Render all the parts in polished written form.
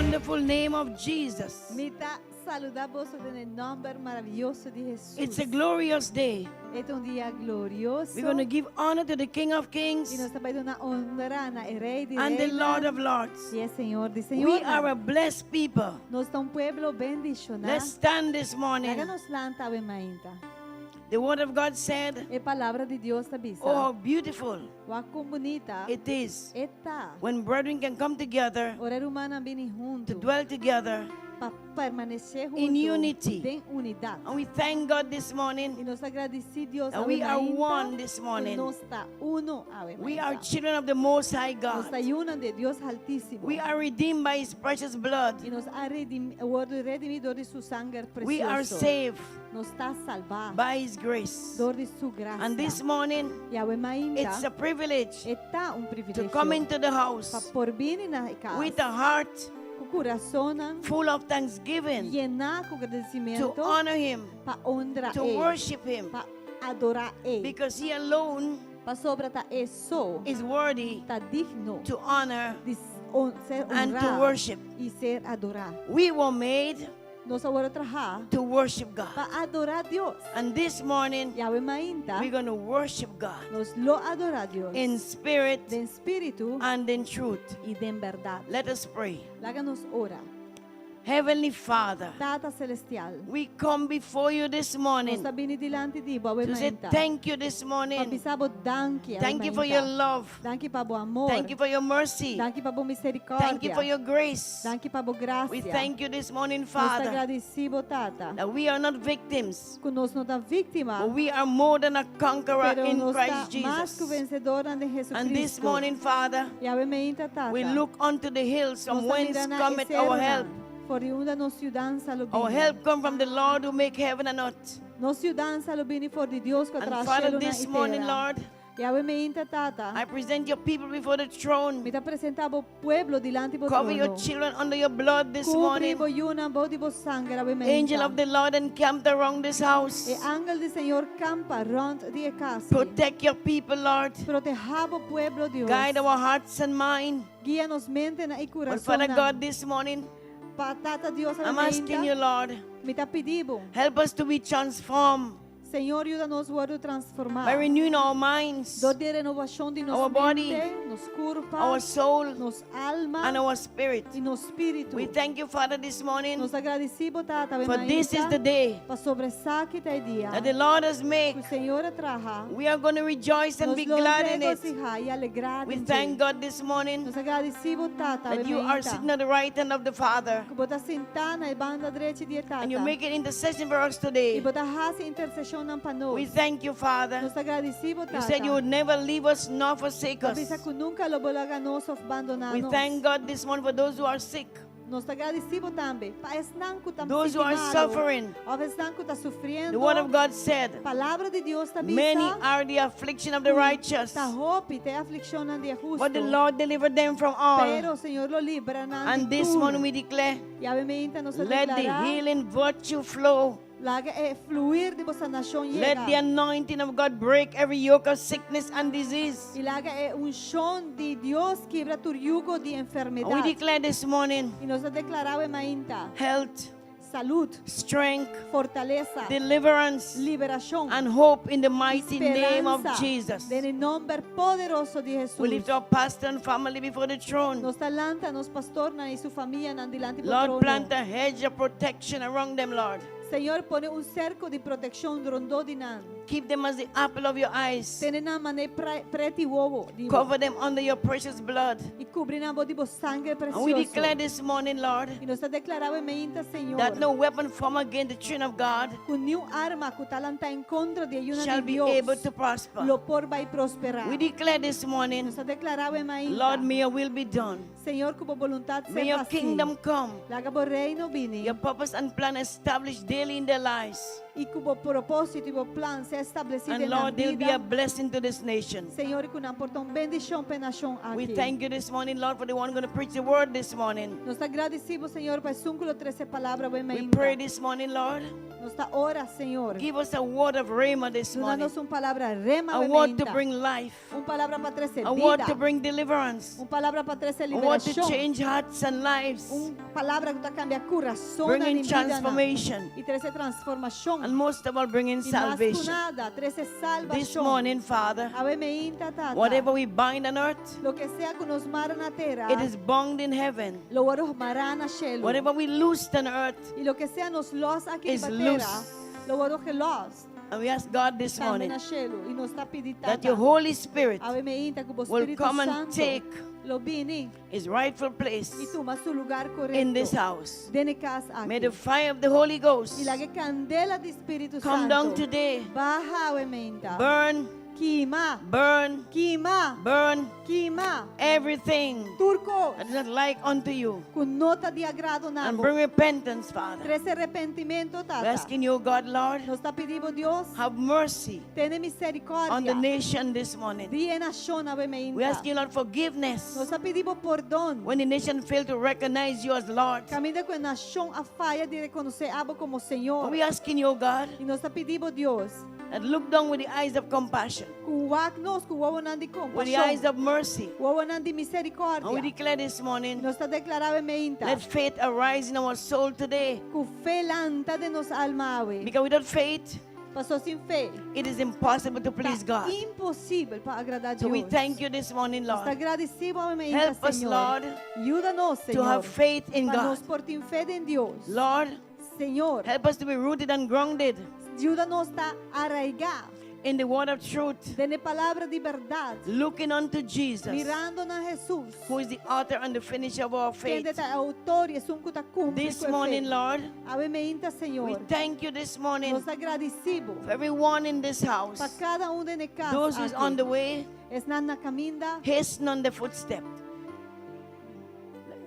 wonderful name of Jesus. Mi ta saludá boso den nòmber maravioso di Hesus. It's a glorious day. E ta un dia glorioso. We're going to give honor to the King of I Kings nos ta bai duna honra na e Rei di and the Reinan Lord of Lords. I e Señor di We Señor. are a blessed people. Nos ta un pueblo bendishoná. Let's stand this morning. Laga nos lanta awe mainta. The Word of God said, E palabra di Dios ta bisa. Oh, how beautiful Wak kon bunita. it is E ta. when brethren can come together Ora rumannan bini to huntu. dwell together. Pa permanesé huntu. In unity. Den unidat. And we thank God this I morning nos ta gradisí Dios that we are awe mainta. one this morning. Nos ta uno awe We are mainta. children of the Most High Nos God. ta yunan di Dios Altísimo. We are redeemed by His precious blood. I nos a redim, wòrdu redimí dor di su sanger presioso. We are saved Nos ta salvá by His grace. dor di su grasia. And this morning, I awe mainta, it's a privilege e ta un to privilegio come into the pa house por bini na kas with a heart ku kurason full of thanksgiving yená ku to gradisimentu honor Him, pa honra to E, worship Him, pa adorá E. because He alone Pasobra ta E so is worthy ta digno to honor di ser and to honrá worship. i ser adorá. We were made Nos a wòrdu trahá to worship God. pa adorá Dios. And this morning, I awe mainta, we're going to worship God nos lo adorá Dios in spirit den spiritu and in truth. i den bèrdat. Let us pray. Laga nos ora. Heavenly Father, Tata Selestial, we come before you this morning nos ta bini dilanti di bo to say mainta. thank you this morning. Pa bisa bo danki Thank you for your love. Danki pa bo amor. Thank you for your mercy. Danki pa bo miserikòrdia. Thank you for your grace. Danki pa bo grasia. We thank you this morning, Nos ta Father, gradisí bo, Tata. that we are not victims, Ku nos no ta víktima, but we are more than a conqueror pero in nos Christ ta mas ku Jesus. vensedor den Jesucristo. And this morning, Father, I awe mainta, Tata. we look unto the hills from Nos ta whence mira na cometh our help. For di unda nos yudansa lo Our bini. help come from the Lord who make heaven and earth. Nos yudansa lo bini for di Dios ku And a traha Father, shelu na this morning, i tera. Lord, I awe mainta, Tata. I present your people before the throne. Mi ta presentá bo pueblo dilanti bo Cover your trono. children under your blood this Kubri morning. bo yunan bou di bo sanger awe mainta. Angel of the Lord encamped around this house. E angel di Señor kampa rònt di e kas. Protect your people, Lord. Protehá bo pueblo, Dios. Guide our hearts and mind. Guia nos mente na i But kurason. Father God, this morning, Pa Tata Dios I'm asking you, Lord, Mi ta pidi bo. help us to be transformed Señor, yuda nos wòrdu transformá. by renewing our minds, Dor di renovashon di nos our body, mente, nos kurpa, our soul, nos alma and our spirit. i nos spiritu. We thank you, Father, this morning, Nos ta gradisí bo, Tata, for this is the day Pasobra esaki ta e dia. that the Lord has made. Ku Señor a traha. We are going to rejoice and Nos be lo glad in it. regosihá i alegrá We den thank dje. God this morning Nos ta gradisí bo, Tata, that you are sitting at the right hand of the Father Ku bo ta sintá na banda drechi di Tata. and you make an intercession for us I today. bo ta hasi interseshon pa nos. We thank you, Father. Nos ta gradisí bo, You said you would never leave us nor forsake us. Bo a bisa ku nunka lo bo laga nos òf bandoná We nos. thank God this morning for those who are sick, Nos ta gradisí bo tambe. Pa esnan ku ta those who are suffering. Òf esnan ku ta sufriendo. The word of God said, Palabra di Dios ta bisa. Many are the affliction of the righteous, Ta hopi ta e aflikshonnan di hustu. but the Lord delivered them from all. Pero Señor lo libra nan And di this tur. morning we declare, I awe mainta nos let the deklará. healing virtue flow. Laga e fluir di bo sanashon Let the yega. anointing of God break every yoke of sickness and disease. I laga e unshon di Dios kibra tur yugo di And we enfermedat. declare this morning I nos ta deklará awe mainta. health, Salú, strength, fortalesa, deliverance, liberashon, and hope in the mighty name of speransa. Jesus. Den nòmber poderoso di Hesus. We lift our pastor and family before the throne. Nos ta lanta nos pastornan i su famianan dilanti bo Lord, trono. plant a hedge of protection around them, Lord. Señor, pone un serko di protekshon rondó di nan. Keep them as the apple of your eyes. Tene nan manera pret'i wowo. di bo. Cover them under your precious blood. I kubri nan bou di bo sanger And we presioso. declare this morning, Lord, I nos ta deklará awe mainta, Señor. that no weapon formed against the children of God Ku niun arma ku ta lantá en kontra di e yunan shall di be Dios. able to prosper. Lo por bai prosperá. We declare this morning, Nos ta deklará awe mainta. Lord, may your will be done. Señor, ku bo boluntat sea May your hasí. kingdom come. Laga bo reino bini. Your purpose and plan established daily in their lives. I ku bo propósito i bo plan sea establesí And den nan Lord, they'll be a bida. blessing to this nation. Señor, i ku nan por ta un bendishon pa e nashon We aki. thank you this morning, Lord, for the one going to preach the word this morning. Nos ta gradisí bo, Señor, pa esun ku lo trese palabra awe We mainta. pray this morning, Lord, Nos Nos ta ora, Señor. Give us a word of Rhema this Duna morning. nos un palabra rema A word to mainta. bring life. Un palabra pa trese A word to bida. bring deliverance. Un palabra pa trese A word to liberashon. change hearts and lives. Un palabra ku ta kambia kurason Bringing i bida. transformation. I trese transformashon. And most of all, bringing I mas ku salvation. nada, trese This salvashon. morning, Father, Awe mainta, Tata. whatever we bind on earth, Loke sea ku nos mara na tera. it is bound in heaven. Lo wòrdu mará na shelu. Whatever we loosed on earth, I loke sea nos lòs aki Is riba tera. loose. Lo wòrdu gelòs. And we ask God this Tambe morning na shelu. I nos ta pidi that Tata. your Holy Spirit Awe mainta ku bo will Spiritu come and Santo. take Lo bini. his rightful place I tuma su lugá korekto. in this house. Den e kas aki. May the fire of the Holy Ghost I laga kandela di Spiritu come Santo. down today. Baha awe mainta. Burn, Kima. burn, Kima. burn Kima. everything Tur kos. that is not like unto you. Ku no ta di agrado And na bo. bring repentance, Father. Trese arepentimentu, We're Tata. asking you, God, Lord, Nos ta pidi bo, Dios. have mercy Tene miserikòrdia. on the nation this morning. Di e nashon awe mainta. We ask you, Lord, forgiveness Nos ta pidi bo pordon. when the nation failed to recognize you as Lord. Kaminda ku e nashon a faya di rekonosé abo komo Señor. We asking you, God, I nos ta pidi bo, Dios. that look down with the eyes of compassion, Ku wak nos, ku wowonan di with the eyes kompashon. of mercy. Wowonan di And we miserikòrdia. declare this morning, Nos ta deklará awe mainta. let faith arise in our soul today. Ku fe lanta den nos alma awe. Because without faith, Pasó sin fe. it is impossible to please Ta God. imposibel pa agradá So we Dios. thank you this morning, Nos ta Lord, gradisido awe mainta, Help us, Señor. Lord, Yuda nos, to Señor. have faith in Pa God. nos por tin fe den Dios. Lord, Señor, help us to be rooted and grounded yuda nos ta araigá in the word of truth, den e palabra di bèrdat. looking unto Jesus, Mirando na Jesus. who is the author and the finisher of our Kende faith. ta e outor i esun ku ta kumpli This ku e fe. morning, Lord, Awe mainta, we Señor. thank you this morning Nos ta gradisido bo. for everyone in this house, Pa kada un den e kas those who's aki. on the way, Esnan na kaminda. hasten on the footstep.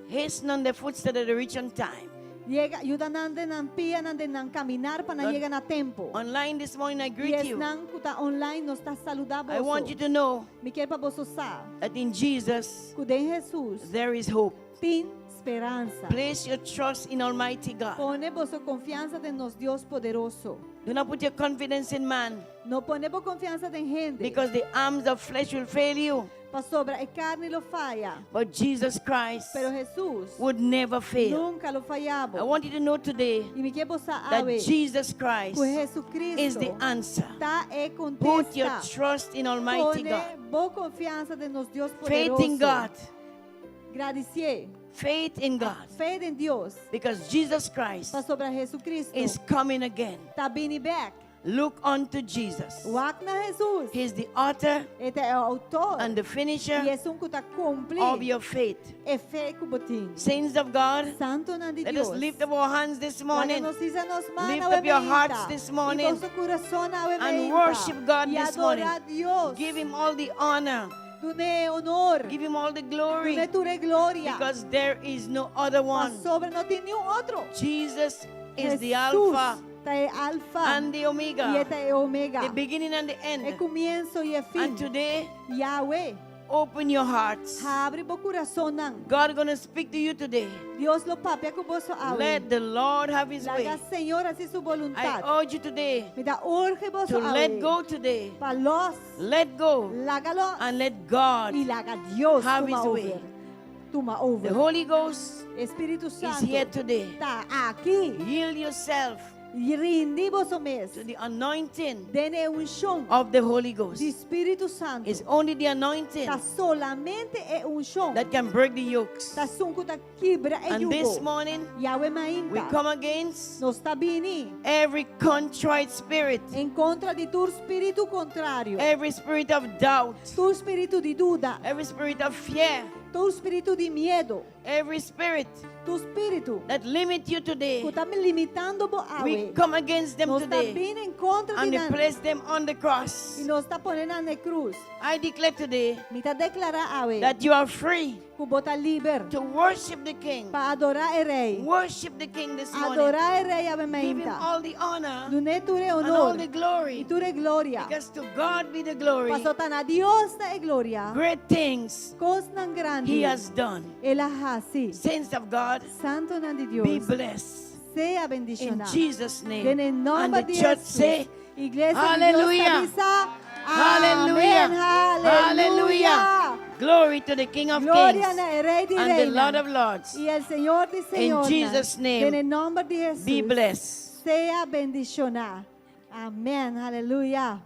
Hasten on the footstep that they reach on time. Yega, yuda nan den nan pianan den nan kaminar pa nan Lord, yega na tempu. Online this morning, I I greet you. esnan ku ta online nos ta saludá I want you boso. to know Mi ke pa boso sa. that in Jesus Ku den Jesus there is hope. tin speransa. Place your trust in Almighty God. Pone boso konfiansa den nos Dios poderoso. Do not put your confidence in man No pone bo konfiansa den hende. because the arms of flesh will fail you. Pasobra e karni lo faya. But Jesus Christ Pero Jesus would never fail. nunka lo I faya bo. want you to know today I mi ke bo sa that awe. Jesus Christ Ku Jesucristo is the answer. ta e Put your kontesta. trust in Almighty Pone God. bo konfiansa den nos Dios Faith in poderoso. God. Gradisié. Faith in God. Fe den Dios. Because Jesus Christ Pasobra Jesucristo is coming again. ta bini bèk. Look unto Jesus. Wak na Jesus. He's the author E ta e outor. and the finisher I esun ku ta kumpli of your faith. e fe ku bo tin. Saints of God, Santunan di let Dios. us lift up our hands this morning Laga nos hisa nos man Lift up your hearts this morning I boso kurason awe and worship God I this morning. adorá Dios. Give Him all the honor. Dun'é honor. Give Him all the glory. Dun'é tur e gloria. Because there is no other one. Pasobra no tin ningun otro. Jesus is the Jesus Alpha ta e Alfa and the i Omega, ta e Omega. the beginning and the E end. komienso i e fin. And today, I awe, open your hearts. habri bo kurasonnan. God gonna speak to you today. Dios lo papia ku boso awe. Let the Lord have His way. Laga Señor hasi su I boluntat. urge you today Mi ta urgi boso to awe. let go today. Pa lòs. Let go Laga lòs. and let God. I laga Dios have tuma his way. over. Tuma The over. Holy Ghost Spiritu is Santu here today. ta aki. Yield yourself Rindi boso mes. to the anointing Den e unshon of the Holy di Ghost. Spiritu Santu. It's only the anointing Ta solamente e unshon. that can break the yokes. Ta esun ku ta kibra e And this yugo. morning, I awe we mainta. come against Nos ta bini every contrite spirit, en kontra di tur spiritu kontrario. every spirit of doubt, Tur spiritu di duda. every spirit of fear, Tur spiritu di miedu. every spirit Tur spiritu that limit you today. ku ta limitando bo We awe. come against them Nos ta today bini en kontra and di we nan. place them on the cross. I nos ta pone nan na krus. I declare today Mi ta deklará awe. that you are free Ku bo ta liber. to worship the King. Pa adorá e Rei. Worship the King this morning. Adorá e Rei awe Give him mainta. all the honor Dun'é tur e and all honor. the I glory. tur e gloria. Because to God be the glory. Paso ta na Dios ta e gloria. Great things Kosnan He grandi. has done. El a hasi. Saints of God, Santunan di be Dios. blessed. Sea In bendishoná. Jesus' name. Den e And nòmber the di church Hesus. say, Iglesia di Dios Hallelujah. ta bisa, Hallelujah. Amèn. Hallelujah. Hallelujah. Glory to the King of Gloria Kings na e Rei di and the Lord Reinan. of Lords. I e Señor di Señornan. Jesus' name. Den e nòmber di Hesus. Be blessed. Sea bendishoná. Amèn. Aleluya.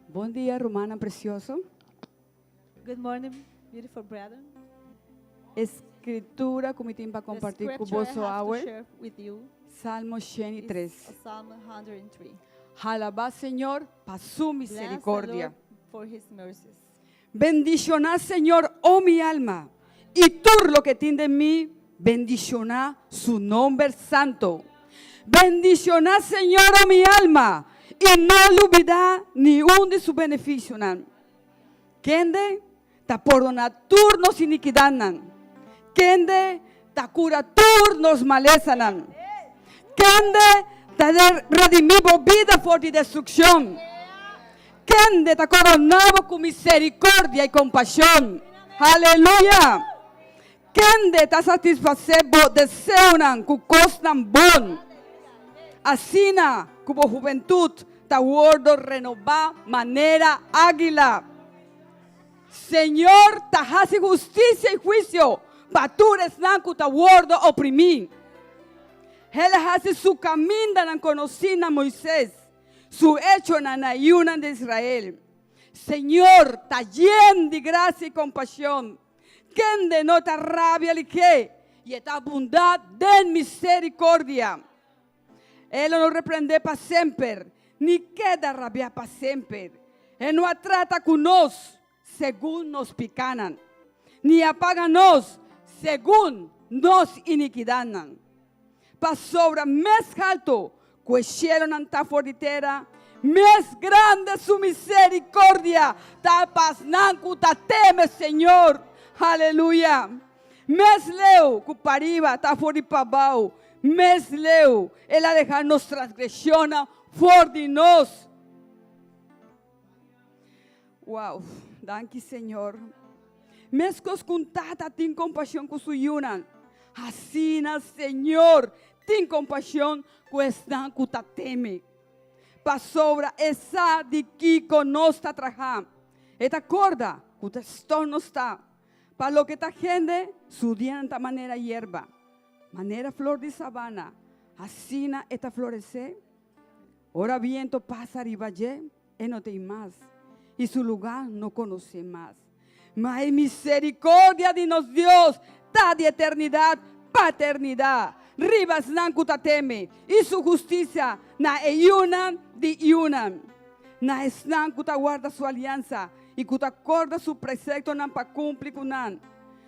Bon dia, rumannan presioso. Good morning, beautiful brethren. E skritura ku mi tin pa kompartí ku boso awe, Salmo 103. Psalm 103. Alabá Señor pa su misericordia. For his mercies. Bendishoná Señor, oh mi alma, i tur loke tin den mi, bendishoná su nomber santo. Bendishoná Señor, oh mi alma, i no lubidá ni un di su benefisionan. Kende ta pordoná tur nos inikidatnan. Kende ta kura tur nos malesanan. Kende ta redimí bo bida for di destrukshon. Kende ta koroná bo ku miserikordia i kompashon. Aleluya! Kende ta satisfasé bo deseonan ku kosnan bon, asina ku bo hubentut ta wòrdu renobá manera águila. Señor ta hasi hustisia i huisio pa tur esnan ku ta wòrdu oprimí. El a hasi su kamindanan konosí na Moises, su echonan na yunan di Israel. Señor ta yen di grasia i kompashon, kende no ta rabia lihé i e ta abundá den miserikordia. E lo no reprendé pa semper, ni keda rabiá pa semper. E no a trata ku nos segun nos pikánan, ni a paga nos segun nos inikidatnan. Pasobra mes haltu ku e shelunan ta for di tera, mes grande su miserikordia ta pa esnan ku ta teme Señor. Aleluya! Mes leu ku pariba ta for di pabou, mes leu el a deha nos transgreshonnan for di nos. Wow, danki Señor. Meskos ku un tata tin kompashon ku su yunan, asina Señor tin kompashon ku esnan ku ta teme. Pasobra e sa di kiko nos ta traha. E ta korda ku ta ston nos ta. Pa loke ta hende, su dianan ta manera yerba, manera flor di sabana, asina e ta floresé. Ora biento pasa riba dje, e no tin mas, i su lugá no konosé mas. Ma e miserikordia di nos Dios ta di eternidat pa eternidat riba esnan ku ta teme, i su hustisia na e yunan di yunan, na esnan ku ta warda su aliansa i ku ta korda su preseptonan pa kumpli ku nan.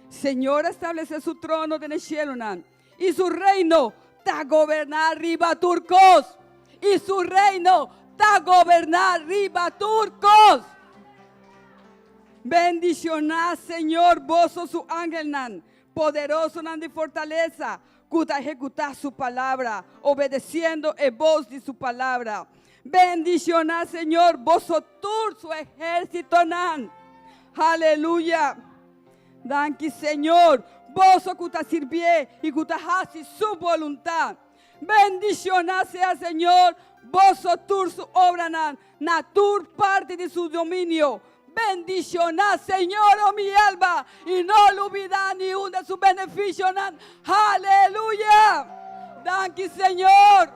Señor a establesé su trono den e shelunan, i su reino ta goberná riba tur kos. I su reino ta goberná riba tur kos. Bendishoná Señor boso su angelnan, poderosonan di fortalesa, ku ta ehekutá su palabra, obedesiendo e bos di su palabra. Bendishoná Señor boso tur su ehérsitonan. Aleluya! Danki Señor, boso ku ta sirbié i ku ta hasi su boluntat. Bendishoná sea Señor boso tur su obranan na tur parti di su dominio. Bendishoná Señor, o mi alma, i no lubidá ni un di su benefisionan. Aleluya! Danki Señor!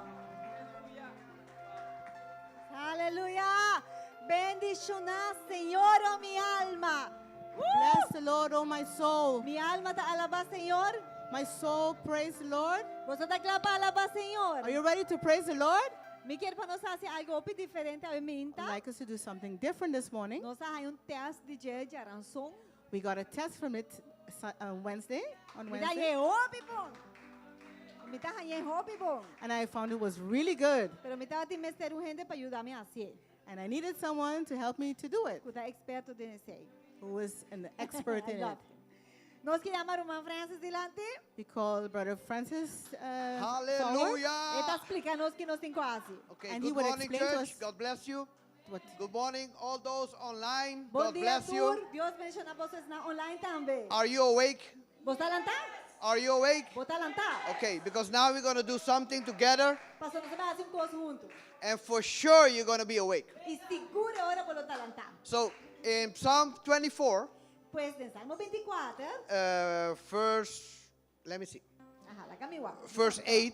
Aleluya! Bendishoná Señor, o mi alma. Bless the Lord, O my soul. Mi alma ta alabá Señor. My soul, praise the Lord. Boso ta kla pa alabá Señor? Are you ready to praise the Lord? Mi kier pa nos hasi algu hopi diferente awe mainta. I'd like us to do something different this morning. Nos a haña un test di dje djaranson. We got a test from it Wednesday, on Mi ta Wednesday. hañ'é hopi bon. Mi ta hañ'é hopi bon. And I found it was really good. Pero mi tabatin mester un hende pa yuda mi hasié. And I needed someone to help me to do it. Ku ta eksperto den esei. Who is an expert in I love it. him. Nos ke yama Ruman Francis dilanti. We call Brother Francis forward. E ta Hallelujah. splika nos kiko nos tin ku hasi. Okay, And he good will morning, explain to church. us- God bless you. What Good morning, all those online. Bon God dia, bless tur. you. Dios bendishoná boso online tambe. Are you awake? Bo ta lantá? Are you awake? Bo ta lantá? Okay, because now we're going to do something together, Paso nos ta bai hasi un kos huntu. and for sure you're going to be awake. I sigur e ora bo lo ta lantá. So, in Psalm 24, Pues, den Salmo 24, verse, let me see, aha, laga mi wak. verse 8,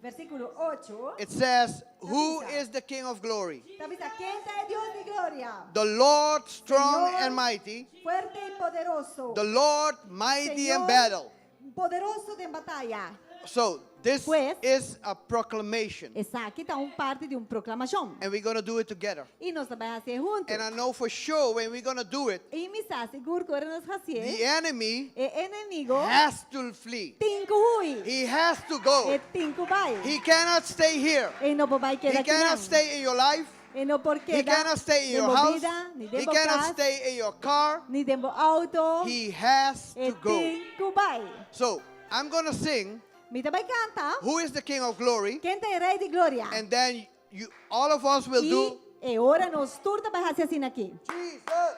Versíkulo 8. it says, Who is the King of glory? Ta bisa, ken ta e Dios di gloria? The Lord strong Señor and mighty, Fuerte i poderoso. the Lord mighty in Señor battle. Poderoso den bataya. So, this Pues- is a proclamation, Esaki ta un parti di un proklamashon. and we're going to do it together. I nos ta bai hasié huntu. And I know for sure when we're going to do it, I mi sa sigur ku ora nos hasié, the enemy e enemigu has to flee. tin ku hui. He has to go. E tin ku bai. He cannot stay here. E no por bai He keda cannot aki. stay in your life. E no por He keda cannot stay in your den bo house. bida, ni He den bo cannot kas, stay in your car. ni den bo outo. He has E to go. tin ku bai. So I'm going to sing Mi ta bai kanta. Who is the King of Glory? Ken ta e Rei di Gloria? And then you, all of us will do I e ora nos tur ta bai hasi asina aki. Jesus.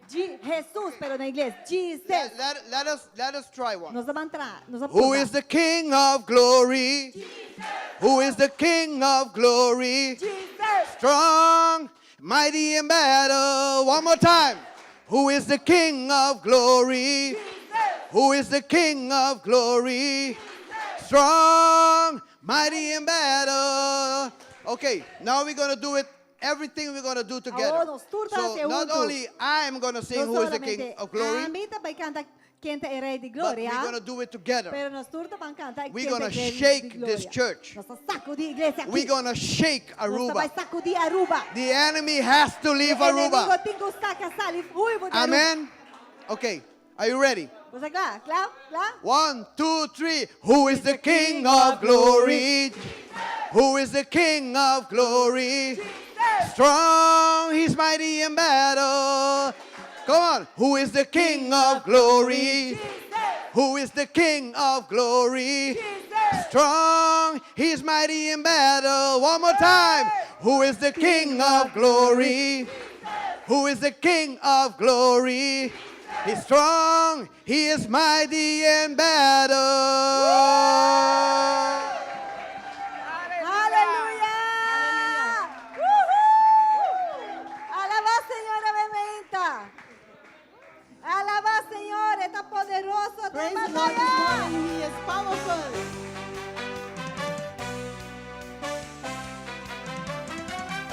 G Jesus, pero na ingles, Jesus. Let us try one. Nos ta bai traha, nos Who purba. is the King of Glory? Who is the King of Glory? Jesus. Strong, mighty in battle. One more time. Who is the King of Glory? Who is the King of Glory? Strong, mighty in battle. Okay, now we're going to do it. Everything we're going to do together. Awor nos tur ta So hasi not huntu. only I'm going to sing No Who is the King solamente of Glory, Ami ta bai kanta ken ta e Rei di but we're Gloria. going to do it together. Pero nos tur ta bai kanta We're ken ta gonna e Rei di shake Gloria. this church. Nos ta sakudí e iglesia aki. We're going to shake Nos ta bai Aruba. sakudí Aruba. The enemy has to leave E enemigu Aruba. tin ku saka sali hui for di Aruba. Amen. Okay, are you ready? Bo ta kla? Kla? Kla? One, two, three. Who is the King of glory? Who is the King of glory? Strong, he's mighty in battle. Come on. Who is the King of glory? Who is the King of glory? Strong, he's mighty in battle. One more time. Who is the King of glory? Who is the King of glory? He's strong, he is mighty in battle. Aleluya! Woohoo! Alabá Señor, bementa. Alabá Señor, e ta poderoso. Praise the Lord this morning. He is powerful.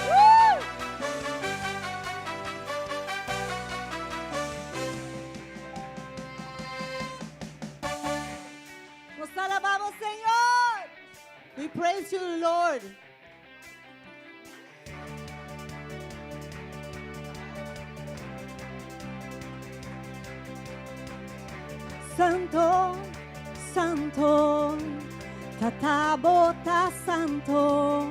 Woo! Nos ta alabá Señor. We praise you, Lord. Santu, Santu, Tata bo ta Santu,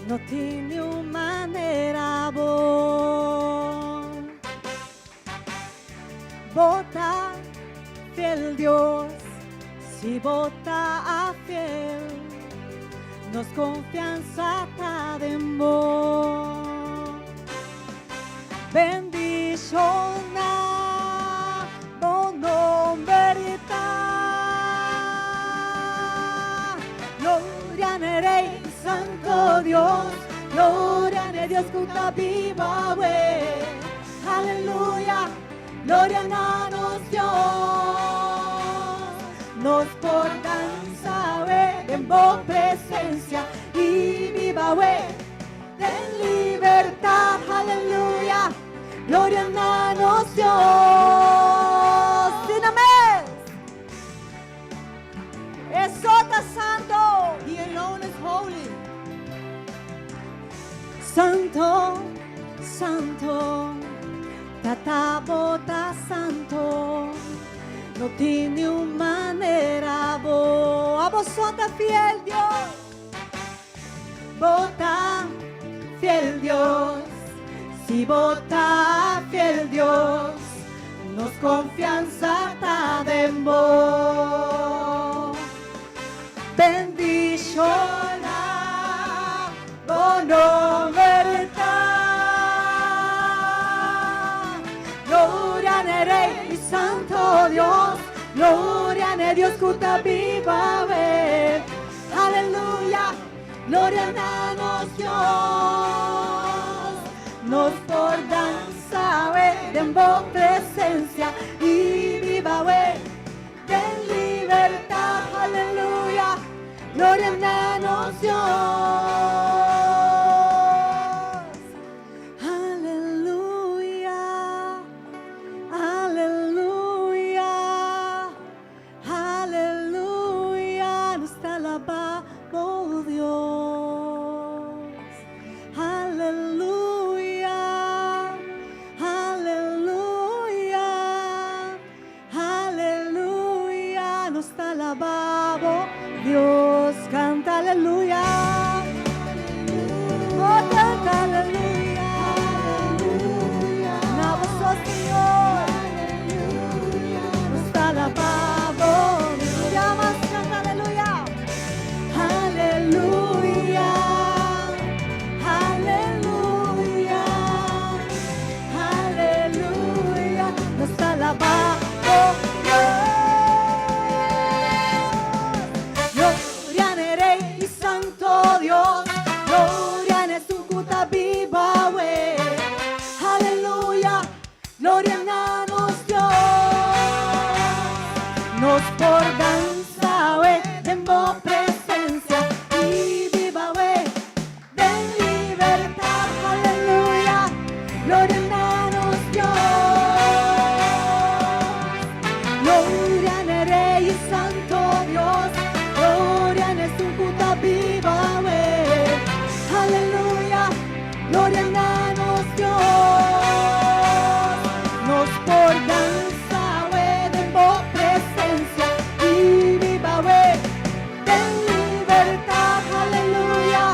no tin ningun manera bo. Bo ta fiel Dios, si bo ta fiel, nos konfiansa ta den bo. Bendishoná bo nòmber ta. Gloria na Rei, Santu Dios, Gloria na Dios ku ta biba, Aleluya, Gloria na nos Dios. Nos por dansa den bo presensia i biba den libertat, aleluya, Gloria na nos Dios. Amèn. E so ta santu. He alone is holy. Santu, Santu, Tata bo ta Santu, no tin ningun manera bo, abo so ta fiel Dios, bo ta fiel Dios, si bo ta fiel Dios, nos konfiansa ta. Gloria na Dios ku ta biba awe. Aleluya, gloria na nos Dios. Nos por dansa awe den bo presensia i biba awe den libertat. Aleluya, gloria na nos Dios. Aleluya, aleluya, aleluya, nos ta alabá bo Dios. Aleluya, aleluya, aleluya, nos ta alabá bo Dios. Kanta aleluya, oh, kanta aleluya, na bo Señor. Nos ta alabá bo Dios. Mas kanta aleluya. Aleluya, aleluya, aleluya, nos ta alabá bo Dios. Gloria na Rei Santo Dios, Gloria na Esun ku ta biba awe. Aleluya, Gloria na nos Dios. Nos por dansa awe den bo presensia i biba awe den libertat. Aleluya, Gloria na nos Dios. Gloria na Rei Santo Dios, Gloria na Esun ku ta biba awe. Aleluya, Gloria na nos Dios. Nos por dansa awe den bo presensia i biba awe den libertat. Aleluya,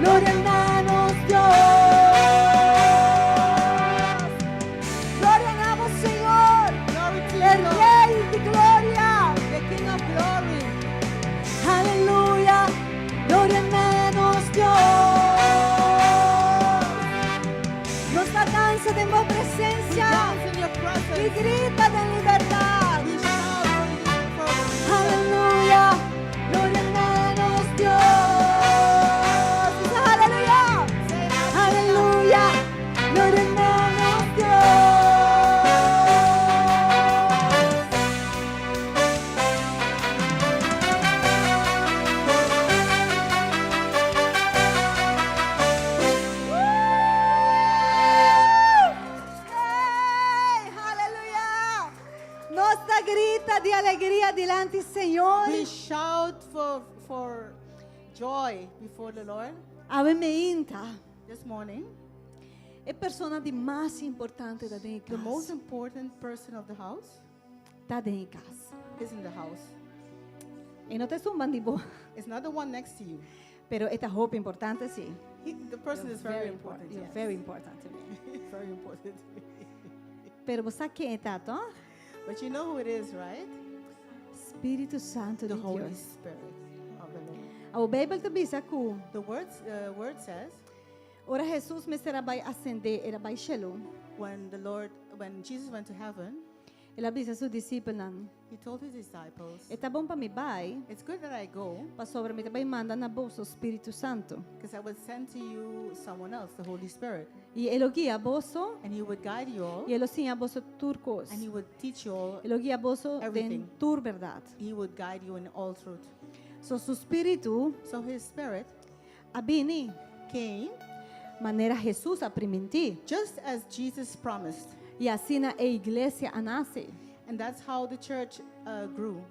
Gloria na nos Dios. Gloria na bo Señor, Glory to el you, Lord, Rei di Gloria. The King of glory. Aleluya, gloria na nos Dios. Nos ta dansa den bo We presensia dance in your i presence. grita den libertat. We shout for freedom. Aleluya, gloria na nos Dios. Bisa aleluya. Say Aleluya, gloria na nos Dios. Hey, aleluya. Nos ta grita di alegria dilanti Señor. We shout for joy before the Lord Awe mainta. This morning. E persona di mas importante ta den The most kas. Important person of the house Ta den kas. Is in the house. E no ta esun band'i bo, It's not the one next to you. Pero e ta hopi importante si. The person is very You're important. You're Yes. very important to me. Very important to me. Pero bo sa ken e ta, no? But you know who it is, right? Spiritu Santu The di Holy Dios. Spirit of the Lord. E Beibel ta bisa ku The word says, ora Jesus mester a bai asendé, el a bai shelu. When Jesus went to heaven, El a bisa su disipelnan. He told his disciples, E ta bon pa mi bai, "It's good that I go, pasobra mi ta bai manda na boso Spiritu Santu. Because I would send to you someone else, the Holy Spirit, I e lo guia boso, and he would guide you all, i e lo siña boso tur kos. And he would teach you all E lo guia boso everything. den tur berdat. He would guide you in all truth." So su spiritu So his spirit a bini came manera Jesus a primintí. Just as Jesus promised. I asina e iglesia a nase. And that's how the church grew,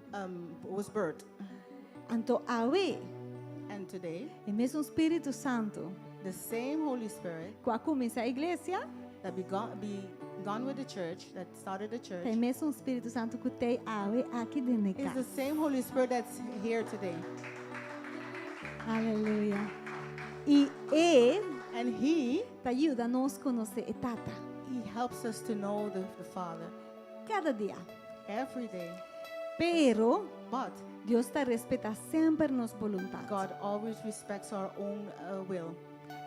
was birthed. Anto awe, And today, e mesun Spiritu Santu the same Holy Spirit ku a kuminsá e iglesia, that begun with the church, that started the church, ta e mesun Spiritu Santu ku t'ei awe aki den is the kas. Same Holy Spirit that's here today. Aleluya. I e And He, ta yuda nos konosé e Tata. He helps us to know the Father Kada dia. Every day. Pero But Dios ta respetá semper nos boluntat. God always respects our own will.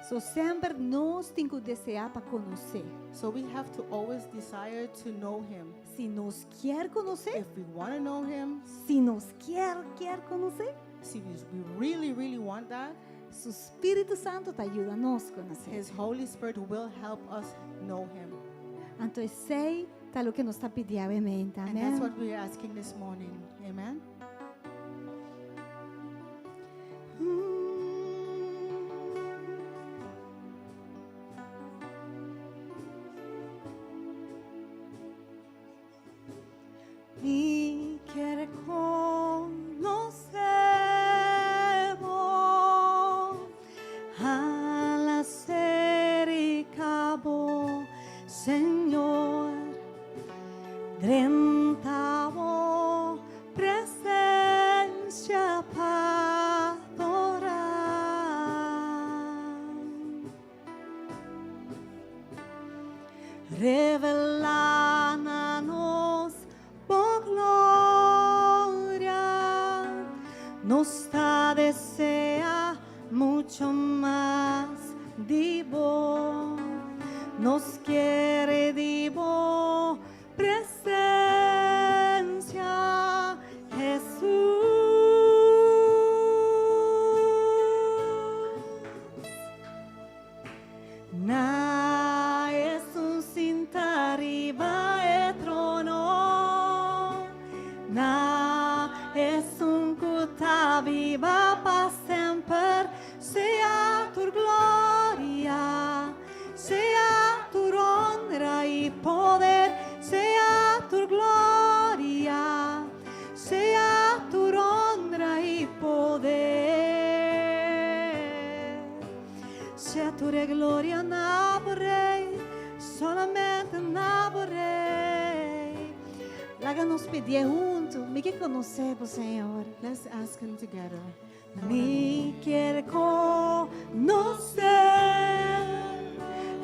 So semper nos tin ku deseá pa konosé. So we have to always desire to know Him. Si nos kier konos'é. If we want to know Him, Si nos kier, kier konos'é. see, we really, really want that, Su Spiritu Santu ta yuda nos konos'é. His Holy Spirit will help us know Him. Anto esei ta loke nos ta pidi awe mainta. And that's Amèn. what we are asking this morning. Amen. Mi kier konosé bo hala serka bo, Señor, drenta bo presensia pa adorá. Revelá na nos bo gloria, nos ta deseá muchu mas di bo, nos kier di bo presensia, Hesus. Na esun sintá riba e trono, na esun ku ta biba pa semper, sea tur gloria, sea tur honra i poder, sea tur gloria, sea tur honra i poder. Sea tur gloria na bo Rei, solamente na bo Rei. Laga nos pidi huntu, mi ke konosé bo, Señor. Let's ask Him together. Mi kier konosé,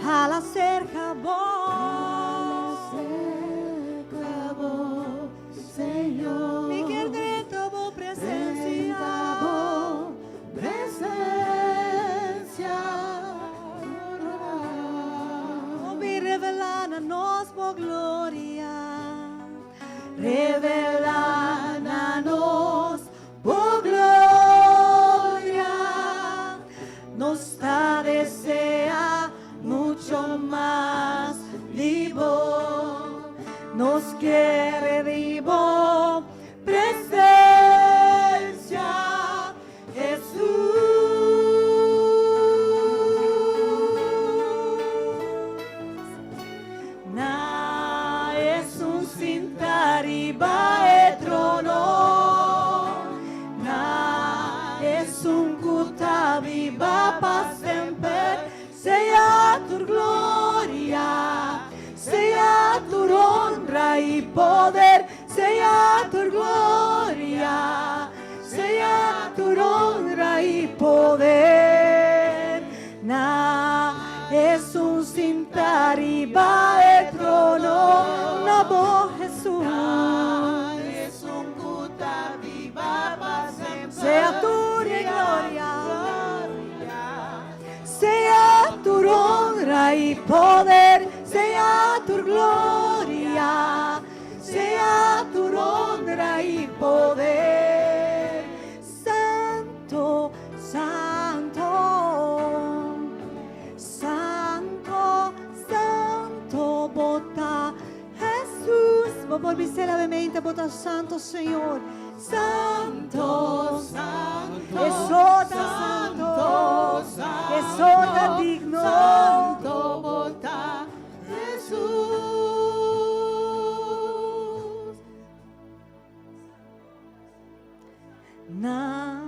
hala serka bo. Señor. Mi kier drenta bo presensia. Presensia. Oh, mi revelá na nos bo gloria. Revelá na nos bo gloria. Nos ta deseá muchu mas di bo. Nos kier di bo presensia, Hesus. Na esun sintá riba e trono, na esun ku ta biba pa semper, sea tur gloria, sea tur honra i poder, sea tur gloria, sea tur honra i poder. Na esun sintá riba e trono, na bo Hesus. Esun ku ta biba pa semper. Sea tur gloria, sea tur honra i poder, sea tur gloria, sea tur honra i poder. Santu, Santu, Santu, Santu, bo ta Hesus. Bo por bisa awe bo ta Santu, Señor. Santu, Santu, E so ta santu, e so ta digno. Santu bo ta Hesus. Na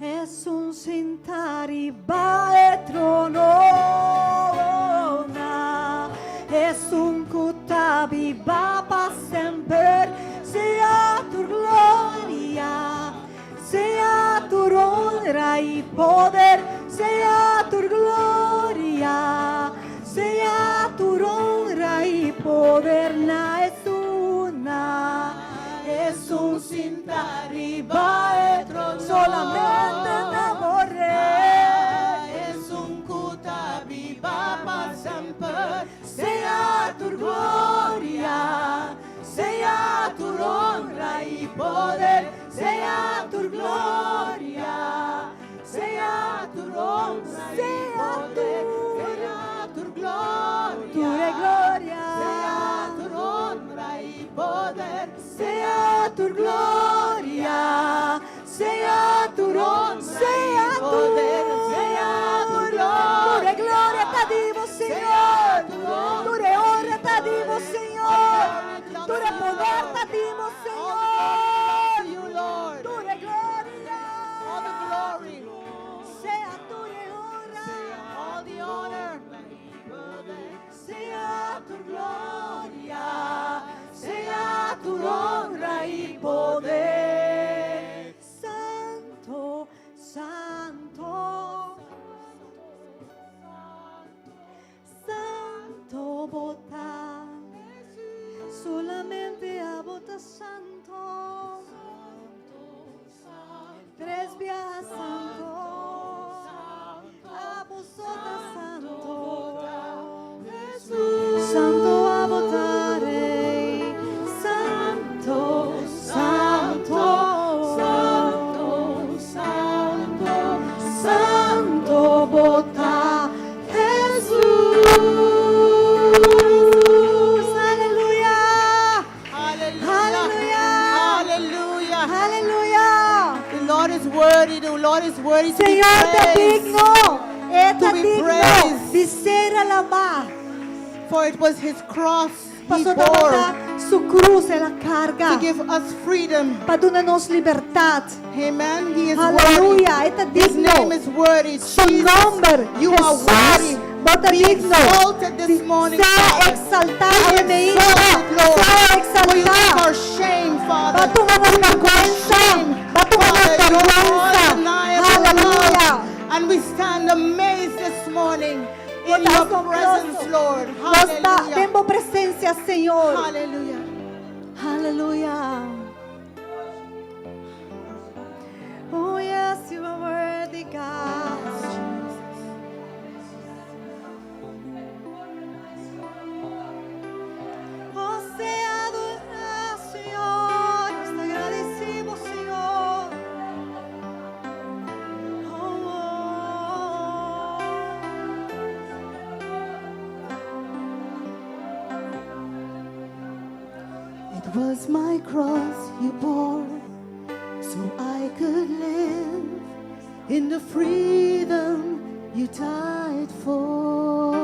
esun sintá riba e trono, na esun ku ta biba pa semper, sea tur gloria, sea tur honra i poder, sea tur gloria, sea tur honra i poder, na esun, na esun sintá riba e trono, solamente na bo Rei. Esun ku ta biba pa semper. Sea tur gloria, Sea tur honra i poder, sea tur gloria. Sea tur honra i poder, sea tur gloria. Tur gloria. Sea tur honra i poder, sea tur gloria. Sea tur honra sea poder, sea tur gloria. Tur gloria ta di bo, Señor. Tur honra ta di bo, Señor. Tur poder ta di bo, Señor. You, Lord. Tur gloria. All the glory. Sea tur honra. All the honor. Sea tur gloria. Sea tur honra i poder. Santo, Santo. Santo bo ta. Solamente abo ta santo. Tres biaha santo. Abo so ta santo. Santo abo ta Rei. Santo, Santo, Santo, Santo, Santo bo ta Jesus. Aleluya. Hallelujah. Hallelujah. Hallelujah. Aleluya. The Lord is worthy. The Lord is worthy to be Señor ta praised. digno. E ta To be digno praised. di ser alabá. For it was his cross he Paso bore tabata su krus el a karga. to give us freedom. Pa duna nos libertat. Amen. He is worthy. Aleluya. E ta His digno. name is worthy. Su Jesus, nòmber. you are Jesus, worthy. Bo ta Be digno. exalted this morning, Sea Father. eksaltá, Be Eme exalted, Lord. Sea For you eksaltá. took our shame, Father. Bo a tuma nos You took our bèrgwensa. shame. Bo a tuma nos Father, your bèrgwensa. undeniable Aleluya. love. And we stand amazed this morning in Ta your asombroso. presence, Lord. Nos ta Hallelujah. den bo presensia, Señor. Hallelujah. Hallelujah. Oh, yes, you are worthy, God. Oh, sea adorado, Señor. Nos te agradecemos, Señor. Oh, oh. It was my cross you bore so I could live in the freedom you died for.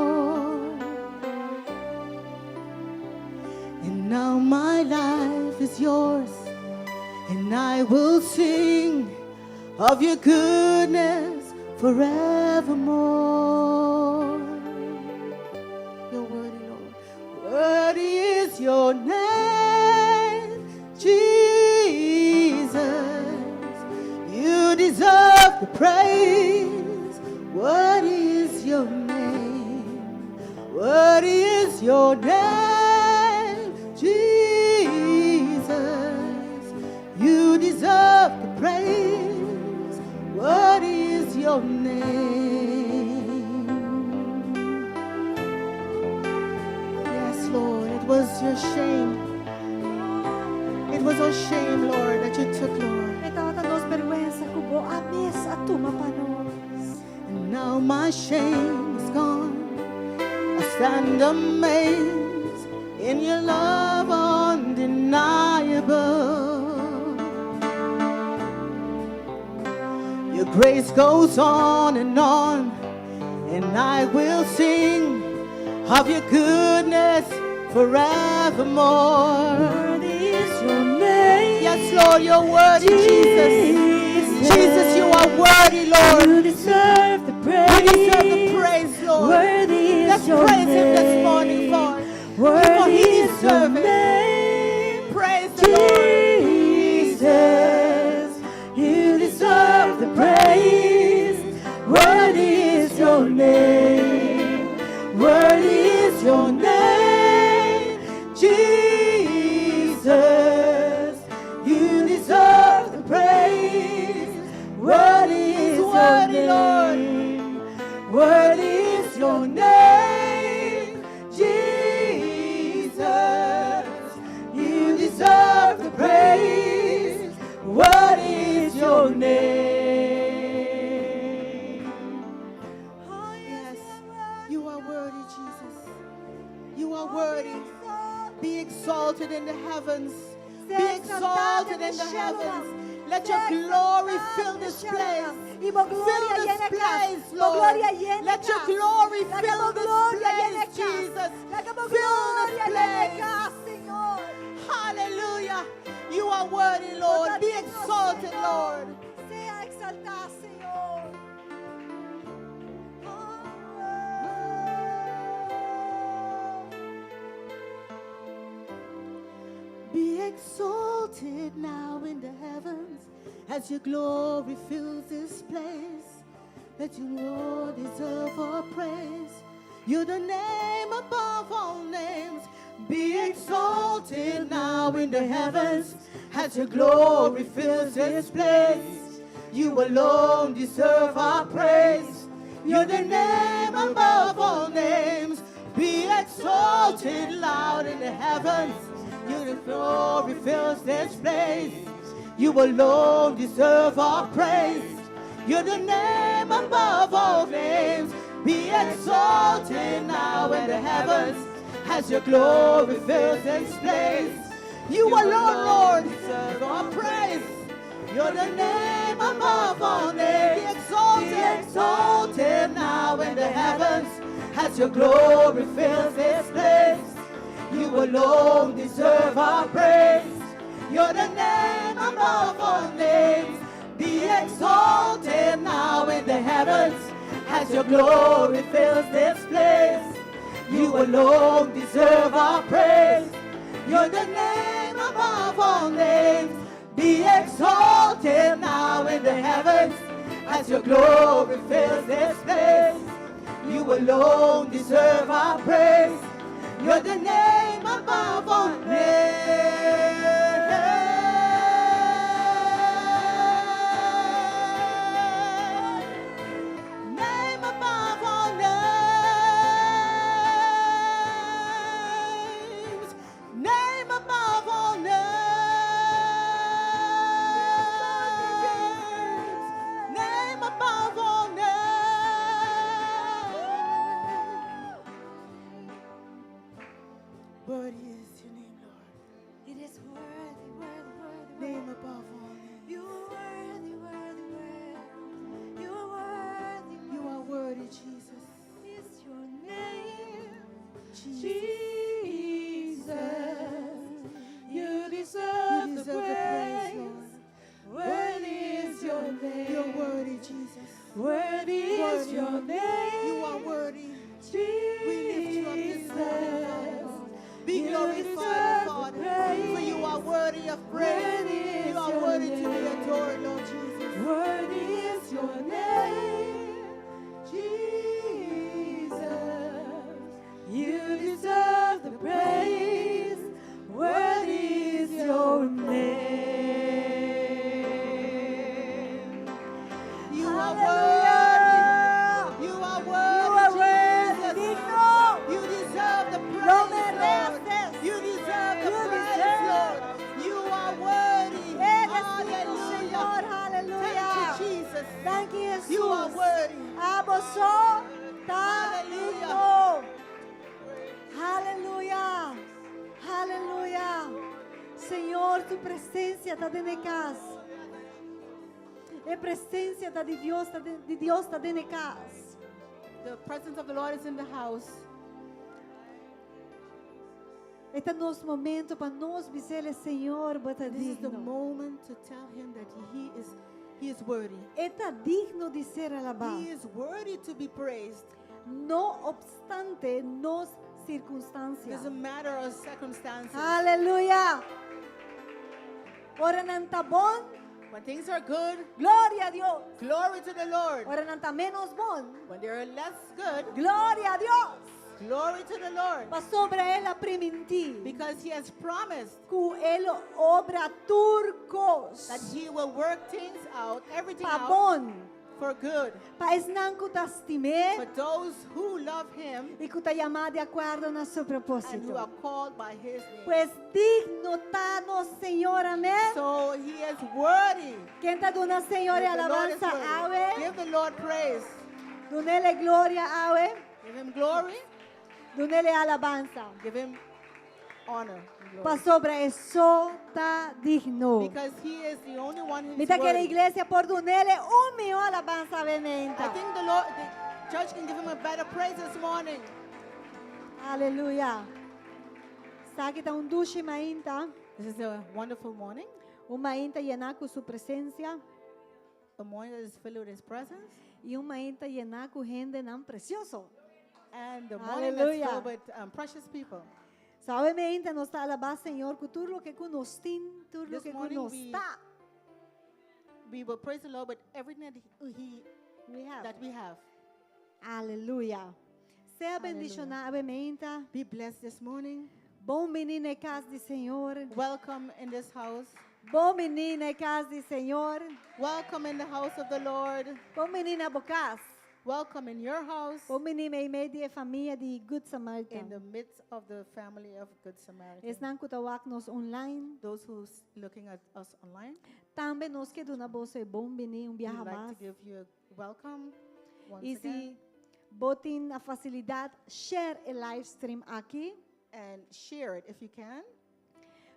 And now my life is yours, and I will sing of your goodness forevermore. You're worthy, Lord. Worthy is your name, Jesus. You deserve the praise. Worthy is your name. Worthy is your name, Jesus. You deserve the praise. Worthy is your name. Yes, Lord, it was your shame. It was our shame, Lord, that you took, Lord. E tabata nos bèrgwensa ku bo mes a tuma pa nos. And now my shame is gone. I stand amazed in your love undeniable. Your grace goes on, and I will sing of your goodness forevermore. Worthy is your name. Yes, Lord, you're worthy, Jesus. Jesus, you are worthy, Lord. You deserve the praise. You deserve the praise, Lord. Worthy is Let's your praise him this name. morning, Lord. For Worthy he is your deserves it. name. Praise the Lord. Jesus, you deserve the praise. Worthy is your name. Worthy is your name. Jesus, you deserve the praise. Worthy is your Worthy, Lord. name. Worthy is your name, Jesus. exaltá exalted den in the shelunan. heavens. Let your Sea glory exaltá fill den this shelunan. place. I bo Fill gloria this yena kas. place, Bo Lord. gloria yena Let your kas. glory Laga fill bo this gloria yena place, kas. Jesus. Laga bo Fill this gloria yena place. kas, Señor. Hallelujah. You are worthy, Lord. Be Bo ta digno, exalted, Señor. Lord. Sea exaltá, Señor. Be exalted now in the heavens as your glory fills this place. Let your Lord deserve our praise. You're the name above all names. Be exalted now in the heavens as your glory fills this place. You alone deserve our praise. You're the name above all names. Be exalted loud in the heavens. Your glory fills this place. You alone deserve our praise. You're the name above all names. Be exalted now in the heavens as your glory fills this place. You alone, Lord, deserve our praise. You're the name above all names. Be exalted, be exalted now in the heavens as your glory fills this place. You alone deserve our praise. You're the name above all names. Be exalted now in the heavens as your glory fills this place. You alone deserve our praise. You're the name above all names. Be exalted now in the heavens as your glory fills this place. You alone deserve our praise. You're the name above all names. Name above all names. Name above all names. Name above all names. Worthy is your name, Lord. It is worthy, worthy, worthy, worthy. Name above all names. You are worthy, worthy, worthy. You are worthy, You are worthy, Jesus. Is your name, Jesus. Jesus. You deserve, You the deserve the praise. praise, Lord. Worthy is your name. You're worthy, Jesus. Worthy is Worthy. your name. You are worthy. We lift you up this morning, Father God. Be You glorified, deserve the Father. praise. For you are worthy of praise. Worthy is You are your worthy to be name. adored, Lord Jesus. Worthy is your name, Jesus. You deserve the praise. Worthy is your name. You are Hallelujah. worthy. You are You are worthy, worthy, Jesus. digno. You deserve the praise, Lo Lord. mereces. You deserve the You praise, deserve. Lord. You are worthy. Eres digno, Hallelujah. Señor. Aleluya. Thank you, Jesus. Thank you, Jesus. You are worthy. Abo so ta Hallelujah. digno. Aleluya. Aleluya. Señor, tu presensia ta den kas. E presensia ta di Dios, ta di Dios ta den kas. The presence of the Lord is in the house. Esaki ta nos momento pa nos bisa, Señor, bo ta This is the digno. moment to tell him that he is worthy. E ta digno di ser alabá. He is worthy to be praised. No opstante nos sirkunstansia. Doesn't matter our circumstances. Aleluya. Ora nan ta bon, When things are good, gloria na Dios. glory to the Lord. Ora nan ta ménos bon, When they are less good, gloria na Dios. glory to the Lord. Pasobra el a primintí. Because he has promised Ku e lo obra tur kos. that he will work things out, everything Pa out bon. for good. Pa esnan ku ta stim'é For those who love him i ku ta yamá di akuerdo na su and who propósito. are called by his name. Pues digno ta nos Señor, amèn. So he is worthy. Ken ta duna Señor The Lord is alabansa, worthy. awe. Give the Lord praise. Dun'é gloria, awe. Give him glory. Dun'é alabansa. Give him honor and glory. Pasobra e so ta digno. Because he is the only one who Mi is ta kere worthy. iglesia por dun'é un mihó alabansa I awe mainta. think the Lord, the church can give him a better praise this morning. Aleluya. Esaki ta un dushi mainta. This is a wonderful morning, Un mainta yená ku su presensia a morning that is filled with his presence, i un mainta yená ku hendenan presioso. and the morning that's Hallelujah. filled with precious people. So awe mainta nos ta alabá Señor ku tur loke ku nos tin, tur This loke ku morning nos ta. We will praise the Lord with everything that We have. that we have. Aleluya. Sea bendishoná awe mainta. Be blessed this morning. Bon biní na kas di Señor. Welcome in this house. Bon biní na kas di Señor. Welcome in the house of the Lord. Bon biní na bo kas. Welcome in your house. Bon biní meimei di e famia di Good In Samaritan. the midst of the family of Good Samaritan. Esnan ku ta wak nos online. Those who's looking at us online, Tambe nos ke duna boso e bon biní un we'd biaha like mas. to give you a welcome once I again. si bo tin e fasilidat, share e live stream aki. And share it if you can.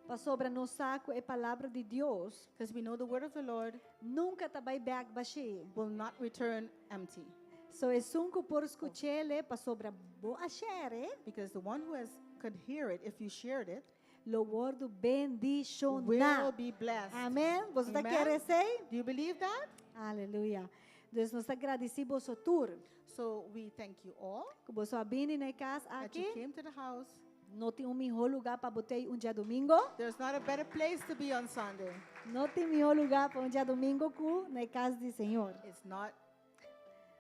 Pasobra nos sa ku e palabra di Dios Because we know the word of the Lord nunka ta bai bèk bashí. will not return empty. So esun ku por skuch'é pasobra bo a share, Because the one who has could hear it, if you shared it, lo wòrdu will bendishoná. be blessed. Amèn. Bo Amen. kere esei? Do you believe that? Aleluya. Dus nos ta gradisí boso tur. So we thank you all Ku boso a bini na kas that you aki. came to the house. No tin un mihó lugá pa bo ta un djadumingu. There's not a better place to be on Sunday. No tin mihó lugá pa un djadumingu ku na kas di Señor. It's not.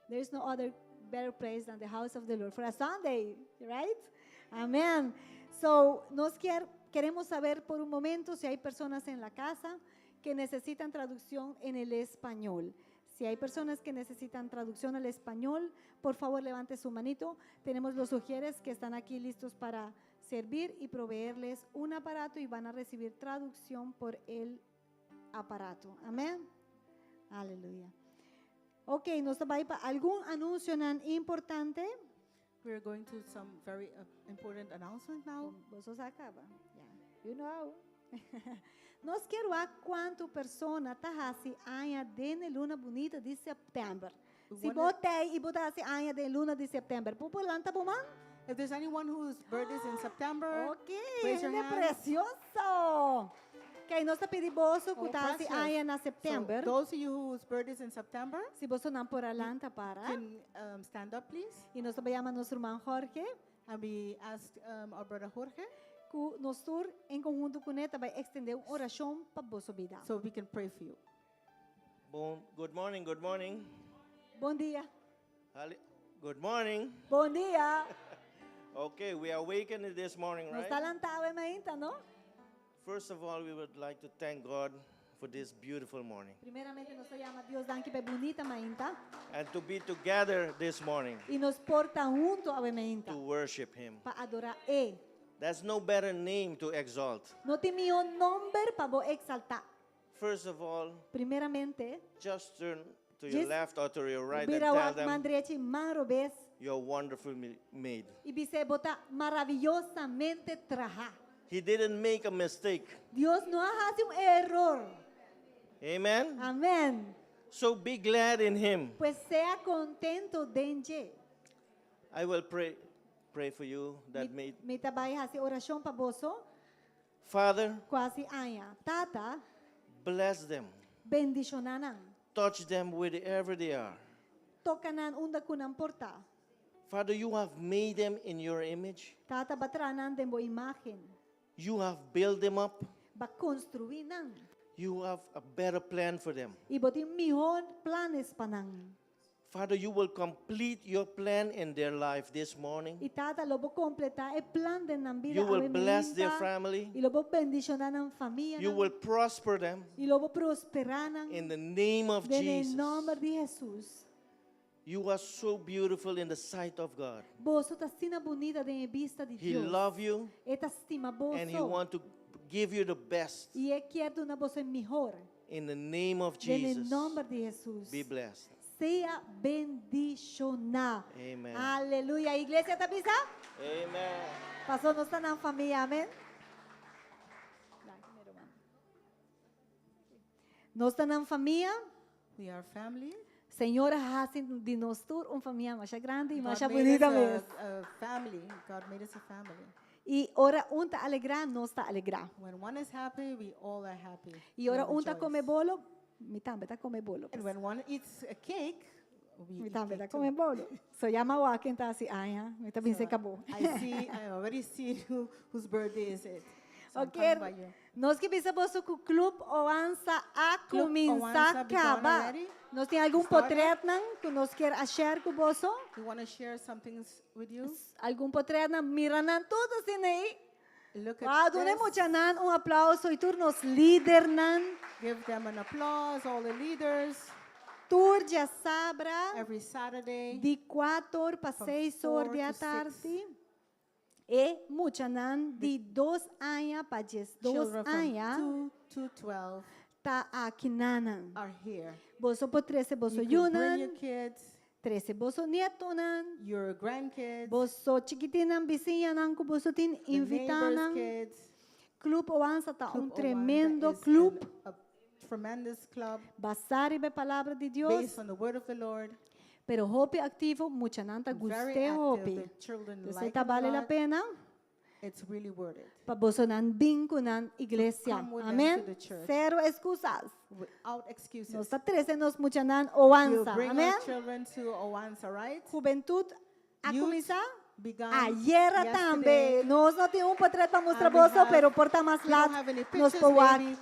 There's no other better place than the house of the Lord for a Sunday, right? Amén. So, nos queremos saber por un momento si hay personas en la casa que necesitan traducción en el español. Si hay personas que necesitan traducción al español, por favor levante su manito. Tenemos los ujieres que están aquí listos para servir y proveerles un aparato y van a recibir traducción por el aparato. Amén. Aleluya. Ok, nos ta bai pa algun anunsionan importante. We're going to some very important announcement now. Bo sa kaba. Yeah. You know. Nos ke wak kuantu persona ta hasi aña den luna bunita di sèptèmber. We Si bo t'ei i bo ta hasi aña den luna di sèptèmber, por lanta bo man? If there's anyone whose birthday is in September, Ok, raise your é hand. presioso. Ok, nos ta pidi boso Oh, ku ta hasi precious. aña na So sèptèmber. those of you whose birthday is in September Si bosonan por lanta para. can stand up, please. I nos ta bai yama nos ruman Jorge, And we ask our brother Jorge ku nos tur en konhunto kuné ta bai ekstendé un orashon pa boso bida. So we can pray for you. Bon, good morning, good morning. Bon dia. Good morning. Bon dia. Okay, we are awakened this morning, Nos right? ta lantá awe mainta, no? First of all, we would like to thank God for this beautiful morning Primeramente nos ta yama Dios danki pa e bunita mainta and to be together this morning i nos por ta huntu awe mainta to worship Him. pa adorá E. There's no better name to exalt. No tin mihó nòmber pa bo eksaltá. First of all, Primeramente, just turn to your Just left or to your right and bira tell wak them man drechi man robes you're wonderfully made. i bis'é bo ta maravillosamente trahá. He didn't make a mistake. Dios no a hasi un eror. Amen. Amèn. So be glad in Him. Pues sea kontentu den dje. I will pray for you that Mi, made mi ta bai hasi orashon pa boso Father, ku a hasi aña. Tata, bless them. bendishoná nan. Touch them wherever they are. Toka nan unda ku nan por ta. Father, you have made them in your image. Tata, b'a traha nan den bo imágen. You have built them up. B'a konstruí nan. You have a better plan for them. I bo tin mihó plannan pa nan. Father, you will complete your plan in their life this morning. I tata lo bo kompletá e plan den nan bida You will awe bless their mainta. family. I lo bo bendishoná nan famia. You will prosper them I lo bo prosperá nan. in the name of Den Jesus. nòmber di Jesus. You are so beautiful in the sight of God. Boso ta asina bunita den bista di He Dios. love you E ta stima boso. and he want to give you the best. I e ke duna boso e mihó. In the name of Den Jesus. nòmber di Jesus. Be blessed. Sea bendishoná. Amen. Aleluya. Iglesia ta bisa? Amen. Pasó nos ta den famia, amèn? Nos ta nan famia. We are family. Señor a hasi di nos tur un famia masha grandi y God masha made bunita us mes. a family. God made us a family. Y ora un ta alegra, nos ta alegra. When one is happy, we all are happy. Y We ora un ta rejoice. come bolo, mi tambe ta come bolo. And when one eats a cake, we Mi eat tambe ta cake too. come bolo. So ya mi a wak ken ta hasi aña, mi ta bin So serka bo. I see, I already see whose birthday is it. So I'm Ok, coming by you. nos ke bisa boso ku Club Oansa a Club kuminsá Oansa begun kaba. already? Nos tin algun Started? potretnan ku nos kier a share ku boso? We want to share some things with you. Algun potretnan, mira nan tur asina ei. Look at Wow, duna this. muchanan un aplauso i tur nos lidernan. Give them an applause, all the leaders. Tur djasabra Every Saturday. di 4 pa From 6 or 4 di to 6. atardi. E muchanan di 2 aña pa 12 Children from aña 2 to 12 ta akinanan. are here. Boso por trese boso You can bring yunan, your kids, trese boso nietonan, your grandkids, boso chikitinan, bisiñanan ku boso tin the neighbors' invitanan. kids. Club Oansa ta Club un Oansa tremendo is club. a tremendous club Basá riba e palabra di Dios. based on the word of the Lord. Pero hopi activo, muchanan ta Very guste active. hopi. The children Entonces like ta it a bale la lot. pena It's really worth it. pa bosonan bin ku nan iglesia. come with them Amen. to the church. Cero excusas. Without excuses. Nos ta trese nos muchanan You Oansa. bring Amen. our children to Oansa, right? Juventud a Youth kuminsá began ayera yesterday. tambe. Nos no tin un potret pa mustra And we boso, have- pero por ta mas We don't lat have any nos pictures, por wak. maybe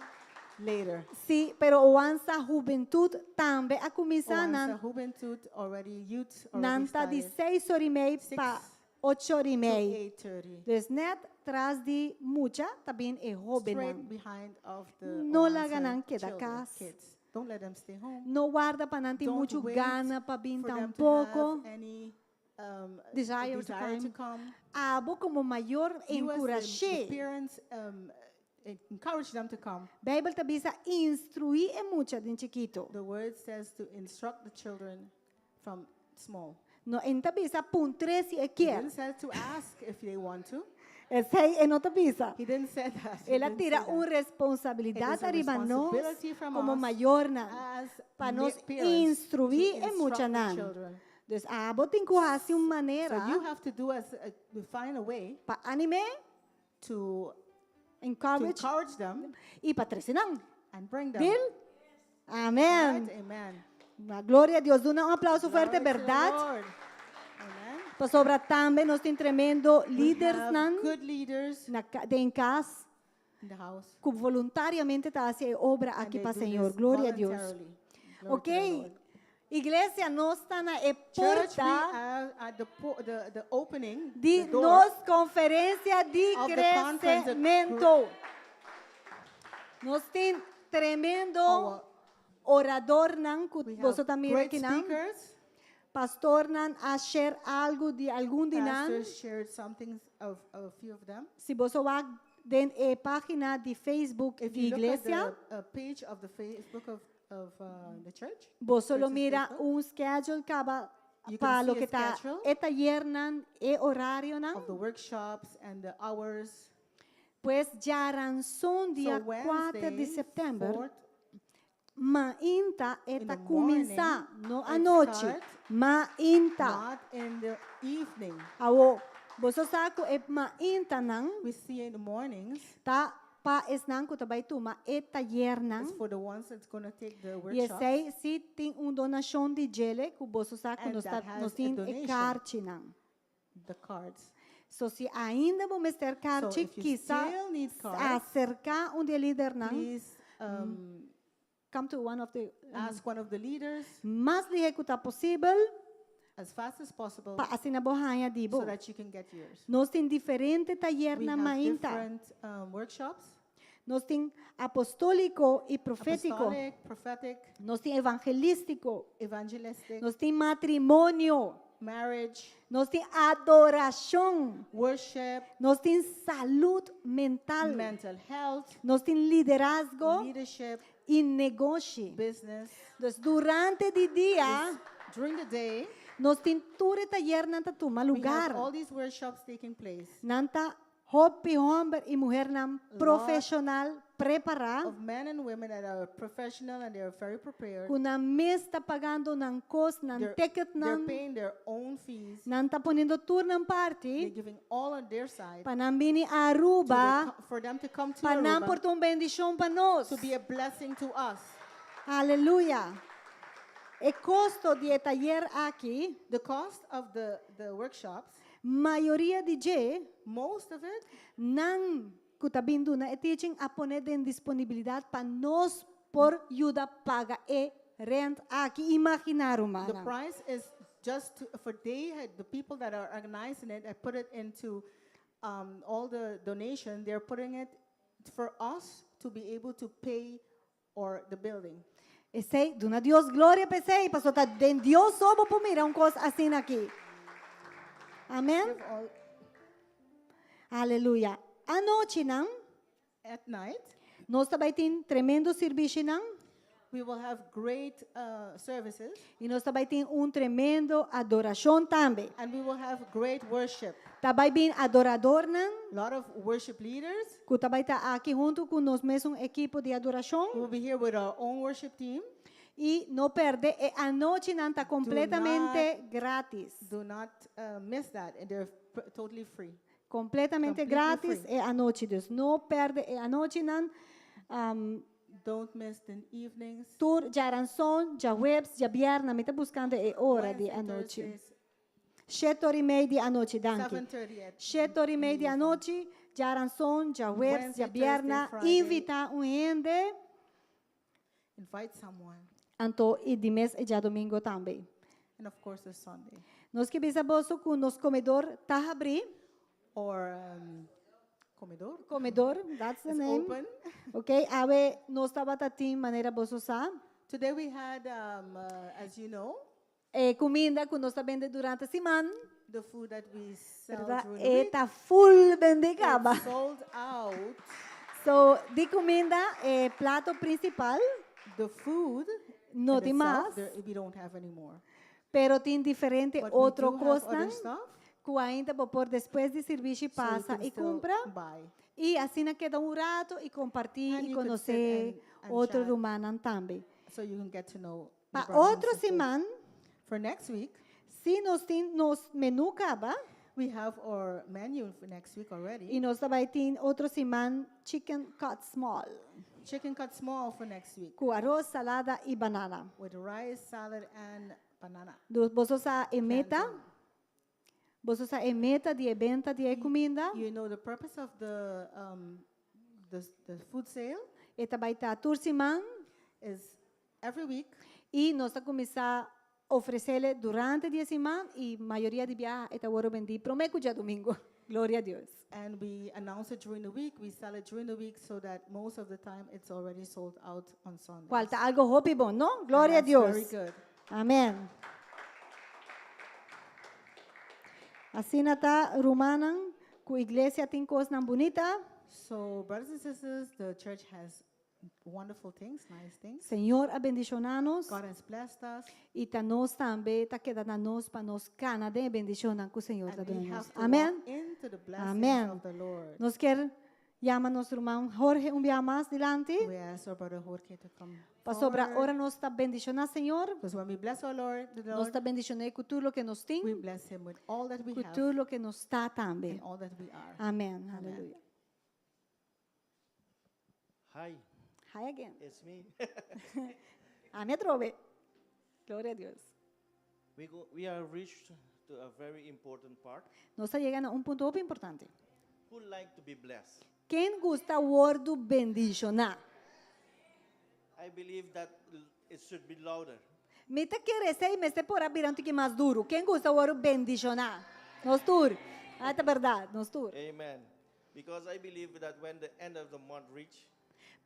later. Sí, pero Oansa Juventud tambe a kuminsá Oansa nan Juventud already, youth already nan ta di started. 6 or i mei pa Six 8 or i to mei. 8:30. Dus net tras di mucha ta bin e hóbennan. Straight behind of the No Oansa laga nan keda children, kas. kids. Don't let them stay home. No warda pa nan tin Don't muchu wait gana pa bin for them to tampoko. have any, Desire to desire to come. come. Abo komo mayor You as the enkurash'é. parents, encourage them to come. Beibel ta bisa instruí e mucha den chikitu. The word says to instruct the children from small. No, e no ta bisa puntr'é si e He kier. didn't say to ask if they want to. Esei e no ta bisa. He didn't say that. He El a didn't tira say un that. responsabilidat It is a ariba nos responsibility from komo us mayornan as pa nos parents instruí to e instruct the muchanan. children. Dus abo tin ku hasi un manera So you have to do as a, to find a way pa anim'é, to encourage, encourage them i pa trese nan. and bring them. Deal? Amen. Right? Amen. Na gloria a Dios. Duna un aplauso fuerte, Glory to the berdad? Lord. Amen. Pasobra tambe nos tin tremendo We líderes have nan good leaders na den kas in the house. ku voluntariamente ta hasi e obra And aki they pa do Señor. this Gloria a Dios. voluntarily. Glory Ok. to the Lord. Iglesia, nos ta na e Church, we porta are at the opening, di the door nos konferensia di of the conference, the kresementu. Nos tin tremendo Our oradornan ku We have boso ta mira great akinan. speakers. Pastornan a share algu di algun di nan. Pastors shared some things of a few of them. Si boso wak den e página di Facebook If di you look at iglesia, the page of the Facebook of the church, boso lo church's mira Facebook, un schedule kaba You pa can lo see ke a ta schedule e tayernan, e horarionan. of the workshops and the hours. Pues djaranson dia So 4 di Wednesday, september, 4th, mainta e in ta the kuminsá, morning, no it anochi, start mainta. Not in the evening. Awo, boso sa ku e maintanan We see in the mornings. ta pa esnan ku ta bai tuma e tayernan. It's for the ones that's going to take the I workshop. esei si tin un donashon di djele ku boso sa ku And nos ta that has nos a tin e donation. karchinan. The cards. So si ainda bo mester So karchi, if you kisa still need cards, aserká un di e lidernan. Please Come to one of the ask one of the leaders mas lihé ku ta posibel as fast as possible pa asina bo haña di bo. so that you can get yours. Nos tin diferente We tayernan have mainta. different workshops. Nos tin apostóliko i profétiko. Apostolic, prophetic, Nos tin evangelístiko. evangelistic, Nos tin matrimonio. marriage, Nos tin adorashon. worship, Nos tin salud mental. mental health, Nos tin liderazgo leadership, i negoshi. business. Dus durante di dia, During the day, nos tin tur e tayernan ta tuma we have lugar. all these workshops taking place. Nan ta Hopi homber y muhernan profesional prepara. Of men and women that are professional and they are very prepared. Cu nan mes ta pagando nan cost, nan ticket They're nan, paying their own fees. Nan ta poniendo tur nan They're parti giving all on their side pa nan bini Aruba, for them to come to pa nan Aruba por ta un bendicion pa nos. To be a blessing to us. Aleluya. E costo di e tayer aki, The cost of the workshops, mayoria di dje, most of it, nan cu ta bin duna e teaching a pone den disponibilidad pa nos por yuda paga e rent aki. Imagina, The rumannan. Price is just for they had the people that are organizing it and put it into all the donation. They're putting it for us to be able to pay or the building. Esey, duna Dios gloria p'esey, paso ta den Dios so bo por mira un cos asina aki. Amen. Give all Aleluya. Anochinan, At night, nos ta bay tin tremendo servicionan. We will have great services. Y nos ta bay tin un tremendo adoracion tambe. And we will have great worship. Ta bay bin adoradornan. A lot of worship leaders. Cu ta bay ta aki hunto cu nos mesun ekipo di adoracion. We will be here with our own worship team. Y no perde, e anochinan ta completamente gratis. Do not miss that. And they're totally free. Completamente Completely gratis free. e anochi. Dus no perde e anochinan. Don't miss the evenings. Tur diaranson, diahuebs, diabierna, mi ta buscando e ora di Wednesday, anochi. Thursdays. 7:30 di anochi, danki. 7:30 at 7:30 di anochi, diaranson, diahuebs, Wednesday, diabierna, Thursday, Friday. Invita un hende. Invite someone. Anto y dimes e diadomingo tambe. And of course, the Sunday. Nos ke bisa boso cu nos comedor ta habri. Or comedor. Comedor, that's the It's name. open. Ok, awe nos tabata tin manera boso sa. Today we had, as you know, E cuminda cu nos ta bende durante siman. The food that we sell Berdat? during the week. E ta full bendi caba. It's sold out. So, di cuminda, e plato principal. The food No in tin itself, mas. there, we don't have anymore. Pero tin diferente But we otro do have other cosnan stuff. cu ainda bo por despues di servicio So you pasa can y still cumpra. buy. Y asina keda un rato y comparti And y you could conoce sit and otro chat. rumannan tambe. So you can get to know the Pa brothers and otro sisters. siman, For next week, si nos tin nos menu caba, we have our menu for next week already. Y nos tambe tin otro siman chicken cut small. Chicken cut small for next week. Cu aros, salada y banana. With rice, salad, and banana. Dus boso sa e meta? Boso sa e meta di e benta di e cuminda? You know the purpose of the food sale? E ta bay ta tur siman. Is every week. Y nos ta cuminsa ofrece durante di e siman y mayoria di biaha e ta wordo bendi prome cu diadomingo. Gloria na Dios. And we announce it during the week. We sell it during the week so that most of the time it's already sold out on Sunday. Cual ta algo hopi bon, no? Gloria na That's very Dios. good. Amen. Asina ta rumannan cu iglesia tin cosnan bunita. So, brothers and sisters, the church has wonderful things, nice things. Señor a bendiciona nos. God has blessed us. Y ta nos tambe, ta keda na nos pa nos cana den bendicionnan cu Señor ta And we duna have nos. to Amen. walk into the blessings Amen. of the Lord. Nos kier yama nos ruman Jorge un biaha mas dilanti. We ask our brother Jorge to come Pasobra forward. ora nos ta bendiciona Señor. Because when we bless our Lord, the Nos Lord, ta bendiciona cu tur loke nos tin. we bless him with all that we have Cu tur loke nos ta tambe. and all that we are. Amen. Amen. Hallelujah. Hi. Hi again. It's me. Ami atrobe. Gloria na Dios. We are reached to a very important part. Nos a yega na un punto hopi importante. Who like to be blessed? Ken gusta wordo bendiciona? I believe that it should be louder. Mi ta kere esey mester por a bira un tiki mas duro. Ken gusta wordo bendiciona? Nos tur. Ah, ta berdad, nos tur. Amen. Because I believe that when the end of the month reach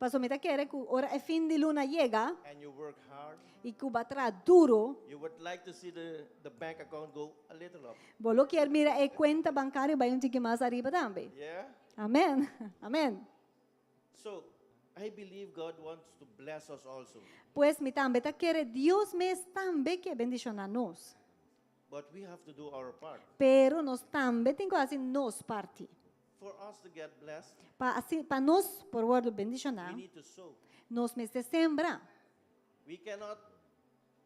Paso mi ta kere cu ora e fin di luna yega and you work hard, y cu bo a traha duro, you would like to see the bank account go a little up. bo lo kier mira e cuenta bancario bay un tiki mas ariba tambe. Yeah? Amen. Amen. So, I believe God wants to bless us also. Pues mi tambe ta kere Dios mes tambe kier bendiciona nos. But we have to do our part. Pero nos tambe tin cu haci nos parti. For us to get blessed, Pa asina, pa nos por wòrdu bendishoná, we need to sow. nos mester sembra. We cannot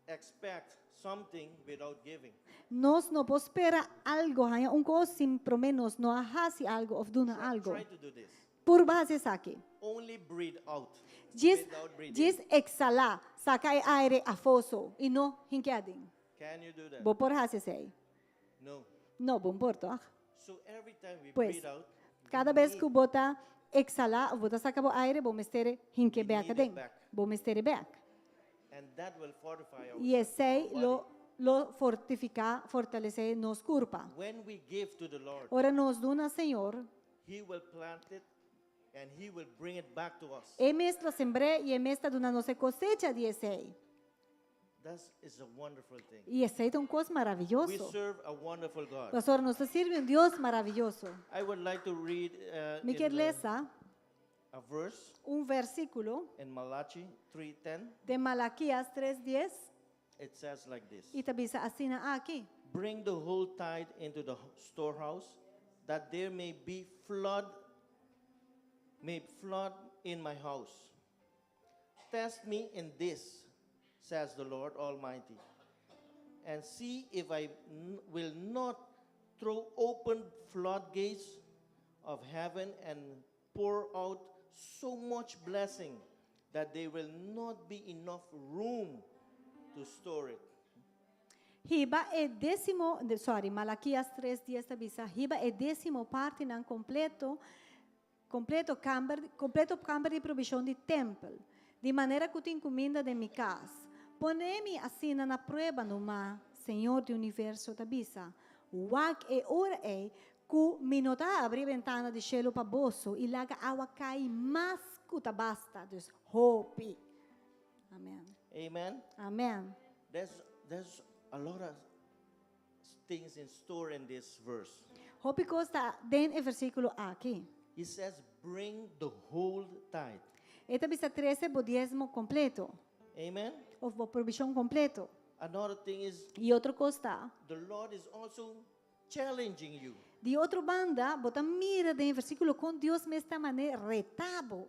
expect something without giving. Nos no por spera algu, haña un kos sin promé nos no a hasi algu òf duna algu. Try to do this. Purba hasi esaki. Only breathe out. Djis, Without breathing. djis eksalá, saka e aire afó so i no hinke aden. Can you do that? Bo por hasi esei? No. No, bo no por tòg? So every time we Pues, breathe out, kada bes ku bo ta eksalá òf bo ta saka bo aire, bo mester hinke We bèk need it aden. back. Bo mester e bèk. And that will fortify our, I esei our body. lo lo fortifiká, fortalesé nos kurpa. When we give to the Lord, Ora nos duna Señor, He will plant it and He will bring it back to us. E mes lo sembr'é i E mes ta duna nos e kosecha di esei. That is a wonderful thing. I esei ta un kos We maravioso. serve a wonderful God. Pasobra nos ta sirbi un Dios maravioso. I would like to read Mi in kier the, lesa a verse un versíkulo in Malachi 3:10. den Malakias 3:10 It says like this. i ta bisa asina aki. Bring the whole tithe into the storehouse, that there may be flood, may flood in my house. Test me in this, says the Lord Almighty, and see if I will not throw open floodgates of heaven and pour out so much blessing that there will not be enough room to store it. Hiba e désimo, sorry, Malakias 3:10 ta bisa, hiba e désimo partinan kompleto, kompleto kamber, kompleto kamber di provishon di tèmpel, di manera ku tin kuminda den mi kas. Pone mi asina na prueba numa, Señor di universo ta bisa, wak e ora ei ku mi no ta habri bentana di shelu pa boso i laga awa kai mas ku ta basta, dus hopi. Amen. Amen. Amen. There's, there's a lot of things in store in this verse. Hopi kos ta den e versíkulo aki. He says, bring the whole tithe. E ta bisa trese bo diesmo kompleto. Amen. Of bo provishon kompleto. Another thing is, I otro kos ta. the Lord is also challenging you. Di otro banda, bo ta mira den e versíkulo kon Dios mes ta manera reta bo.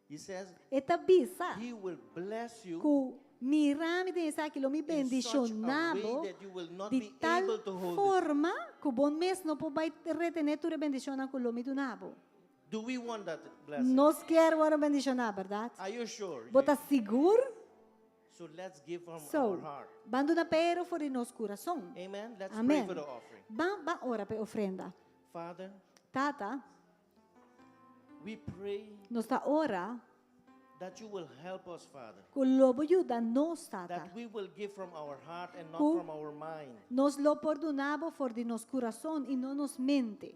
He says, E ta bisa He will bless you ku mira mi den esaki lo mi in such a bendishoná way bo that you will not di be tal able to hold it. forma ku bo mes no por bai retené tur e bendishonnan ku lo mi duna bo. Do we want that blessing? Nos kier wòrdu bendishoná, bèrdat? Are you sure? Bo ta sigur? So let's give from So, our heart. ban duna pero for di nos kurason. Amen. Let's pray Amen. for the offering. Ban ban ora pa e ofrenda. Father, Tata, we pray nos ta ora that you will help us, Father. ku lo bo yuda nos, Tata. That we will give from our heart and not Ku from our mind. nos lo por duna bo for di nos kurason i no nos mente.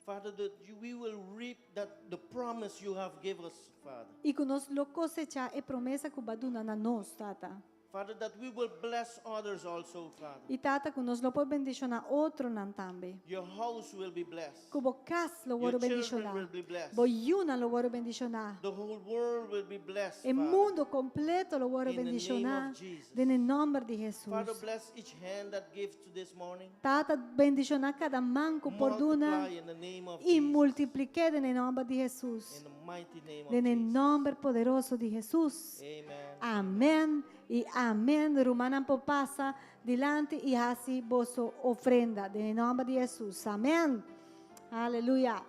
Father, that you, we will reap that the promise you have given us, Father. I ku nos lo kosechá e promesa ku bo a duna na nos, Tata. Father, that we will bless others also, Father. I Tata, ku nos lo por bendishoná otronan tambe. Your house will be blessed. Ku bo kas lo Your wòrdu children bendishoná. will be blessed. Bo yunan lo wòrdu bendishoná. The whole world will be blessed, E Father. mundu kompleto lo wòrdu In the name bendishoná of Jesus. den e nòmber di Hesus. Father, bless each hand that gives to this morning. Tata, bendishoná kada man ku por duna Multiply in the name of i Jesus. multipliké den e nòmber di Hesus. In the mighty name of Den e Jesus. nòmber poderoso di Hesus. Amen. Amèn i amèn. Rumannan por pasa dilanti i hasi boso ofrenda. Den e nòmber di Hesus. Amèn. Aleluya.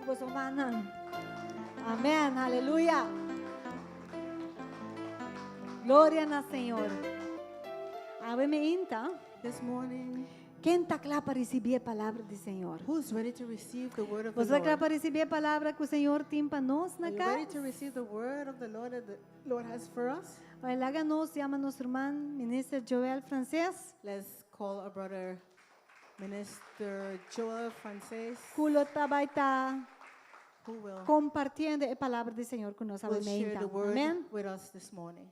Boso mannan. Amen. Aleluya. Gloria na Señor. Awe mainta. This morning, Ken ta kla pa risibí e palabra di Señor? Who's ready to receive the word of the Bo ta kla Lord? pa risibí e palabra ku Señor tin pa nos na Are you ready kas? to receive the word of the Lord that the Lord has for us? Bai laga nos yama nos ruman, Minister Joel Frances. Let's call our brother Minister Joel Frances, Ku lo ta bai ta who will, kompartiendo e palabra di Señor ku nos will share awe mainta. the word Amèn. with us this morning.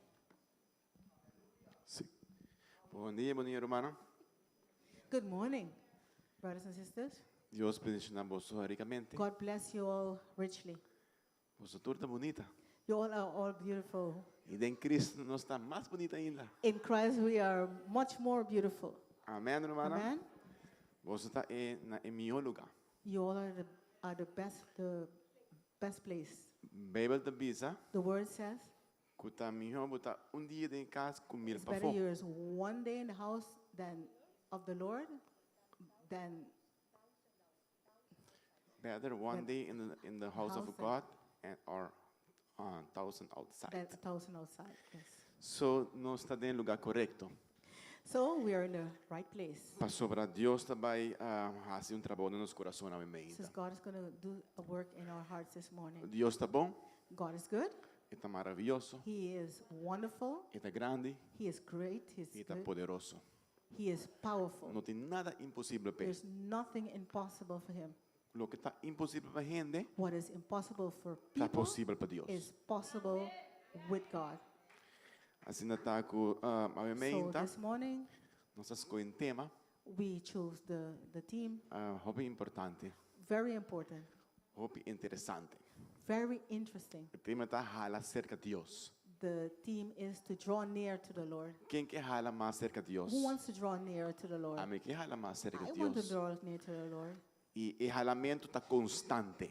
Sí. Bon dia, bon dia, ruman. Good morning, brothers and sisters. Dios bendishoná boso rikamente. God bless you all richly. Boso tur ta bunita. You all are all beautiful. I den Kristu nos ta mas bunita ainda. In Christ, we are much more beautiful. Amèn, ruman. Amen. Boso ta na e mihó lugá. You all are the best place. Beibel ta bisa The word says ku ta mihó bo ta un dia den kas ku mil it's better pafó. you're one day in the house than of the Lord than Better one day in the house of house God and or thousand outside. Than a thousand outside. Yes. So nos ta den lugá korekto. So we are in the right place. Pasobra Dios ta bai hasi un trabou den nos kurason Since God is going to do a work in our hearts this morning. Dios ta bon, God is good. E ta maravioso, He is wonderful. E ta grandi, He is great. He is e ta good. poderoso. He is powerful. No tin nada imposibel p'e. There's nothing impossible for him. Loke ta imposibel pa hende, What is impossible for ta people posibel pa Dios. Is possible with God. Asina ta ku So mainta, this morning, nos a skohe un tema, we chose the theme, hopi importante, very important, hopi interesante. Very interesting. E tema ta hala serka Dios. The theme is to draw near to the Lord. Ken ke hala mas serka Dios? Who wants to draw near to the Lord? Ami ke hala mas serka I want to Dios. Draw near to the Lord. I e halamentu ta konstante.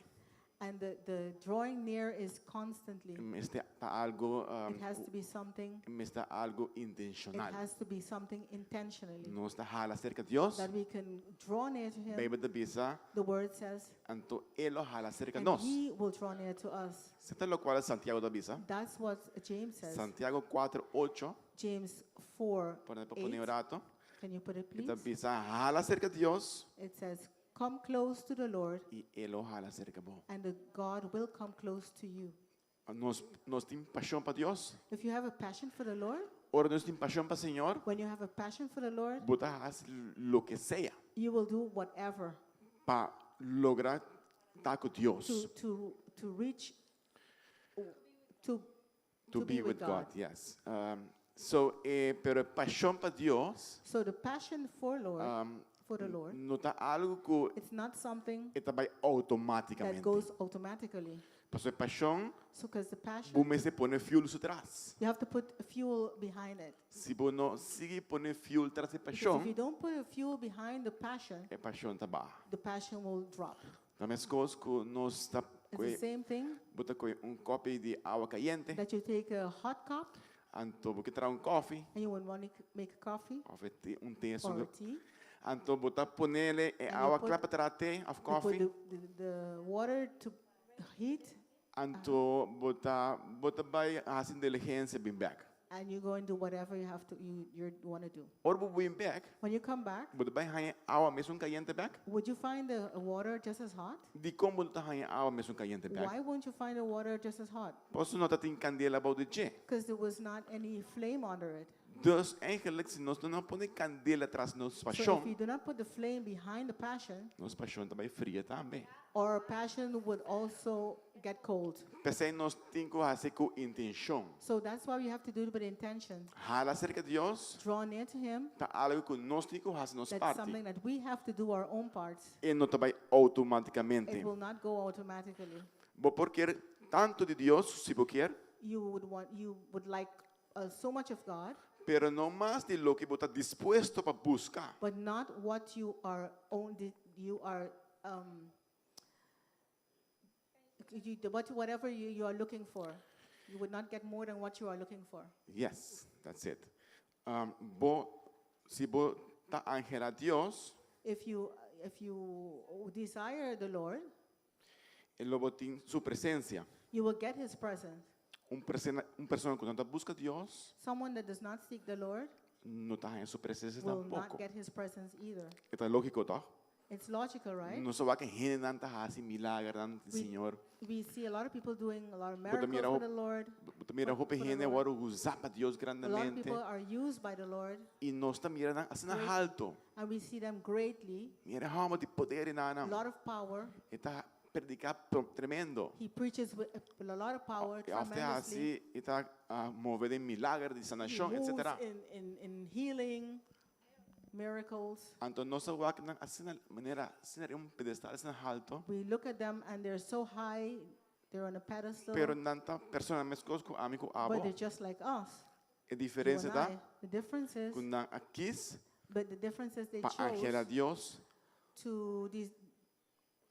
And the drawing near is constantly. Mester ta algu, It has to be something, mester ta algu it intenshonal. Has to be something intentionally. Nos ta hala serka Dios. That we can draw near to Him. Beibel ta bisa, The word says, anto E lo hala serka and nos. He will draw near to us. Esei ta loke Santiago ta bisa. That's what James says. Santiago 4, 8. James 4, Pone pa pone 8. un ratu. Can you put it, E ta please? bisa hala serka Dios It says, "Come close to the Lord, i E lo hala serka bo. And the God will come close to you." Nos tin pashon pa Dios. If you have a passion for the Lord, Ora nos tin pashon pa Señor, when you have a passion for the Lord, bo ta hasi loke sea you will do whatever pa logra ta ku Dios. to reach, To be with God, yes. So, pero pashon pa Dios, So the passion for the Lord, no ta algu ku it's not something ta bai that outomátikamente. Goes automatically. Pasobra pashon, So because the passion, bo mester pone fuel su tras. You have to put fuel behind it. Si bo no sigui pone fuel tras di Because if you pashon, don't put a fuel behind the passion, e pashon ta baha. The passion will drop. Ta meskos ku nos ta It's the same thing bo ta kohe un kòpi di awa kayente, that you take a hot cup anto bo ke traha un kòfi, and you would want to make a coffee òf te, un te, or a tea. Anto bo ta pone e And you awa put kla pa traha te òf You put kòfi, the water to heat anto bo ta bo ta bai hasi diligensia bin bèk. And you go and do whatever you want to do. Ora bo bin bèk, When you come back, bo ta bai haña awa mesun kayente bèk? Would you find the water just as hot? Dikon bo no ta haña awa mesun kayente bèk? Why won't you find the water just as hot? Pasobra no tabatin kandela bou di dje. Because there was not any flame under it. Dus eigenlijk, si nos no pone kandela tras nos So if you pashon, do not put the flame behind the passion, nos pashon ta bai fria tambe. Our passion would also get cold. P'esei nos tin ku hasi ku intenshon. So that's why we have to do it with intention. Hala serka Dios, Draw near to Him. Ta algu ku nos tin ku hasi nos That's parti. Something that we have to do our own parts. E no ta bai outomátikamente. It will not go automatically. Bo por ke tantu di Dios, si bo ke, You would like so much of God, pero no mas di loke bo ta dispuesto pa buska. But not what you are only you are you, what whatever you are looking for. You would not get more than what you are looking for. Yes, that's it. Bo, si bo ta anhelá Dios, If you desire the Lord, lo bo tin su presensia. You will get His presence. Un persona, un persona ku no ta buska Dios, Someone that does not seek the Lord no ta haña su presensia will not tampoko. get his presence either. E ta lógiko, tòg? It's logical, right? Nos sa wak hendenan ta hasi milagernan di Señor. We see a lot of people doing a lot of Bo ta miracles mira for hop- the Lord. bo ta mira hopi for the hende Lord. wòrdu usá pa Dios A lot of grandemente. people are used by the Lord, I nos ta mira nan asina Great. halto. and we see them greatly. Mira hòmber di poder i A nan. lot of power. E ta prediká tremendo. He preaches with a lot of power, I òf ta tremendously. hasi, e ta move den milager di He sanashon, moves etsetera. in healing, miracles. Anto nos a wak nan asina manera, asina riba un pedestal asina halto. We look at them and they're so high, they're on a pedestal, Pero nan ta persona meskos ku ami ku abo. but they're just like us. E You diferensia and ta I. The difference is, ku nan a kis but the difference is they pa anhela chose Dios, to, des-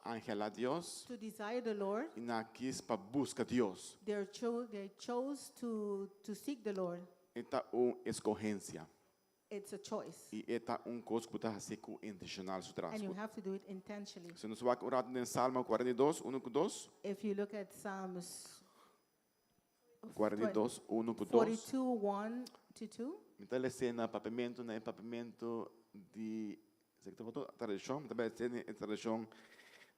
anhela Dios, to desire the Lord. i nan a kis pa buska Dios. They cho- they chose to, to seek the Lord. E ta un eskohensia. It's a choice. I e ta un kos ku bo ta hasi ku intenshonal su tras. And you have to do it intentionally. Si nos wak un ratu den Salmo 42, 1 ku 2. If you look at Psalms 42, 1 ku 2. 42, 1 to 2. Mi ta lesa na papiamentu, na e papiamentu di, esaki ta otro tradishon, mi ta bai lesa na e tradishon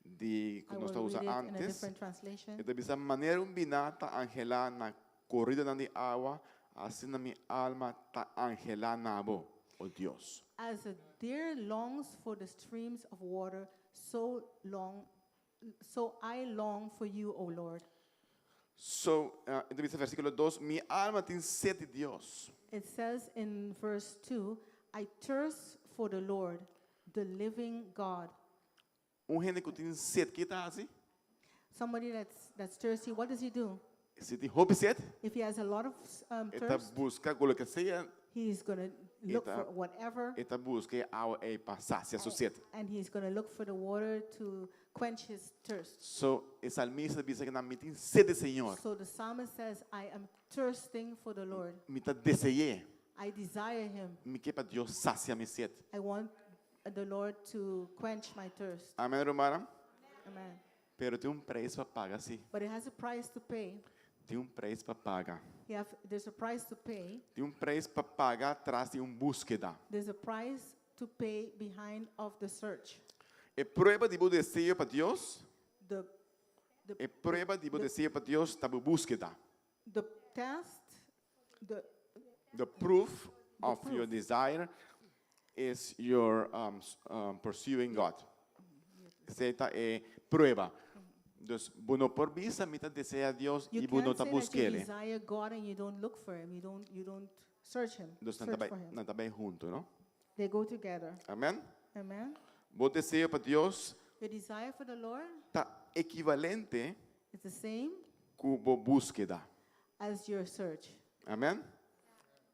di ku I nos ta will usa read it in a antes. different translation. E ta bisa, Manera un biná ta anhelá na koridanan di awa, asina mi alma ta anhelá na bo, o Dios. As a deer longs for the streams of water, so long, so I long for you, O Lord. So, e ta bisa versíkulo dos, Mi alma tin set di Dios. It says in verse 2, I thirst for the Lord, the living God. Un hende ku tin set, ke ta hasi? Somebody that's, that's thirsty, what does he do? Si tin hopi set, If he has a lot of um, e ta thirst, buska ku loke sea, he's going to look ta for whatever, e ta buska e awa ei pa sasia su set. and he's going to look for the water to quench his thirst. So, e salmista ta bisa ku nan, Mi tin set di Señor. So the psalmist says, I am thirsting for the Lord. Mi ta dese'é. I desire him. Mi ke pa Dios sasia mi set. I want the Lord to quench my thirst. Amen, rumannan? Amen. Pero tin un preis pa paga, sí. But it has a price to pay. Tin un preis pa paga. You have, there's a price to pay. Tin un preis pa paga tras di un búskeda. There's a price to pay behind of the search. E prueba di bo deseo pa Dios, The, the, e prueba di bo deseo pa Dios ta bo búskeda. the test, the, The proof The of your proof. desire is your um, um, pursuing God. Esei ta e prueba. Dus bo no por bisa mi ta desea Dios You i bo no can't ta say that you busk'é. desire God and you don't look for him. You don't, you don't search him. Dus nan ta Search bai, for him. nan ta bai hunto, no? They go together. Amen? Amen. Bo deseo pa Dios Your desire for the Lord ta ekivalente is the same ku bo búskeda. as your search. Amen?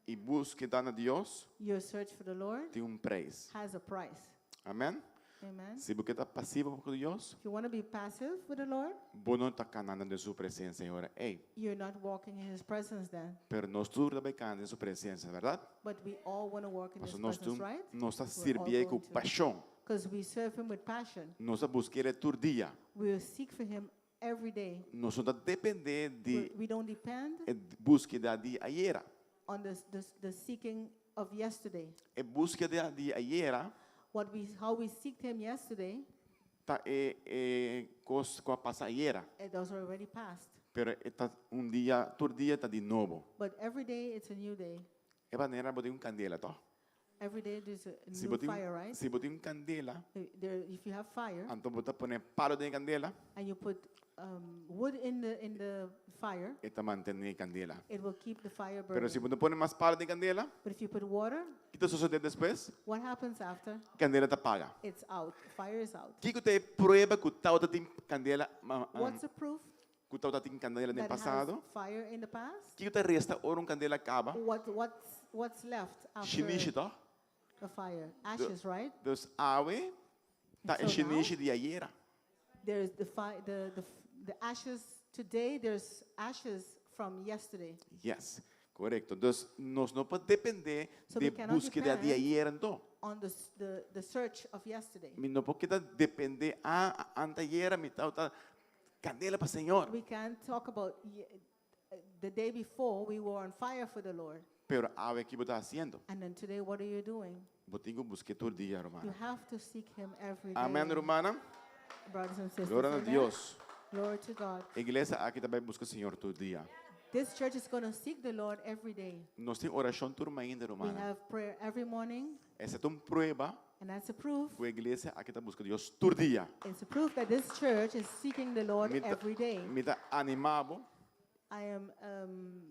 I búskeda na Dios Your search for the Lord tin un preis. has a price. Amen? Amen. Si bo ke ta pasivo ku Dios, If you want to be passive with the Lord, bo no ta kanando den su presensia e ora ei. you're not walking in his presence then. Pero nos tur ta bai kana den su presensia, bèrdat? But we all want to walk in his Pasobra nos presence, tur right? nos ta We're all sirbié ku going to. pashon. Because we serve him with passion. Nos ta busk'é tur dia. We will seek for him every day. Nos no ta dependé di We, we don't depend e búskeda di ayera. on the, the, the seeking of yesterday. E búskeda di ayera What we, how we seeked him yesterday, ta e e kos ku a pasa ayera. it was already past. Pero e ta un dia, tur dia ta di nobo. But every day it's a new day. E manera bo tin un kandela, to? Every day there's a Si new bo tin, fire, right? si bo tin un kandela, There, if you have fire anto bo ta pone palo den e kandela, and you put um, wood in the, in the fire, e ta mantené e kandela. it will keep the fire Pero burning. si bo no pone mas palo den e kandela, But if you put water, ki ta sosodé despues? what happens after? Kandela ta paga. It's out. Fire is out. Kiko ta e prueba ku tabata tin kandela, What's the proof ku tabata tin kandela den that has pasado? fire in the past? Kiko ta resta ora un kandela kaba? What, what's, what's left after Shinishi, toch? the fire? Ashes, right? Dus awe ta e So now- shinishi di ayera. There's the, fi- the, the, the ashes today, there's ashes from yesterday. Yes, korekto. Dus nos no por dependé So di we cannot búskeda di depend ayera anto. on the, the, the search of yesterday. Mi no por keda dependé, ah, antayera mi tabata kandela pa Señor. We can't talk about ye- The day before, we were on fire for the Lord. Pero awe ki bo ta hasiendo? And then today, what are you doing? Bo tin ku busk'é tur dia, You rumannan. have to seek Him every day. Amèn, rumannan. Brothers and sisters. Gloria na Amen? Dios. Glory to God. E iglesia aki ta bai buska Señor tur dia. This church is going to seek the Lord every day. Nos tin orashon tur mainta, We rumannan. have prayer every morning, Esei ta un prueba and that's a proof. ku e iglesia aki ta buska Dios tur dia. It's a proof that this church is seeking the Lord Mi ta, every day. mi ta animá bo I am um,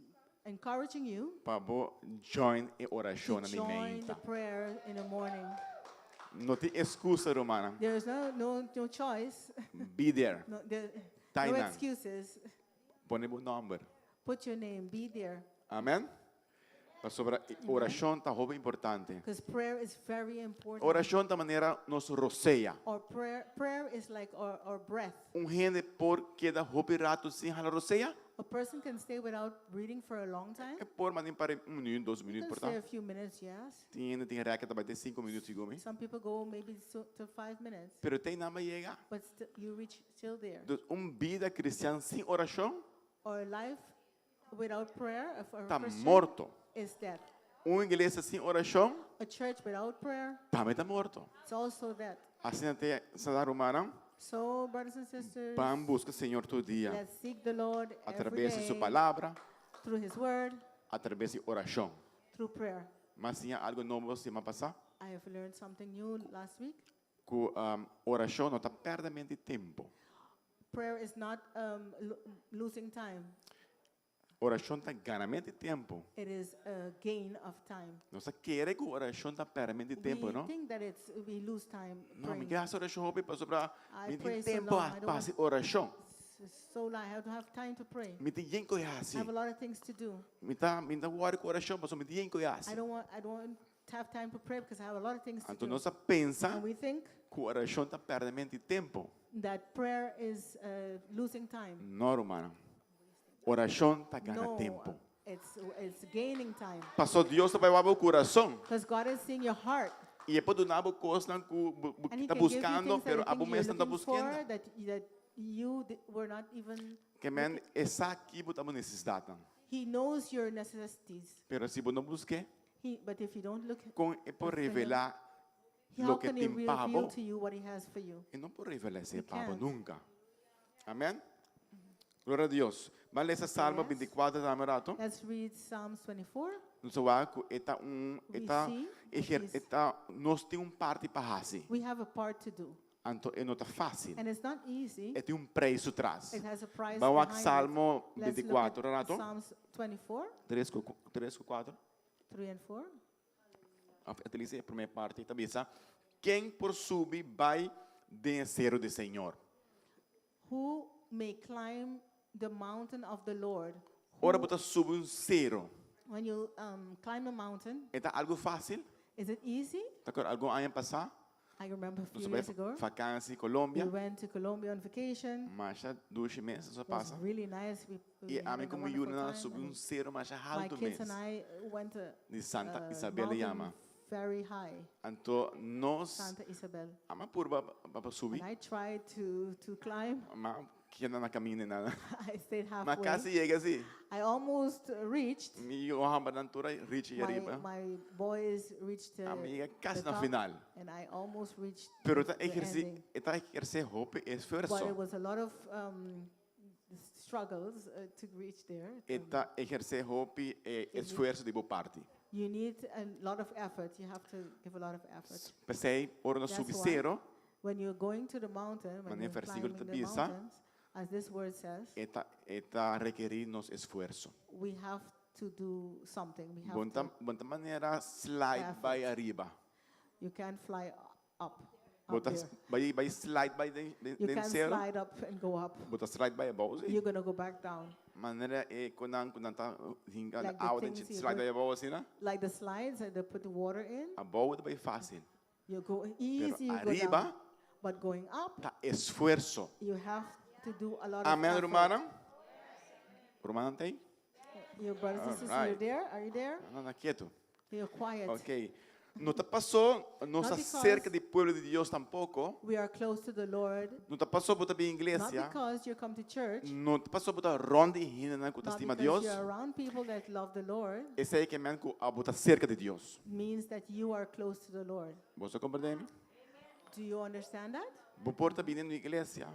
encouraging you pa bo join e to orashon na mi join mainta. the prayer in the morning. No tin excusa, rumannan. There is no, no, no choice, Be there. no, there, no Ta einan. excuses. Pone bo nòmber. Put your name, be there. Amèn? Pasobra orashon ta hopi importante. Because prayer is very important. Orashon ta manera nos rosea. Our prayer, prayer is like our, our breath. Un hende por keda hopi ratu sin hala rosea? A person can stay without breathing for a long time. E por mas den par un minuut, dos minuut Can por stay ta. a few minutes, yes. Tin hende tin rèkè ta bai te sinku minuut sigur mi. Some people go maybe so, to five minutes, Pero te einan bo a yega. but still, you reach still there. Dus un bida kristian sin orashon Or life without prayer of a ta Christian morto. is death. Un iglesia sin orashon A church without prayer, tambe ta morto. it's also death. Asina ta sa rumannan, So, brothers and sisters, ban buska Señor tur dia. let's seek the Lord A every traves di su day palabra, through His Word, a traves di orashon. through prayer. M'a siña algu nobo siman pasá, I have learned something new last week. ku orashon no ta pèrdèmento di tempu. Prayer is not um, losing time. Orashon ta ganamento di tempu. It is a gain of time. Nos ta kere ku orashon ta pèrdèmento di tempu, We no? think that it's we lose time No, mi praying. ke hasi orashon hopi pasobra I mi tin pray so tempu long, a I don't pa hasi orashon. So long, I don't have time to pray. Mi tin yen ku hasi. I have a lot of things to do. Mi ta mi ta wòri ku orashon pasobra mi tin yen ku hasi. I don't want I don't have time to pray because I have a lot of things to Anto do. nos a pensa And we think ku orashon ta pèrdèmento di tempu. that prayer is uh, losing time. No, rumannan. Orashon ta gana No, tempu. it's, it's gaining time. Paso Dios ta bai wak bo kurason. Because God is seeing your heart. I e por duna bo kosnan ku bo And He ta can give you buskando, things that pero you abo think you're mes no ta looking for buskando. that, that you were not even. Ke men e sa ki bo ta bo nesesidatnan. He knows your necessities. Pero si bo no busk'é, He, but if you don't look, kon e por for him, revelá how loke can he tin pa reveal bo? to you what he has for you? E no por revelá esei He pa bo can't. nunka. Amèn? Gloria a Dios. Ban lesa Salmo Yes. 24 tambe rato. Let's read Psalms 24. Nos ta wak ku e ta un e We ta see eher is e ta nos tin un parti pa hasi. we have a part to do. Anto e no ta fácil. And it's not easy. E tin un preis tras. It has a price Ban wak behind it. Salmo Let's look 24 at rato. Psalms 24, 3 ku 3 ku 4. 3 and 4. Of at least e promé parti ta bisa, Ken por subi bai den e seru di Señor? Who may climb the mountain of the Lord? Ora bo ta subi un seru, When you um, climb a mountain, e ta algu fásil? is it easy? Ta acorda algun aña pasá, I remember a few nos a bai years ago, vakansi Colombia. we went to Colombia on vacation. Masha dushi mes, nos a It was pasa. really nice. We, we I ami had a ku mi wonderful yunan a time. subi un And seru masha my haltu kids mes. and I went to Di Santa a Isabel mountain yama. very high, Anto nos Santa Isabel. ami a purba pa pa subi. And I tried to, to climb. Ma keda na kaminda nada. I stayed Ma halfway. kasi yega si. I almost reached. Mi yu hòmbernan tur a reach My, ariba. my boys reached the, Ami yega kasi the na top, final. and I almost reached Pero ta the ehersé, ending. e ta ehersé hopi But it esfuerso. was a lot of um, struggles uh, to reach there. E Um, ta ehersé hopi eh, esfuerso di bo parti. You need a lot of effort. You have to give a lot of effort. P'esei, ora nos That's subi why sero, When you're going to the mountain, when Manera you're versíkulo climbing ta the bisa, mountains, as this word says, e ta, e ta rekerí nos esfuerso. we have to do something. We have Bon ta, to, bon ta manera slide bai effort. ariba. You can't fly up, Bo up ta there. bai, bai slide bai den, den, You den can't sero. slide up and go up. Bo ta slide bai abou, si. You're going to go back down. Manera e konan ku nan ta hinga Like the awa den things you slide put- bai abou asina. Like the slides that they put the water in, Abou ta bai fácil. you go Pero easy, you go ariba down. But going up, ta esfuerso. you have to do a lot of Amen, effort. rumannan? Rumannan t'ei? Your brothers and sisters, Alright. you're there? Are you there? Nan ta ketu. You're quiet. Ok. No ta paso nos Not ta because- serka di pueblo di Dios tampoko. We are close to the Lord. No ta paso bo ta bin Not iglesia. because you come to church. No ta paso bo ta rond di hendenan ku ta Not stima because Dios. you're around people that love the Lord Esei ke men ku abo ta serka di Dios. means that you are close to the Lord. Boso a komprendé mi? Do you understand that? Bo por ta bini na iglesia.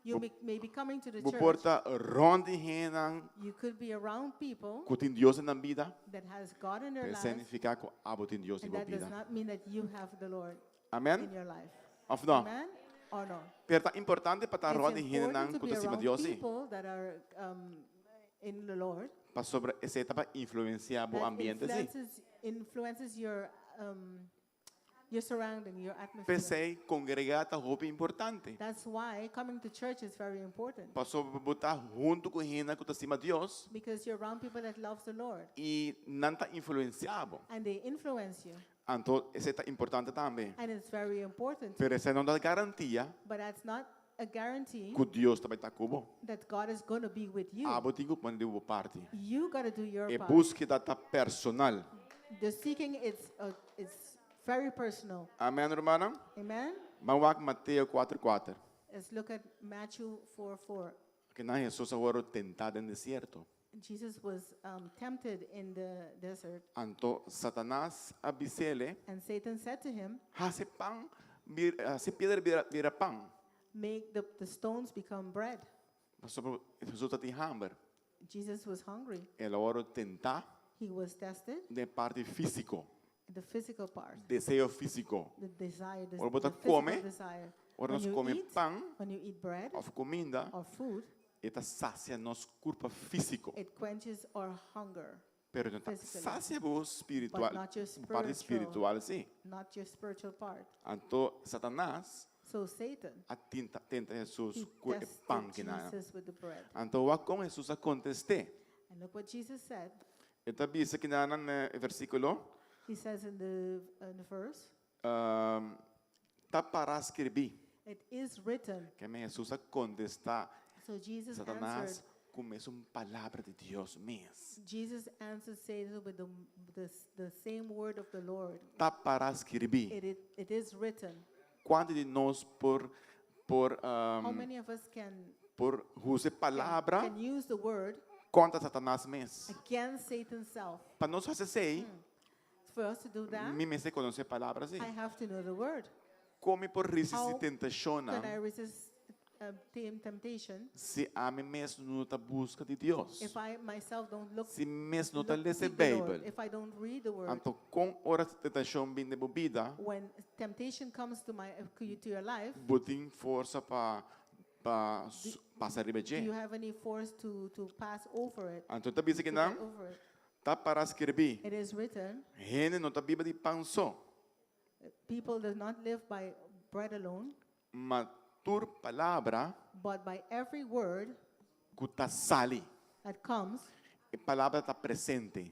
You may, may be coming to the Bo church. por ta rond di hendenan You could be around people ku tin Dios den nan bida. that has God in their Pero lives, significa ku abo tin Dios den and bo that does bida. not mean that you have the Lord Amen? in your life. Of no? Amen or no? Pero ta importante pa ta It's rond di important hendenan to ku be ta stima around Dios sí. people that are um, in the Lord. Pasobra esei ta pa influencia bo That ambiente sí. influences, influences your um, your surrounding, your atmosphere. P'esei kongregá ta hopi importante. That's why coming to church is very important Pasobra bo ta huntu ku hende ku ta stima Dios because you're around people that loves the Lord i nan ta influensiá bo. and they influence you Anto esei ta importante tambe. and it's very important. Pero esei no ta garantia But that's not a guarantee ku Dios ta bai ta ku bo. that God is going to be with you. Abo tin ku pone di bo parti. You got to do your E part. búskeda ta personal. The seeking is uh, is very personal. Amen, rumannan? Amen. Ban wak Mateo 4, 4. Let's look at Matthew 4 4. Kinan Hesus a wòrdu tentá den desierto. Jesus was um, tempted in the desert, Anto Satanas a bis'é, and Satan said to him, Hasi pan, bir, hasi piedra bira, bira pan. Make the, the stones become bread. Pasobra Hesus tatin hamber. Jesus was hungry. El a wòrdu tentá He was tested, den parti físiko, the physical part, deseo físiko. the desire, the, Ora bo ta the physical kome, desire. ora When nos you kome eat, pan when you eat bread òf kuminda, or food, e ta sasia nos kurpa físiko. it quenches our hunger, Pero no ta physically, sasia bo spiritual, but not your parti spiritual, spiritual sí. not your spiritual part. Anto Satanas So Satan, a tinta, tenta Hesus he ku e tested pan kinan. Jesus with the bread. Anto wak kon Hesus a kontest'é. And look what Jesus said. E ta bisa kinan na e versíkulo, He says in the, in the verse, um, ta pará skirbí. it is written. Ke men Hesus a kontestá So Jesus Satanas answered, ku mesun palabra di Dios mes. Jesus answered Satan with the, the, the same word of the Lord. Ta pará skirbí. It, it, it is written. Kuantu di nos por por How um, many of us can, por usa can, palabra can use the word kontra Satanas mes? against Satan's self? Pa nos hasi esei, For us to do that, mi mester konosé palabra sí. I have to know the word. Kon mi por resistí How Can I tentashonnan resist um, tem- temptation si ami mes no ta buska di Dios? if I myself don't look, Si mes no ta look lesa seek the Lord, Beibel. if I don't read the word? Anto kon ora tentashon bin den bo bida, When temptation comes to my to your life, bo tin forsa pa pa pasa riba do you dje. have any force to, to pass over it? Anto ta bisa To ki get nan over it? ta para skirbí. It is written, Hende no ta biba di pan so, people does not live by bread alone, ma tur palabra but by every word ku ta sali. that comes, E palabra ta presente.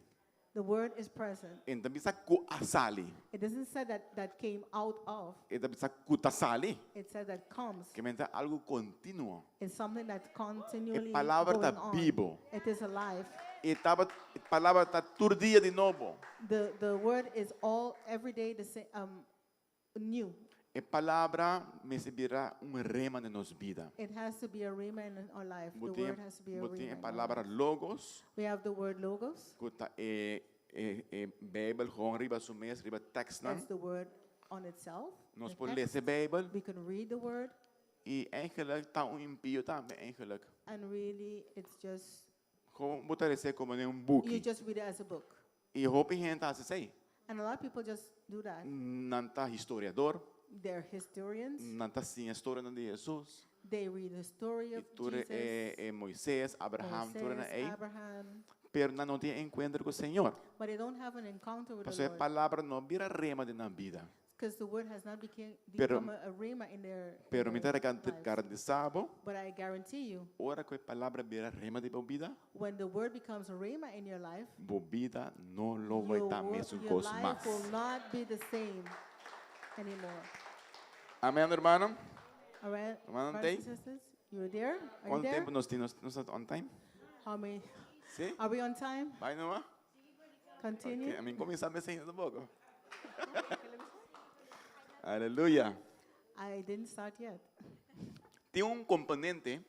the word is present. E no ta bisa ku a sali. It doesn't say that that came out of. E ta bisa ku ta sali. It said that comes. Ke men ta algu kontinuo. It's something that's continually E palabra ta going on. bibo. It is alive. E taba, e palabra ta tur dia di nobo. The the word is all every day the same um new. E palabra mester bira un rema den nos bida. It has to be a rhema in our life. Bo The tin, word has to be a bo tin rhema. e in our palabra life. logos, We have the word logos. ku ta e, e, e Bijbel gewoon riba su mes, riba tekstnan. That's the word on itself. Nos the por text. lesa Bijbel We can read the word, i eigenlijk ta un impio tambe, eigenlijk. and really, it's just Gewoon bo ta lesa komo den un you buki. just read it as a book. I hopi hende ta hasi esei. And a lot of people just do that. Nan ta historiador, They're historians. nan ta siña historianan di Hesus. They read the story I of tur Jesus, e, e Moises, Abraham, tur nan Moses, ei. Abraham, Pero nan no tin enkuentro ku Señor. but they don't have an encounter with the Pasobra e Lord palabra no a bira rema den nan bida. because the word has not became, Pero- become a, a rhema in their, in Pero mi their ta lives. garantisa bo, But I guarantee you, ora ku e palabra bira rema den bo bida, when the word becomes a rhema in your life, bo bida no lo bai your, ta wor- mesun your kos life mas. will not be the same anymore. Amen, hermano. All right, Hermano, brothers tei? and sisters, you're there? Are you Kuantu there? tempu nos tin? Nos, nos ta on time? How many? Sí? Are we on time? Bai numa? Continue. Okay, ami n' kuminsá mes ainda tampoko. Aleluya. I didn't start yet. Tin un komponente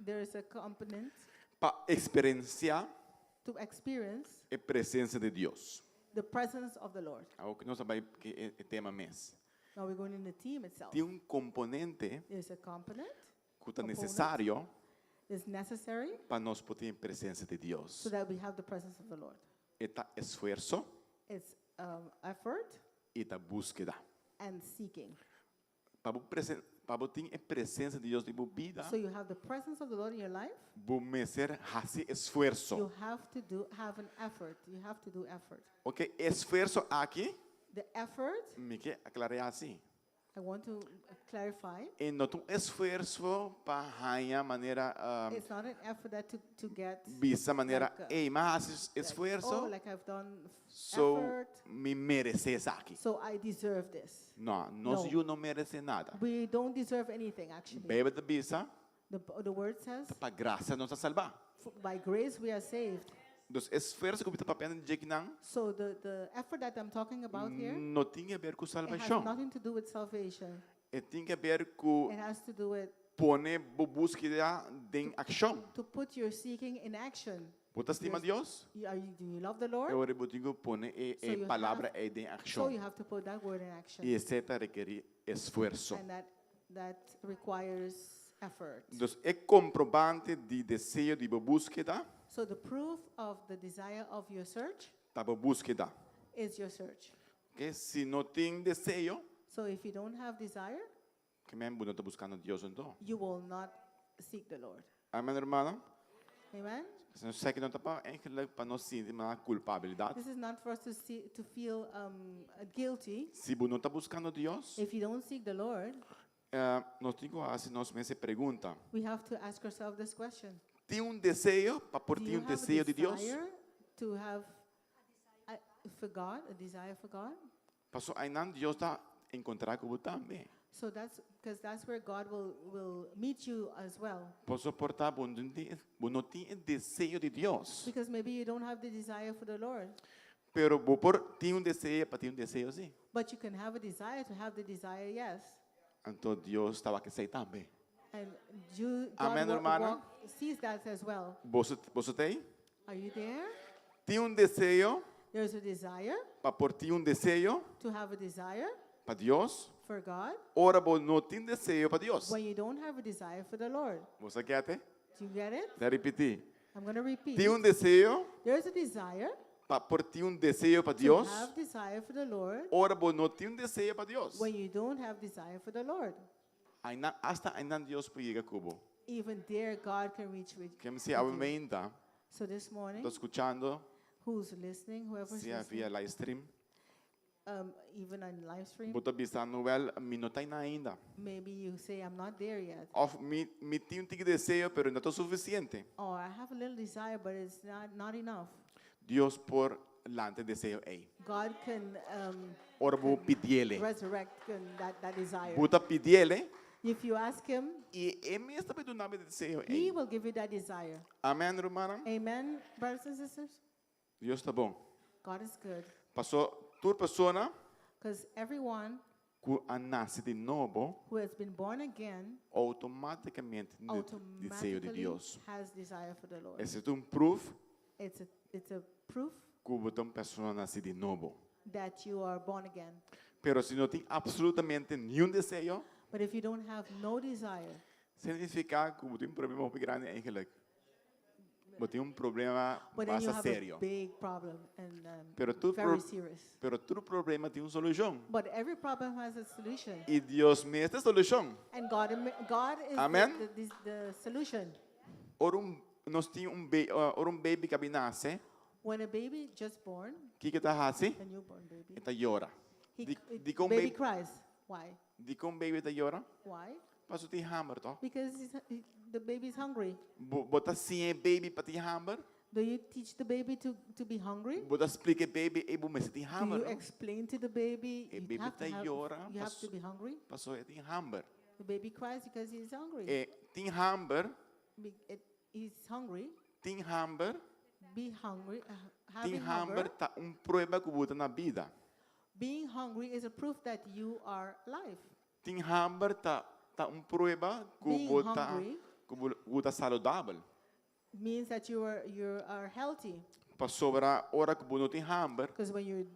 There is a component pa eksperensiá to experience e presensia di Dios. the presence of the Lord. Awor ku nos a bai ku e tema mes. Now we're going in the theme itself. Tin un komponente There's a component ku ta Component. nesesario that's necessary pa nos por tin e presensia di Dios. so that we have the presence of the Lord. E ta esfuerso It's effort i ta búskeda. and seeking. Pa bo presen, pa bo tin e presensia di Dios den bo bida, So you have the presence of the Lord in your life. bo mester hasi esfuerso. You have to do have an effort. You have to do effort. Ok, esfuerso aki, The effort, mi ke aklará asi. I want to clarify. E no ta un esfuerso pa haña manera um, It's not an effort that to, to get bisa manera, like, ei, m'a hasi like, esfuerso, oh, like I've done so effort, mi meresé esaki. so I deserve this. No, nos No. yu no meresé nada. We don't deserve anything actually. Beibel ta bisa, The, the word says, pa grasia nos a salbá. by grace we are saved. Dus esfuerso ku mi ta papiando di djekinan So the, the effort that I'm talking about here, no tin ke ber ku it has salbashon. nothing to do with salvation. E tin ke ber ku It has to do with pone bo búskeda den akshon. to put your seeking in action. Bo ta stima Dios? You, are you, do you love the E Lord? ora bo tin ku pone e So e you palabra have- ei den So you akshon. have to put that word in action. I esei ta rekerí esfuerso. And that, that requires effort. Dus e komprobante di deseo di bo búskeda So the proof of the desire of your search ta bo búskeda. is your search. Ke si no tin deseo, So if you don't have desire, ke men bo no ta buskando Dios anto. you will not seek the Lord. Amen, hermano? Amen? Esaki no ta pa eigenlijk pa nos sinti mas kulpabilidat. This is not for us to see, to feel um, guilty. Si bo no ta buskando Dios, If you don't seek the Lord, eh, nos tin ku hasi nos mes e pregunta. we have to ask ourselves this question. Tin un deseo pa por Do tin you un have a deseo di Dios? desire to have a, for God, a desire for God? Paso einan Dios ta enkontrá ku bo tambe. So that's because that's where God will, will meet you as well. Paso por ta bo no tin, bo no tin e deseo di Dios. Because maybe you don't have the desire for the Lord, Pero bo por tin un deseo pa tin un deseo sí. but you can have a desire to have the desire, yes. Anto Dios ta wak esei tambe. And you, God Amen, hermana. walk, sees that as well. Boso, boso t'ei? Are you there? Tin un deseo There's a desire pa por tin un deseo to have a desire pa Dios. for God Ora bo no tin deseo pa Dios. when you don't have a desire for the Lord. Boso a get e? Do you get it? Ta ripití. I'm going to repeat. Tin un deseo There's a desire pa por tin un deseo pa to Dios. have desire for the Lord Ora bo no tin un deseo pa Dios. when you don't have desire for the Lord. Einan, asta einan Dios por yega ku bo. Even there, God can reach with Ke mi si with awe you. meinta, So this morning, ta skuchando, who's listening, whoever's sea via listening, live stream, um, even on live stream, bo ta bisando, wel, mi no ta einan ainda. maybe you say, I'm not there yet. Of mi, mi tin un tiki deseo, pero no ta sufisiente. Or I have a little desire, but it's not, not enough. Dios por lanta e deseo ei. God can um, Ora bo pidiele. resurrect can, that, that desire. Bo ta pidiele If you ask Him, i e mes ta bai duna bo e deseo He ei. will give you that desire. Amen, rumannan? Amen, brothers and sisters? Dios ta bon. God is good. Paso tur persona Because everyone ku a nase di nobo who has been born again outomátikamente tin deseo di automatically Dios. has desire for the Lord. Esei ta un proof It's a, it's a proof ku bo ta un persona nase di nobo. that you are born again. Pero si no tin absolutamente niun deseo, But if you don't have no desire, signifiká ku bo tin un problema hopi grandi eigenlijk. Bo tin un problema but then you basta have serio. a big problem and um, Pero tur very pro serious. pero tur problema tin un solushon. But every problem has a solution. I Dios mes ta e solushon. And God, God is Amen. the, the, the solution. Ora un nos tin un ora un baby ku a bin nase, When a baby just born, kiko e ta hasi? a newborn baby, E ta yora. he, Di, it- dikon baby baby cries. Why? dikon baby ta yora? Why? Paso e tin hamber, toch? Because he's, he, the baby's hungry. Bo, bo ta siña e baby pa tin hamber? Do you teach the baby to, to be hungry? Bo ta splika e baby, ei bo mester tin Do hamber, you no? explain to the baby E you baby have to ta have, yora, you have to paso be hungry? paso e tin hamber. The baby cries because he's hungry. E tin hamber, Be, it, he's hungry. tin hamber, Be hungry. Uh, tin having hamber hunger ta un prueba ku bo ta na bida. Being hungry is a proof that you are alive. Tin hamber ta ta un prueba ku Being bo ta hungry ku bo ku ta saludabel. means that you are you are healthy. Pasobra ora ku bo no tin hamber, Because when you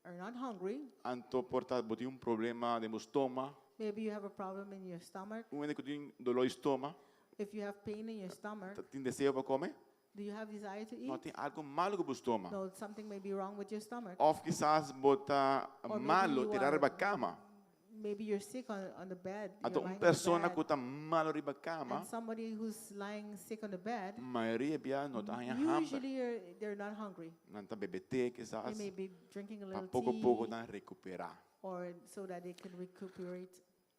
are not hungry, anto por ta bo tin un problema den bo stoma. maybe you have a problem in your stomach. Un hende ku tin doló di stoma, If you have pain in your stomach, ta tin deseo pa kome? do you have desire to No, eat? tin algu malu ku bo stoma. No, something may be wrong with your stomach. Òf kisas bo ta Or maybe malu, you tirá are riba kama. Maybe you're sick on, on the bed. Anto You're un lying on the persona bed. ku ta malu riba kama, And somebody who's lying sick on the bed, mayoria bia no ta haña hamber. usually you're, they're not hungry. Nan ta bebe te They kisas, may be drinking a pa little poko poko tea nan rekuperá. or so that they can recuperate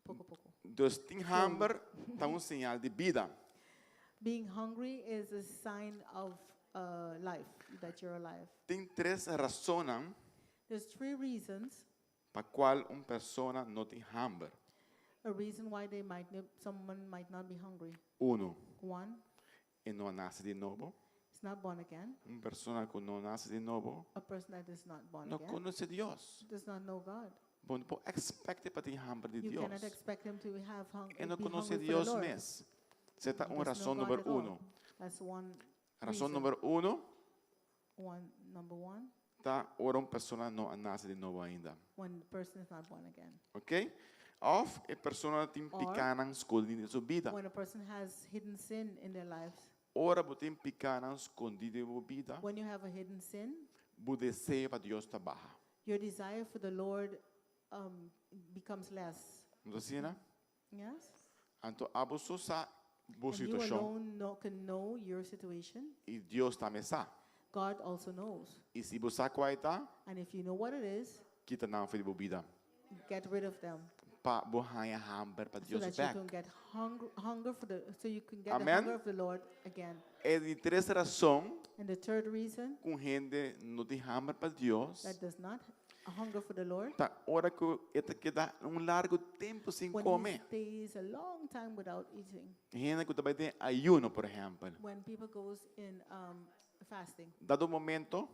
poco poco. Dus tin hamber ta un señal di bida. Being hungry is a sign of uh, life, that you're alive. Tin tres rasonnan There's three reasons pa kual un persona no tin hamber. a reason why they might no, someone might not be hungry. Uno, One, e no a nase di nobo. is not born again. Un persona ku no nase di nobo A person that is not born no again konosé Dios. does not know God. Bo no por expect'e pa tin hamber di You Dios. cannot expect him to have hung, E no be konosé hungry for the Dios Lord. mes. Esei ta He un does rason know God number at all. uno. That's one Rason reason. number uno One, number one, ta ora un persona no a nase di nobo ainda. when the person is not born again. Ok? Òf e persona tin Or pikánan skondí den su bida. When a person has hidden sin in their lives. Ora bo tin pikánan skondí den bo bida, When you have a hidden sin, bo deseo pa Dios ta baha. your desire for the Lord um, becomes less. No ta asina? Yes? Anto abo so sa bo And you situashon alone know, can know your situation. i Dios tambe sa. God also knows. I si bo sa kua e ta, And if you know what it is, kita nan for di bo bida. get rid of them. Pa bo haña hamber pa So Dios that you bek. can get hunger, hunger for the, so you can get the Amen. hunger of the Lord again. E di tres rason And the third reason ku hende no tin hamber pa Dios, that does not hunger for the Lord, ta ora ku e ta keda un largo tempu sin when he kome. stays a long time without eating. Hende ku ta bai den ayuno, por ehèmpel. When people goes in um, fasting. Dado momento,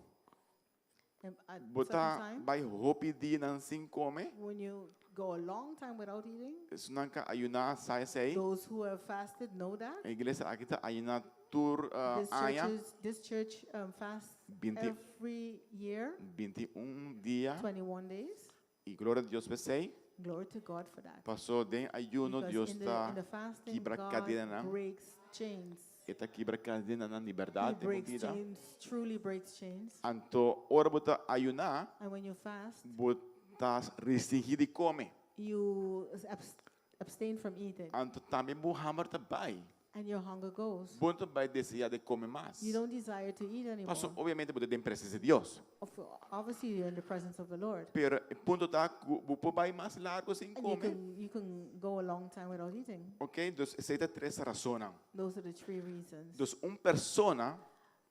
And at bo certain ta time, bai hopi dianan sin kome. when you go a long time without eating, Esnan ka ayuná sa esei. those who have fasted know that. E iglesia aki ta ayuná tur uh, This church, aña, is, this church um, fasts 20, every year, 21 dia. 21 days. I gloria na Dios p'esei. Glory to God for that. Paso den ayuno Because Dios in the, ta in the fasting, kibra God kadenanan. breaks chains. E ta kibra kadenanan di He bèrdat den bo breaks bida. chains, truly breaks chains. Anto ora bo ta ayuná, And when you fast, bo ta restringí di kome. you abstain from eating Anto tambe bo hamber ta bai. and your hunger goes. Bo no ta bai deseá di kome mas. You don't desire to eat anymore. Paso obviamente bo ta den presensia di Dios. Of- Obviously, you're in the presence of the Lord. Pero e punto ta ku bo por bai mas largo sin And you kome. can, you can go a long time without eating. Ok, dus esei ta tres rasonnan. Those are the three reasons. Dus un persona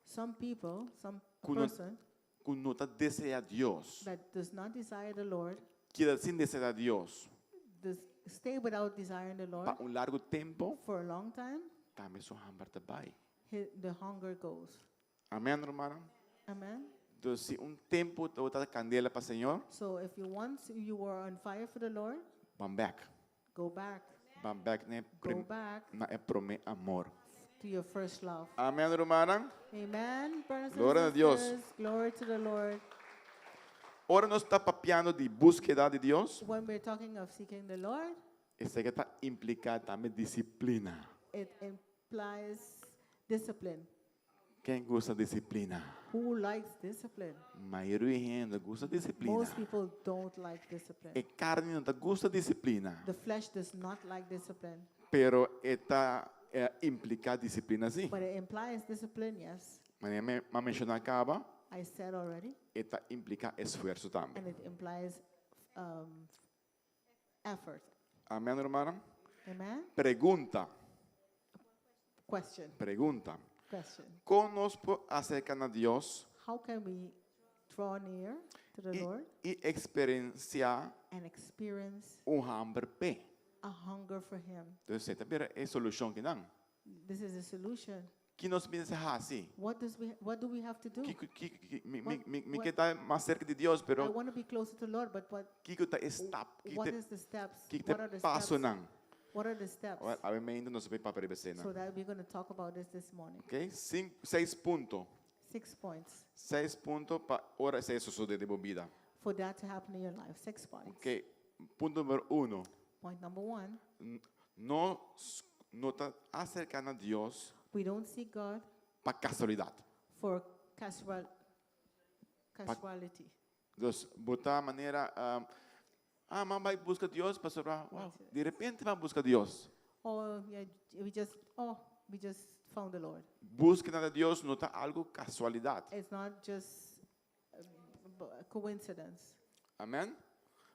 Some people, some ku no, person ku no ta deseá Dios, that does not desire the Lord, keda sin deseá Dios does stay without desiring the Lord pa un largo tempu, for a long time, tambe su hamber ta bai. the hunger goes. Amèn, rumannan? Amen. Dus si un tempu bo ta kandela pa Señor, So if you once you were on fire for the Lord, ban bèk. go back. Ban bèk na e Go prim, back na e promé amor. to your first love. Amèn, rumannan? Amen. Brothers and Gloria na Dios. sisters, glory to the Lord. Ora nos ta papiando di búskeda di Dios, When we're talking of seeking the Lord, esaki ta impliká tambe disiplina. it implies discipline. Ken gusta disiplina? Who likes discipline? Mayoria hende gusta disiplina. Most people don't like discipline. E karni no ta gusta disiplina, The flesh does not like discipline. pero e ta impliká disiplina sí. But it implies discipline, yes. Manera mi a menshoná kaba, I said already. e ta impliká esfuerso tambe. And it implies um, effort. Amèn, rumannan? Amen? Pregunta, Question. pregunta. Question. Kon nos por aserká na Dios How can we draw near to the i, Lord i eksperensiá and experience un hamber p'e? a hunger for Him? Entonces, esei ta bira e solushon kinan. This is the solution. Ki nos mester hasi? What does we what do we have to do? Kiko, kiko, ki- mi, mi, What- mi, mi what- ke ta mas serka di Dios, I pero want to be closer to the Lord, but what kiko ta e stap? Kiko what ta, is the steps? kiko What ta are the steps? pasonan? What are the steps? Awor, Obviamente nos ta bai papia riba esei. So that we're going to talk about this this morning. Ok? Sinku, seis punto. Six points Seis punto pa ora esei sosodé den bo bida. for that to happen in your life. Six points. Ok, punto number uno. Point number one: Nos no ta aserká na Dios we don't seek God pa kasualidat. for casual casuality. Dus bo ta manera, um, ah, m'a bai buska Dios, pasobra, wow, di repente m'a buska Dios. Oh, yeah, we just oh, we just found the Lord. Búskeda di Dios no ta algu kasualidat. It's not just a b- coincidence. Amen.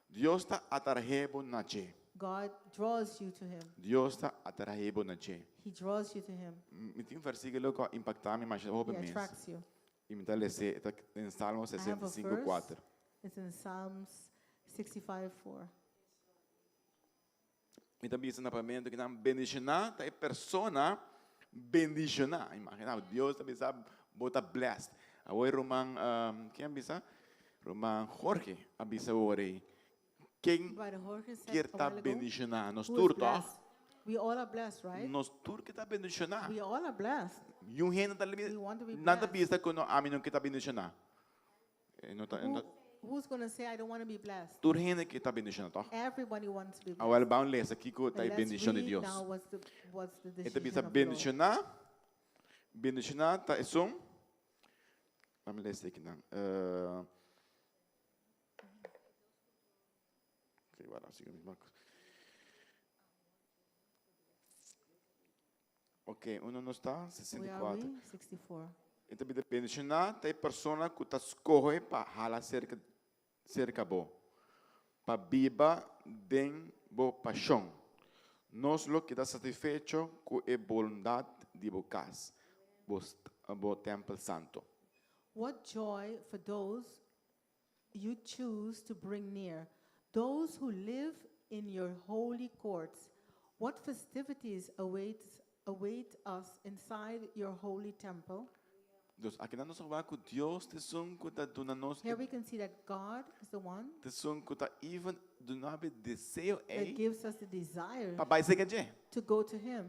Dios ta atraé bo na dje. God draws you to Him. Dios ta atraé bo na dje. He draws you to Him. Mi tin un versíkulo ku a impaktá mi masha hopi He mes. attracts you. I mi ta les'é, e ta den Salmo I have a 65, verse. 4. It's in Psalms 65 4. Mi ta bisa na papiamentu ku nan bendishoná ta e persona bendishoná. Imaginá, Dios ta bisa bo ta blessed. Awor e ruman, um, ken a bisa? Ruman Jorge a bisa awor ei. Ken Brother Jorge said kier a ta while ago, bendishoná? Nos who is tur toch? blessed? We all are blessed, right? Nos tur ke ta bendishoná. We all are blessed. Niun hende ta We want to be nan ta blessed. bisa ku no ami no ke ta bendishoná. E no ta, e no Who, ta, who's going to say, I don't want to be blessed? tur hende ke ta bendishoná toch? Everybody wants to be blessed. Awor ban lesa kiko ta But e let's bendishon di read Dios. now what's the, what's the E ta bisa decision of the Lord. bendishoná, bendishoná ta esun. Laat me lesa akinan. Uh, ok, wara, siga mi Marcos. Ok, unda nos ta? Where are 64. we? 64. E ta bisa bendishoná ta e persona ku ta skohe pa hala serka serka bo, pa biba den bo pashon. Nos lo keda satisfecho ku e bondat di bo kas, bo bo tèmpel santu. What joy for those you choose to bring near, those who live in your holy courts. What festivities await, await us inside your holy temple? Dus akinan nos a wak ku Dios ta esun ku ta duna nos Here we can see that God is the one ta esun ku ta even duna bo e deseo that ei gives us the desire pa bai serka dje. to go to Him.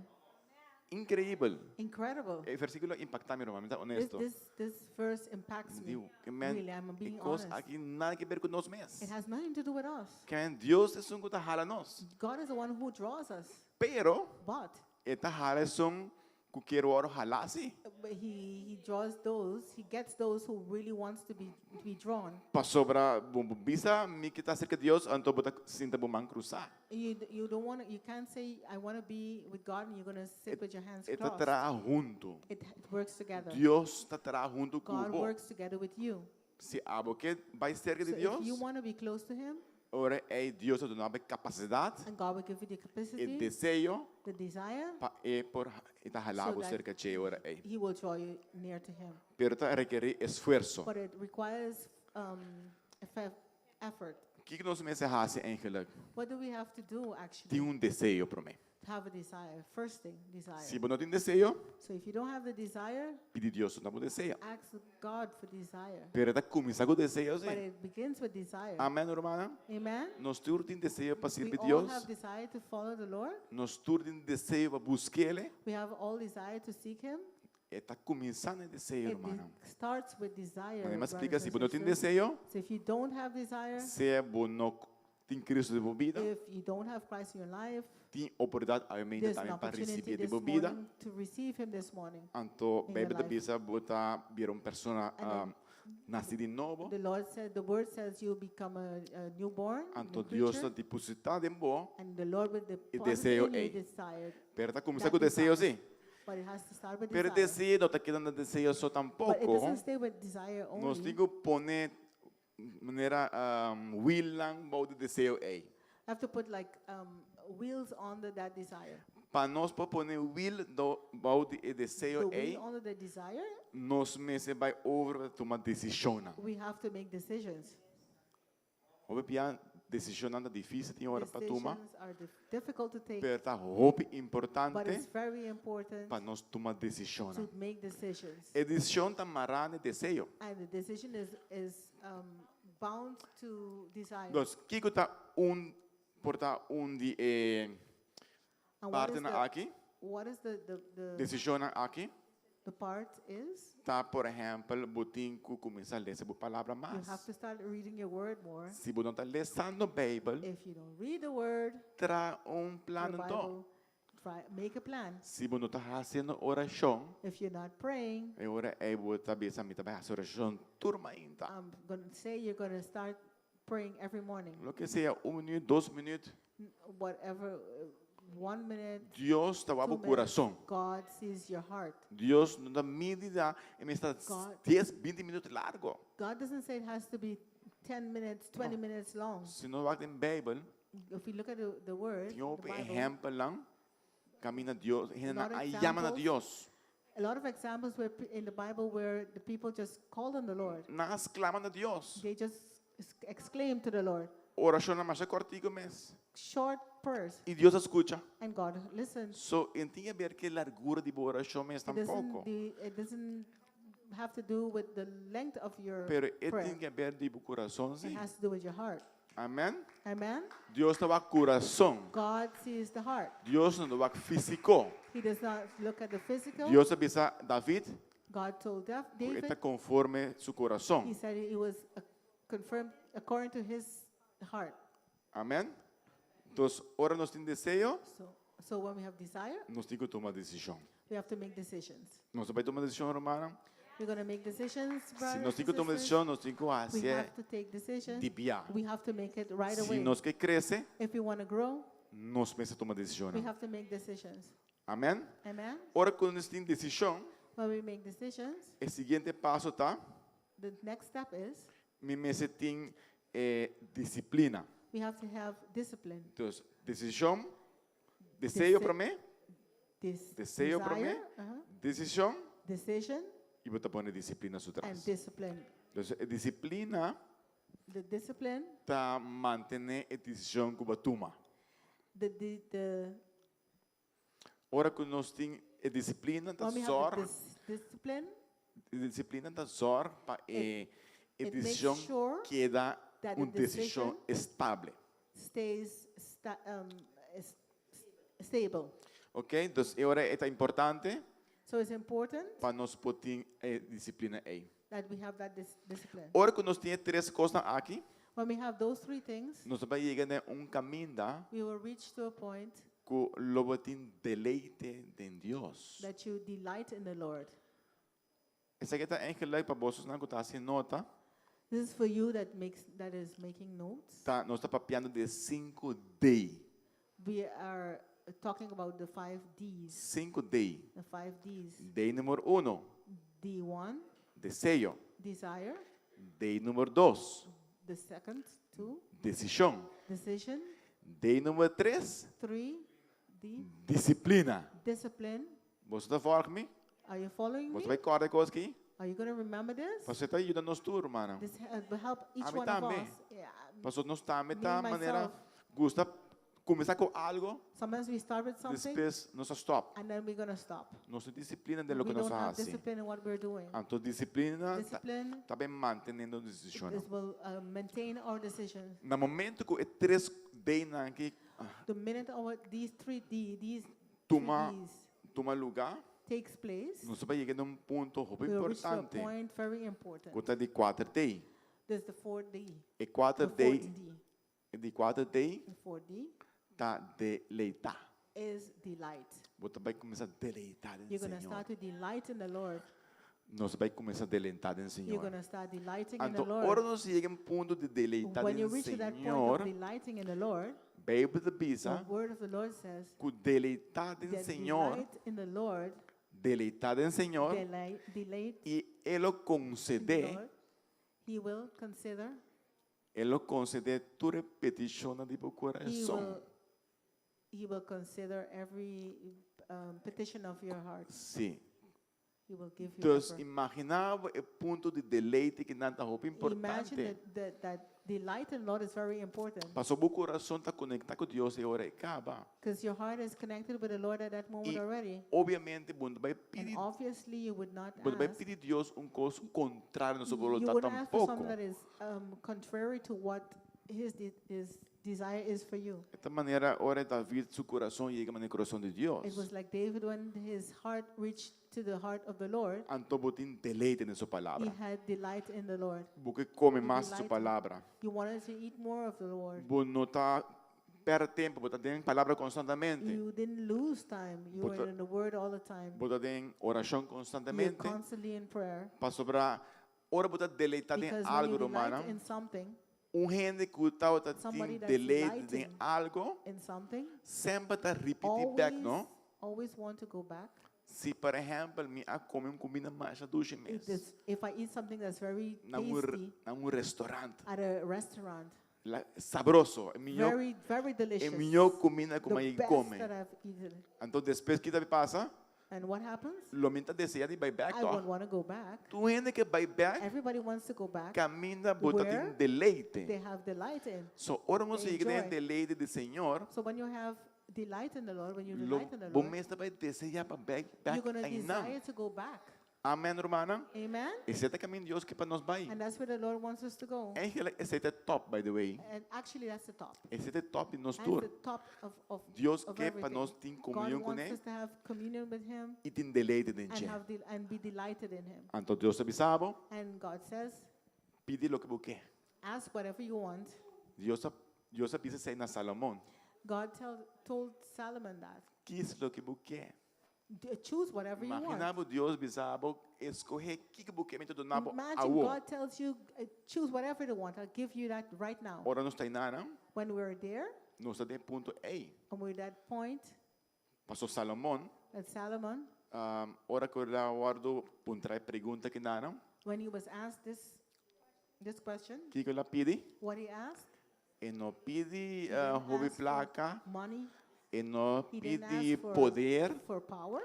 Increibel. Incredible. E versículo a impactá mi, ruman, mi ta This, honesto. this, this verse impacts me. Digo, ke men, Really, I'm e being kos honest. aki nada ke ber ku nos mes. It has nothing to do with us. Ke men, Dios ta esun ku ta hala nos. God is the one who draws us. Pero, But e ta hala esun ku kier wòrdu halá si. But he, he draws those, he gets those who really wants to be, to be drawn. Pasobra bo bo bisa mi ke ta serka Dios, anto bo ta sinta bo man krusá. You, you don't want you can't say, I want to be with God, and you're going to sit with your hands E ta crossed. traha huntu. It, it works together. Dios ta traha huntu ku God bo. works together with you. Si abo ke bai serka So di if Dios, you want to be close to Him, ora ei Dios ta duna bo e kapasidat, and God will give you the e capacity, deseo the desire, pa e por e ta hala So bo that serka dje ora ei. He will draw you near to Him. Pero ta rekerí esfuerso. But it requires um, effort. Kiko nos mester hasi eigenlijk? What do we have to do actually? Tin un deseo promé. To have a desire. First thing, desire. Si bo no tin deseo, So if you don't have the desire, pidi Dios duna bo deseo. ask God for desire. Pero e ta kuminsá ku deseo But sí. it begins with desire. Amèn, rumannan? Amen? Nos tur tin deseo pa We sirbi all Dios. have desire to follow the Lord. Nos tur tin deseo pa busk'El. We have all desire to seek Him. E ta kuminsá na e deseo, It rumannan. starts with desire. Mane m'a brothers splika, and si bo no tin sisters. deseo, So if you don't have desire, sea bo no tin Cristo den bo bida, if you don't have Christ in your life, tin oportunidat obviamente there's an tambe pa opportunity risibí den this bo bida. morning to receive Him this morning. Anto in your Beibel ta life. bisa bo ta bira un persona And then nasi di nobo. The Lord said, the word says you become a newborn, Anto new Dios ta creature, depositá den bo and the Lord will e deposit deseo in you ei. desire. Pero ta kuminsá that ku deseo desire. sí. But it has to start with Pero desire. deseo no ta keda na deseo so But it tampoco. doesn't stay with desire Nos only. tin ku pone manera wielnan bou di deseo ei. Have to put like um, wheels under that desire. Pa nos por pone wiel do bou di e The deseo wheel ei, under the desire, nos mester bai over pa tuma desishonnan. we have to make decisions. Hopi bia desishonnan ta difísil tin ora pa tuma, Decisions are difficult to take, pero ta hopi but importante it's very important pa nos tuma desishonnan. to make decisions. E desishon ta mará na e deseo. And the decision is bound to desire. Dus, kiko ta un por ta un di e And what is partenan the aki? what is the Desishonnan aki? the part is? Ta, por ehèmpel, bo tin ku kuminsá lesa bo palabra You mas. have to start reading your word more. Si bo no ta lesando Beibel, If you don't read the word, traha un plan your anto. Bible, try, make a plan. Si bo no ta hasiendo orashon, If you're not praying, e ora ei bo ta bisa mi ta bai hasi orashon tur mainta. I'm going to say you're going to start praying every morning. Loke sea un minüt, dos minüt. Whatever, one minute, Dios ta wak two bo minutes, kurason. God sees your heart. Dios no ta midi da e mester God- dies, binti minüt largo. God doesn't say it has to be 10 minutes, 20 minutes long. Si nos wak den Beibel, If we look at the word, tin the hopi Bible, ehèmpelnan kaminda Dios, hendenan lot of a yama na examples. Dios. A lot of examples where in the Bible where the people just called on the Lord. Nan a sklama na Dios. They just exclaimed to the Lord. Orashonnan masha kòrtiku mes. Short prayers. I Dios a skucha. And God listens. So, e no tin aber ku largura di bo orashon mes It doesn't, tampoko. it doesn't have to do with the length of your Pero e prayer. tin aber di bo kurason, It si. has to do with your heart. Amen. Amen. Dios ta wak kurason. God sees the heart. Dios no ta wak físiko. He does not look at the physical. Dios a bisa David, God told ku e ta David, konforme su kurason. He said he was confirmed according to his heart. Amen. Entonces, ora nos tin deseo, So when we have desire, nos tin ku tuma desishon. we have to make decisions. Nos ta bai tuma desishon, rumannan? We're going to make decisions, Si brothers nos tin and ku tuma sisters. desishon, nos tin ku We hasi have to take decisions. di bia. We have to make it right Si away. nos ke krese, If we want to grow, nos mester tuma we desishonnan. have to make decisions. Amen. Amen. Ora ku nos tin desishon, When we make decisions, e siguiente paso ta, the next step is mi mester tin eh, disiplina. we have to have discipline. Entonces, desishon, deseo promé, deseo promé, Desire, desishon, Decision i bo ta pone disiplina su and tras. discipline. Entonces, e disiplina The discipline, ta mantené e desishon ku bo a tuma. the Ora ku nos tin e disiplina ta when we have the zorg, discipline, e disiplina ta zorg pa e, e it makes desishon sure keda that the un desishon decision estable. stays is stable. Ok? Entonces, e ora e ta importante So it's important pa nos por tin e disiplina ei. that we have that discipline. Ora ku nos tin e tres kosnan aki, When we have those three things, nos ta bai yega na un kaminda we will reach to a point ku lo bo tin deleite den Dios. that you delight in the Lord. Esaki ta eigenlijk pa bosonan ku ta hasi nota. This is for you that makes that is making notes. Ta, nos ta papiando di 5D. We are talking about the 5 D's. 5D. The 5 D's. D number 1, D1, deseo. desire. D number 2, The second, 2, desishon. decision. D number 3, 3, D, disiplina. discipline. Bo ta volg mi? Are you following Bo me? ta bai kòrda e kos aki? Are you going to remember this? Bo ta yuda nos tur, ruman. This will help each Ami one of tambe. us. Yeah. Paso nos tambe Me ta manera myself. gusta kuminsá ku algu, Sometimes we start with something despues nos stòp. and then we're going to stop. Nos no tin disiplina den loke We nos don't have hasi. discipline in what we're doing. Anto disiplina Discipline ta bin manteniendo desishon. This will maintain our decisions. Na momento ku e tres D nan aki The minute our these three D, these three tuma Ds tuma lugá, takes place, nos ta bai yega na un punto hopi we will reach to a importante. point very important. Ku ta di kuater D. There's the fourth D. E kuater The D, fourth D. e di kuater D The fourth D ta deleitá. is delight. Bo ta bai kuminsá deleitá den You're going to Señor. start to delight in the Lord. Nos ta bai kuminsá deleitá den You're Señor. going to start delighting in the Anto, Lord. ora nos yega un punto di deleitá When you den reach to that point Señor, of delighting in the Lord, Beibel ta the bisa word of the Lord says ku deleitá den that Señor, delight in the Lord, deleitá den Señor, delight, delight i E lo in the konsedé, Lord, He will consider, E lo konsedé tur petishon di bo He kurason. will, he will consider every petition of your heart. Sí. He will give you Dus ever. imaginá bo e punto di deleite ku nan ta hopi Imagine importante. that Delight in the Lord is very important Paso bo kurason ta konektá ku Dios e ora ei kaba. because your heart is connected with the Lord at that moment I already. obviamente bo no ta bai And pidi, obviously you would not bo no ta bai ask. pidi Dios un kos kontrario na su You boluntat wouldn't ask for something tampoko. that is contrary to what his, de- his desire is for you. E ta manera ora David su kurason yega manera e kurason di It Dios. was like David when his heart reached to the heart of the Lord, Anto bo tin deleite den su he palabra. had delight in the Lord. Bo ke kome He mas su delighted. palabra. You wanted to eat more of the Lord. Bo no ta perde tempu, bo ta den palabra konstantemente. You didn't lose time. You Bo were ta, in the Word all the time. bo ta den orashon You're konstantemente. constantly in prayer. Pasobra ora bo ta deleitá den Because when algu, you delight rumannan, in something, un hende ku tabata somebody tin that's deleite den delighting algu, in something, semper ta ripití bèk, always, no? always want to go back. Si, por ehèmpel, mi a kome un kuminda masha dushi If, mes this, if I eat something that's very na un, tasty na un restaurant, at a restaurant, la, sabroso, e mihó, very, very e delicious, mihó kuminda ku the mi a best kome. that I've eaten. Anto despues kiko ta pasa? And what happens? Lo mi ta desea di bai bèk I tòg. won't want to go back. Tur hende ke bai bèk, Everybody wants to go back. kaminda bo ta tin Where deleite. they have delight in. So ora nos They yega den enjoy. deleite di Señor, So when you have delight in the Lord, when you lo delight in the bo Lord, mes ta bai desea pa bèk you're bèk going to einan. desire to go back. Amen, rumannan. Amen? Esei ta kaminda Dios ke pa nos bai. And that's where the Lord wants us to go. Eigenlijk esei ta e top, by the way. And actually, that's the top. Esei ta e top di nos That's tur. the top of, of, Dios of ke pa everything. nos tin God komunion wants kuné us to have communion with Him i tin deleite den and, dje. have de- and be delighted in Him. Anto Dios ta bisa bo, And God says, pidi loke bo ke. ask whatever you want. Dios a, Dios a bisa esei na Salomon. God tell, told Solomon that. Kis loke bo ke. D- choose whatever you want. Imagina bo Dios bisa bo, escoge kiko bo ke, mi ta duna bo Imagine awo. God tells you, choose whatever you want. I'll give you that right now. Ora nos ta einan, When we're there, nos ta den punto ei. and we're at that point, Paso Salomon, at Solomon, um, ora ku el a wòrdu puntra e pregunta kinanan, when he was asked this, this question, kiko el a pidi? what he asked, E no pidi he didn't hopi ask for plaka, money, e no he didn't pidi ask for, poder, for power,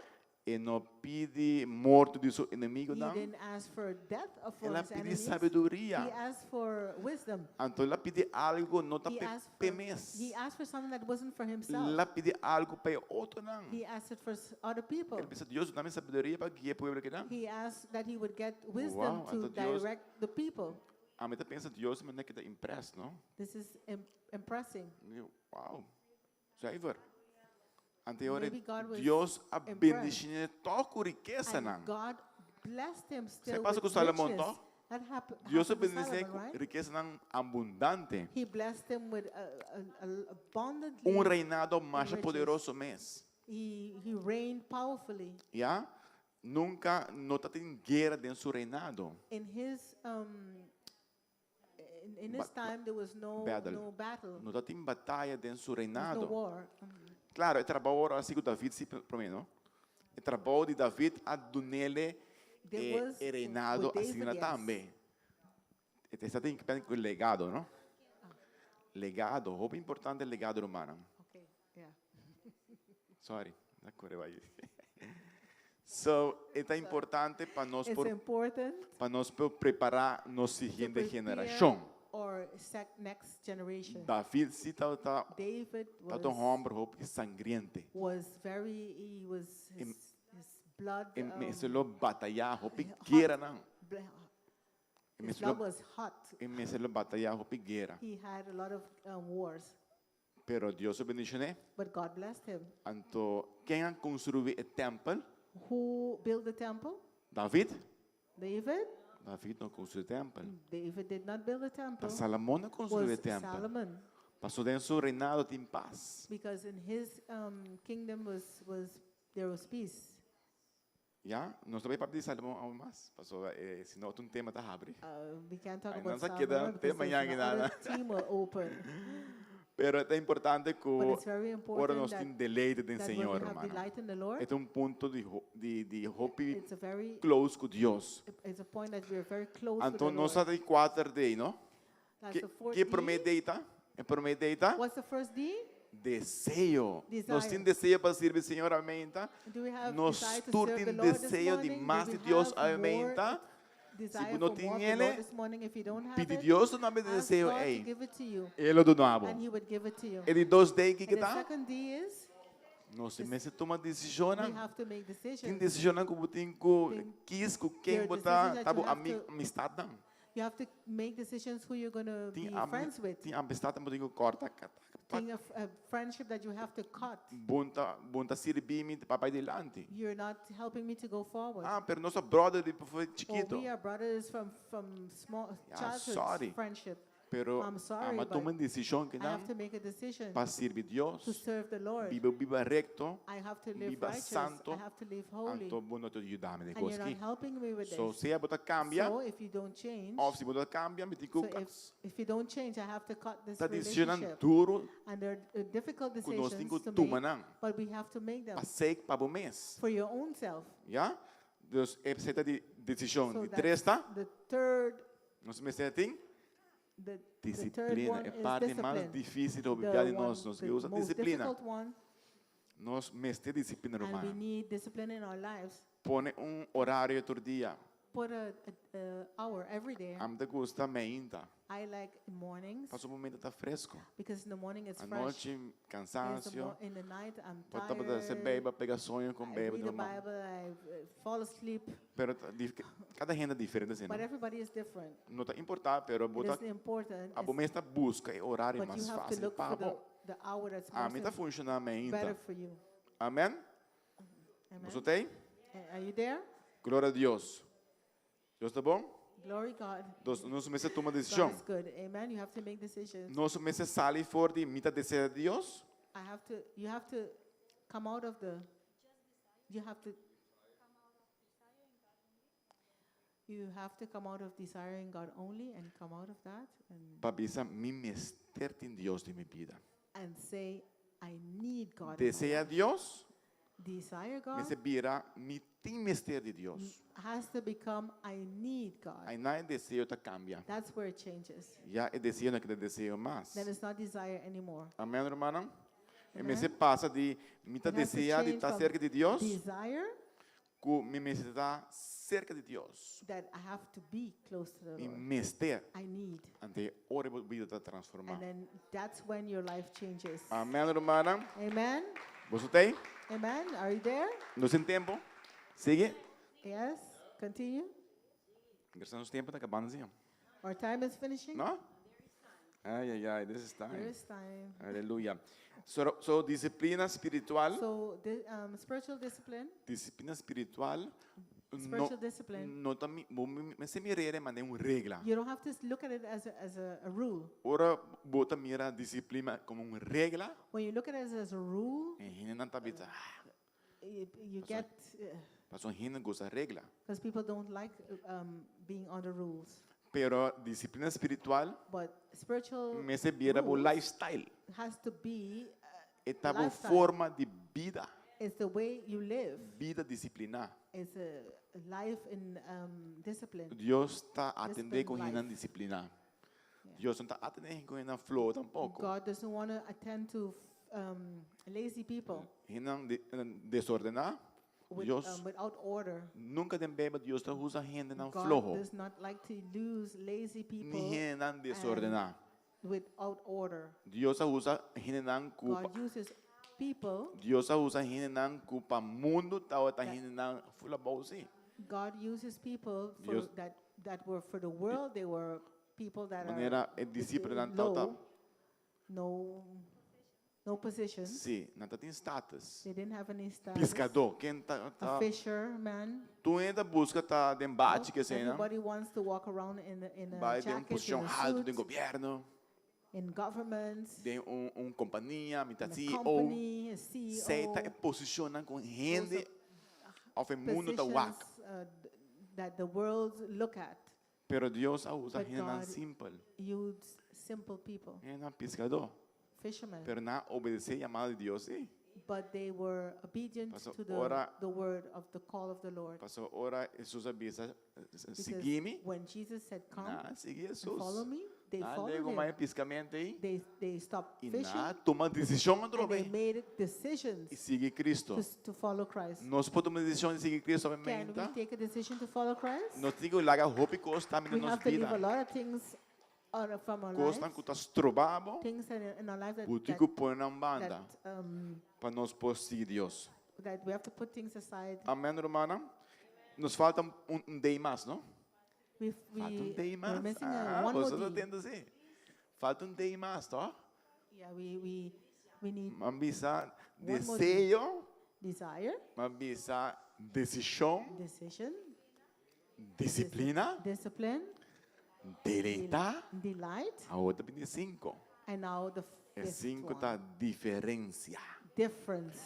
e no pidi morto di su he enemigonan. didn't ask for death of for El a his pidi enemies. He sabiduria. asked for wisdom. Anto el a pidi algo no ta He pe, asked pe for, mes. he asked for something that wasn't for himself. El a pidi algo pa e otronan. He asked it for other people. El a bisa Dios, duna mi sabiduria pa guia e pueblo akinan. He asked that he would get wisdom Wow, to anto Dios direct the people. Ami ta pensa Dios manera keda impress, no? This is impressing. Wow, zuiver. Ante ora Maybe God was Dios a impressed. bendiciné tòg ku rikesanan. And God blessed him still pasa with ku Salomon, riches. tòg? That Dios a happened to bendiciné Solomon, ku right? rikesanan abundante. He blessed him with abundantly Un reinado masha riches. poderoso mes. He, he reigned powerfully. Ya? Nunka no tatin guera den su reinado. In his um, in, in his time there was no battle. no battle. No tatin bataya den su There was no reinado. war. Mm. Claro, e trabou ora hasi ku David si promé, no? E trabou di David a dunele There e, was e reinado with David, asina yes. tambe. E ta tin ku legado, no? Legado, hopi importante legado rumannan. Okay, yeah. Sorry, na kore bai. So, e ta importante pa nos It's por important pa nos por prepará nos to siguiente prepare generashon. our sec next generation. David si tabata David tabata un was hòmber hopi sangriente. was very he was E his, his blood e um, mester lo batayá hopi hot gueranan. bl- E his mester lo blood was hot. e mester lo batayá hopi guera. He had a lot of um, wars, Pero Dios a bendishoné. but God blessed him. Anto ken a konstruí e tèmpel? Who built the temple? David? David? David no a konstruí e tèmpel. David did not build the Ta temple. Salomon a konstruí e Was tèmpel. Solomon. Paso den su reinado tin pas. Because in his um, kingdom was, was there was peace. Ya, nos ta bai papia di Salomon aun mas, pasobra eh, si no otro un tema ta habri. Uh, we can't talk Ay, about nan sa Solomon keda te because there's mañana another nada. team will open. Pero ta importante ku But it's very ora important nos that, tin deleite den that when Señor, we have hermano. delight in the Lord, E ta un punto di, ho- di, di hopi it's a very close ku Dios. it's a point that we are very close to Anto the nos Lord. ta di kuater dei, no? That's Ke, the fourth ke D. promé dei ta? E promé dei ta? What's the first D? Deseo. Nos Desire. tin deseo pa sirbi Señor, amen, ta? Do we have Nos desire to tur serve the tin Lord this deseo di morning? Do mas we di Dios, have amen, more ta? Si desire bo no for tin more of the ele, Lord this morning, if you don't have pidi it, Dios duna bo e ask deseo God to ei. give it to you, E lo duna bo. and He would give it to you. E di dos D ki And the ta? second D is Nos mester tuma we desishonnan. have to make Tin decisions. desishonnan ku bo tin ku Tin kis ku there ken are bo ta decisions that ta you bo have ami to amistatnan. You have to make decisions who you're going to Tin be ami friends with. tin amistatnan bo tin ku kòrta Tin a, a friendship that you have to cut. Bon ta bon ta sirbi mi pa bai dilanti. You're not helping me to go forward. Ah, pero nos ta brother di for Or chiquito. we are brothers from, from small Yeah, childhood sorry. friendship. Pero I'm sorry, ama but tuma un desishon ku I nan have to make a decision pa sirbi to Dios. serve the Lord. Biba biba recto. I have to live Biba righteous. santo. I have to live holy. Anto bo no ta yuda mi den And you're kos not ki. helping me with So this. sea bo ta cambia So if you don't change, of si bo ta cambia mi tin so ku if, if you don't change, I have to cut this ta decisionnan relationship. duro And there are difficult ku nos tin decisions ku to tuma make, nan. but we have to make them Pa sek pa bo mes. for your own self. Ya? Dus esei ta di desishon. So Di that's tres ta, the third, nos mester tin the, the third disiplina. one E is parti mas discipline. difísil hopi The bia di one, nos, nos the ke usa most disiplina. difficult one, Nos mester disiplina, and we ruman. need discipline in our lives. Pone un orario tur dia. Put a, a, a hour every day. Ami ta gusta meinta. I like mornings Pasobra momento ta fresco. because in the morning it's fresh. Anochi, It's the cansancio. mo- in the night I'm Bo tabata se tired. beba, pega soño con I beba read the normal. Bible, I fall asleep. Pero ta dif- cada hende ta diferente asina. But everybody is different. No ta importa, pero It bo ta isn't important. abo it's- mes ta busca e horario but you mas have to fácil look pa for the, bo. the hour that's A most mi ta im- funciona meinta. better for you. Amen? Amen. Boso t'ey? Are you there? Gloria a Dios. Dios ta bon? Glory God. Dos, nos mester tuma God desishon. is good. Amen. You have to make decisions. Nos mester sali for di mi ta desea Dios. I have to, you have to come out of the, you have to, you have to come out of desiring God only and come out of that and, Pa bisa mi mester tin Dios den mi bida. and say, I need God. in my Desea life. Dios, Desire God mester bira mi tin mester di Dios. has to become I need God. Einan e deseo ta cambia. That's where it changes. Ya e deseo no keda deseo mas. Then it's not desire anymore. Amen, rumannan? E Amen. mester pasa di mi ta It has to desea di change ta from cerca di Dios, Desire ku mi mester ta cerca di Dios. that I have to be close to the Mi Lord. mester. I need. Anto ora bo bida ta transforma. And then that's when your life changes. Amen, rumannan? Amen. Boso t'ey? Amen. Are you there? Nos tin tempo? Sigui? Yes. Continue. Gracias, nos tempo ta acabando, si. Our time is finishing. No? Ai, ai, ai, this is There time. is time. Aleluya. So, so disciplina spiritual, So the spiritual discipline, disciplina spiritual, no, spiritual discipline. no ta mi, bo mi, mester mir'é manera un regla. You don't have to look at it as a, as a, a rule. Ora bo ta mira disciplina komo un regla, When you look at it as a rule, e hendenan ta bisa, ah, you get, pasobra hende no gusta regla. because people don't like being under rules. Pero disciplina spiritual But spiritual mester bira bo rules lifestyle. has to be, E ta bo lifestyle. forma di bida. It's the way you live. Bida disipliná. It's a life in discipline. Dios ta atendé Disciplined ku hendenan life. disipliná. Dios no ta atendé ku hendenan floho tampoko. God doesn't want to attend to lazy people. Hendenan desordená. With, Dios without order. nunka den Beibel Dios ta usa hendenan God floho. does not like to lose lazy people. Ni hendenan desordená. Without order. Dios a usa hendenan ku God uses people. Dios a usa hendenan ku pa mundu tabata hendenan full abou si. God uses people for Dios that, that were for the world. They were people that are Manera e disipelnan tabata low, no, no position. Si, nan no tin status. They didn't have any status. Piskadó, ken ta A ta fisherman. Tur hende ta buska ta den bachi ke sei, no? Everybody wants to walk around in a, in a Bai den un jacket, in posishon a altu den suit, gobièrnu, in government, den un un kompania, mi ta in a CEO. company, a Sei ta e CEO. posishonnan ku hende Those òf e mundu ta wak. positions that the world look at. Pero Dios a usa But hendenan God simpel. used simple people, Hendenan piskadó. fishermen. Pero nan a obedesé yamada di Dios, sí. But they were obedient Paso to the, ora, the word of the call of the Lord. Paso ora Jesus a bisa, Because Sigui mi. when Jesus said, Come Nan a sigui and follow Jesus. me, They Nan followed lego him. mai piscamento ei. They stopped I fishing nan a tuma desishon and atrobe. they made I decisions sigui Cristo. to follow Christ. Nos por tuma desishon di sigui Cristo Can we mainta. take a decision to follow Christ? Nos tin ku laga hopi kos tambe We den nos have to leave bida. a lot of things out of, from our Kosnan lives, ku ta stroba bo, things in our life that, bo tin that, ku pone nan banda that, pa nos por sigui Dios. that we have to put things aside. Amen, rumannan. Nos falta un day mas, no? We, Falta un we, day we're mas. missing a, Ah, one more boso ta D. tende si. Falta un day mas, toch? Yeah, we need M'a bisa One more D. deseo, desire, m'a bisa desishon, decision, disiplina, discipline, deleitá. delight, Awor ta bini sinku. and now the E fifth sinku one. ta diferensia. Difference.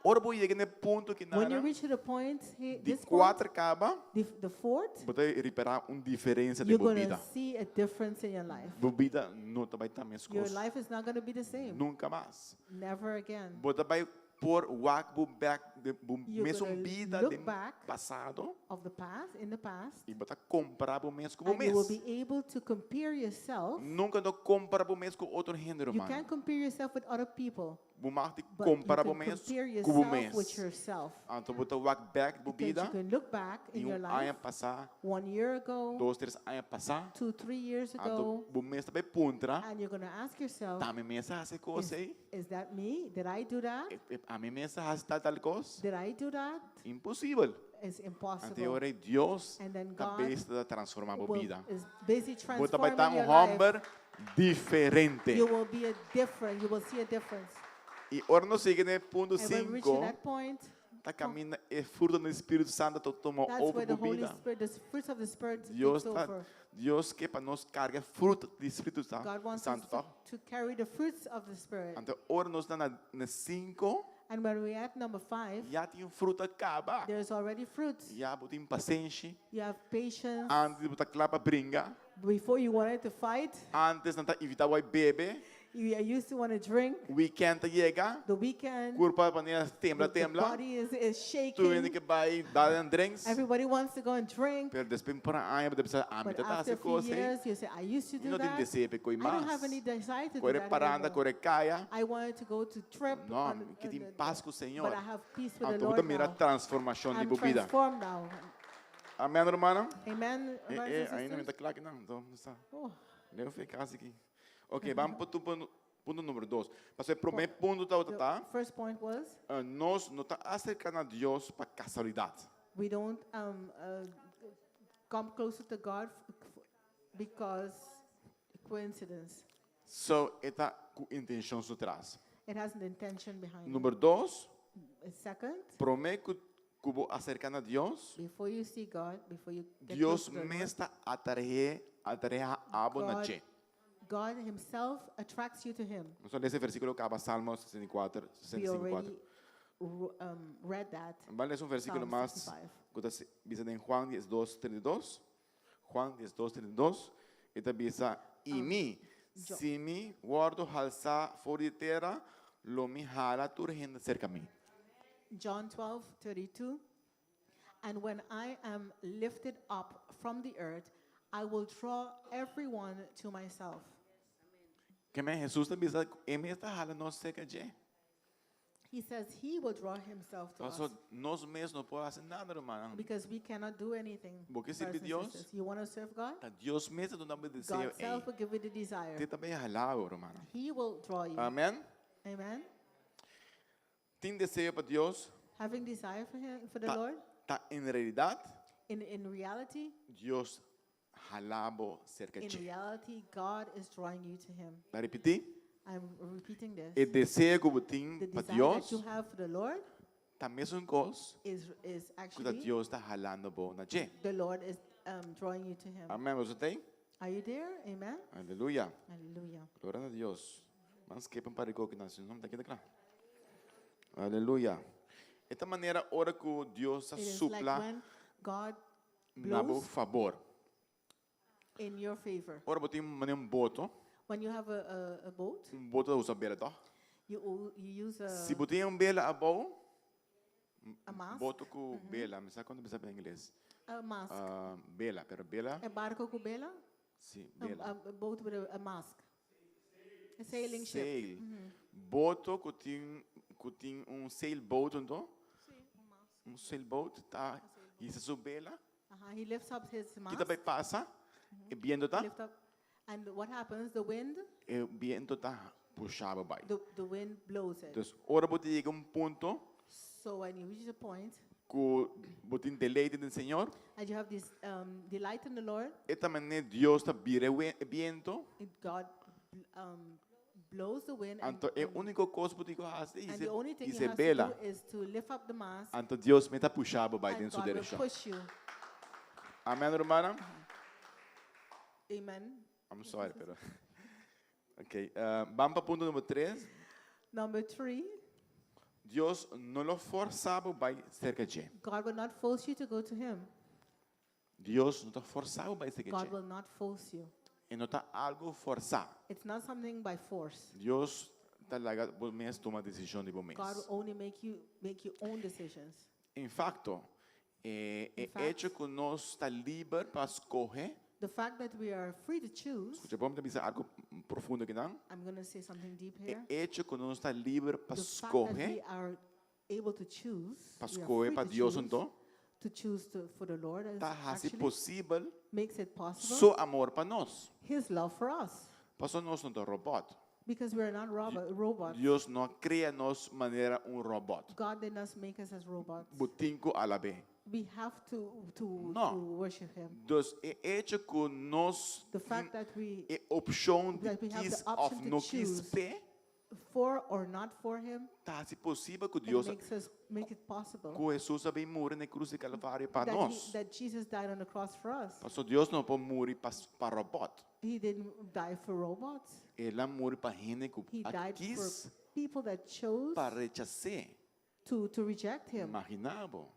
Ora bo yega na e punto ki When you nana, reach to the point, he, di this point, kuater kaba, the fourth, bo ta ripará un diferensia den you're bo going to bida. see a difference in your life. Bo bida no ta bai ta Your meskos. life is not going to be the same. Nunka mas. Never again. Bo ta bai por wak bo bek de bo You're mesun gonna bida look den back pasado of the past, in the past, i bo ta kompará bo mes ku bo and you will mes. be able to compare yourself. Nunka no kompará bo mes ku otro hende, You ruman. can't compare yourself with other people, Bo mag di but you kompará bo can mes compare ku bo yourself with mes. yourself. Anto bo ta wak bek bo Because bida you can look back i in your un aña life, pasá, one year ago, dos, tres aña pasá. 2, 3 years Anto ago, bo mes ta bai puntra, and you're going to ask yourself, ta mi mes a hasi kos is, ei? is that me? Did I do that? Ami mes a hasi tal tal kos? Did I do that? Imposibel. It's Ante impossible. ora Dios And then ta God bezig ta transformá bo will, bida. is busy Bo ta bai ta transforming un your life. hòmber diferente. You will be a different, you will see a difference. I ora nos yega na e punto And when we reach to sinku, that point, ta kaminda e fruto di Spiritu Santu ta tuma that's over where the bo Holy bida. Spirit, the fruits of the Spirit Dios takes ta, over. Dios ke pa nos karga fruto di Spiritu God wants us Santu, to, toch? to carry the fruits of the Spirit. Anto ora nos ta na na sinku, And when we're at number 5, ya tin fruta kaba. there's already fruits. Ya bo tin pasenshi. You have patience. Antes bo ta kla pa bringa. Before you wanted to fight, Antes nan ta invitá bo bebe. you used to want to drink. Weekend ta yega. The weekend, Kurpa manera tembla, the tembla. body is Tur hende shaking. ke bai dal nan drinks. Everybody wants to go and drink. Pero despues por aña bo ta bisa, ami But ta after hasi a few kos ei. years, you say, I used to Mi do no tin that. deseo pa koi I don't have mas. any desire to do Kore that paranda, anymore. kore kaya. I wanted to go to trip. No, on, mi ke on tin the, pas ku Señor. but I have peace with the Anto bo ta Lord mira now. transformashon di I'm bo bida. transformed now. Amen, rumannan? Amen, Eh, brothers eh, and ainda no sisters? ta kla aki nan. Anto, sa. Oh, Leu fe kasi aki. Ok, ban pa punto number 2. Paso e promé punto ta the ta, first point was nos no ta aserká na Dios pa kasualidat. we don't come closer to God because coincidence. So, e ta ku intenshon su tras. It has an intention behind Number 2, it. Second, promé ku bo aserká na Dios, before you see God, before you get Dios close to the Lord, mes ta atraé, atraé abo na God, dje. God Himself attracts you to Him. Nos a lesa e versíkulo kaba Salmo 64, We 65. already read that. Ban lesa un versíkulo Psalm mas 65. ku ta bisa den Juan 12, 32. Juan 12, 32. E ta bisa, I mi, John. si mi wòrdu halsá for di tera, lo mi hala tur hende serka mi. John 12, 32. And when I am lifted up from the earth, I will draw everyone to myself. Ke men Jesus ta bisa, e mes ta hala nos serka dje. He says he will draw himself to us Paso nos mes no por hasi nada, ruman. because we cannot do anything. Bo ke brothers sirbi and Dios? sisters. You want to serve God? Ta Dios mes ta duna bo deseo. God self will give you the desire. T'e ta bai hala bo, ruman. He will draw you. Amen. Amen. Tin deseo pa Dios, Having desire for him, for the ta, Lord, ta en realidat in reality, Dios hala bo serka in dje. reality, God is drawing you to him. Ta ripití? I'm repeating this. E deseo ku bo tin The pa desire Dios, that you have for the Lord ta mesun kos is ku ta actually Dios ta halando bo na dje. the Lord is drawing you to him. Amen. Bo t'ei? Are you there? Amen. Aleluya. Hallelujah. Gloria na Dios. M'a skip un par di kos ku no ta keda kla. Aleluya. E ta manera ora ku Dios It is like supla when God na bo blows fabor. in your favor. Ora bo tin un boto, When you have a boat, un boto ta usa bela, toch? you use a, Si bo tin un bela abou, a mast. boto ku bela, mi sa kon ta bisa na ingles. A mast. Ah, bela, pero bela, E barko ku bela? Si, Um, bela. a boat with a mast. A sailing ship. Sail. Boto ku tin ku tin un sailboat anto. Un sailboat ta hisa su bela. He lifts up his Ki mast. ta bai pasa? E biento ta? Lift up. And what happens? The wind, E biento ta pusha bo bai. the wind blows it. Dus ora bo ta yega un punto So when you reach the point, ku bo tin deleite den Señor, and you have this delight in the Lord, e ta manera Dios ta bira e biento. God blows the wind. Anto e úniko kos bo tin ku hasi And the only thing hisa you have bela. to do is to lift up the mast. Anto Dios mes ta pusha bo bai And den su God will direkshon. push you. Amen, rumannan? Amen. I'm sorry, pero. Ok, ban pa punto number 3. Number 3. Dios no lo forsa bo bai serka dje. God will not force you to go to him. Dios no ta forsa bo bai serka God dje. will not force you. E no ta algo forsá. It's not something by force. Dios ta laga bo mes tuma desishon di bo mes. God will only make you make your own decisions. En fakto, e In e fact, echo ku nos ta liber pa skohe. The fact that we are free to choose. Skucha bon, mi ta bisa algo profundo akinan. I'm going to say something deep E here. echo ku nos ta liber pa The fact that skohe. we are able to choose, Pa we are skohe free pa to Dios choose, anto. to choose to, for the Lord is Ta hasi actually posibel makes it possible su amor pa nos. His love for us. Pasobra nos no ta robot. Because we are not robots. Dios no a krea nos manera un robot. God did not make us as robots. Bo tin ku alab'é. We have to, to, No. to worship him. Dus e echo ku nos The fact that we e opshon di that we have kis the option òf to no kis choose p'e, for or not for him, ta hasi posibel ku it Dios makes us make it possible ku Hesus a bin muri na e krus di Kalvario pa that, he, nos. that Jesus died on the cross for us. Pasobra Dios no por muri pa pa robot. He didn't die for robots. El a muri pa hende ku He a died for kis people that chose pa rechas'é. to, to reject him. Imaginá bo.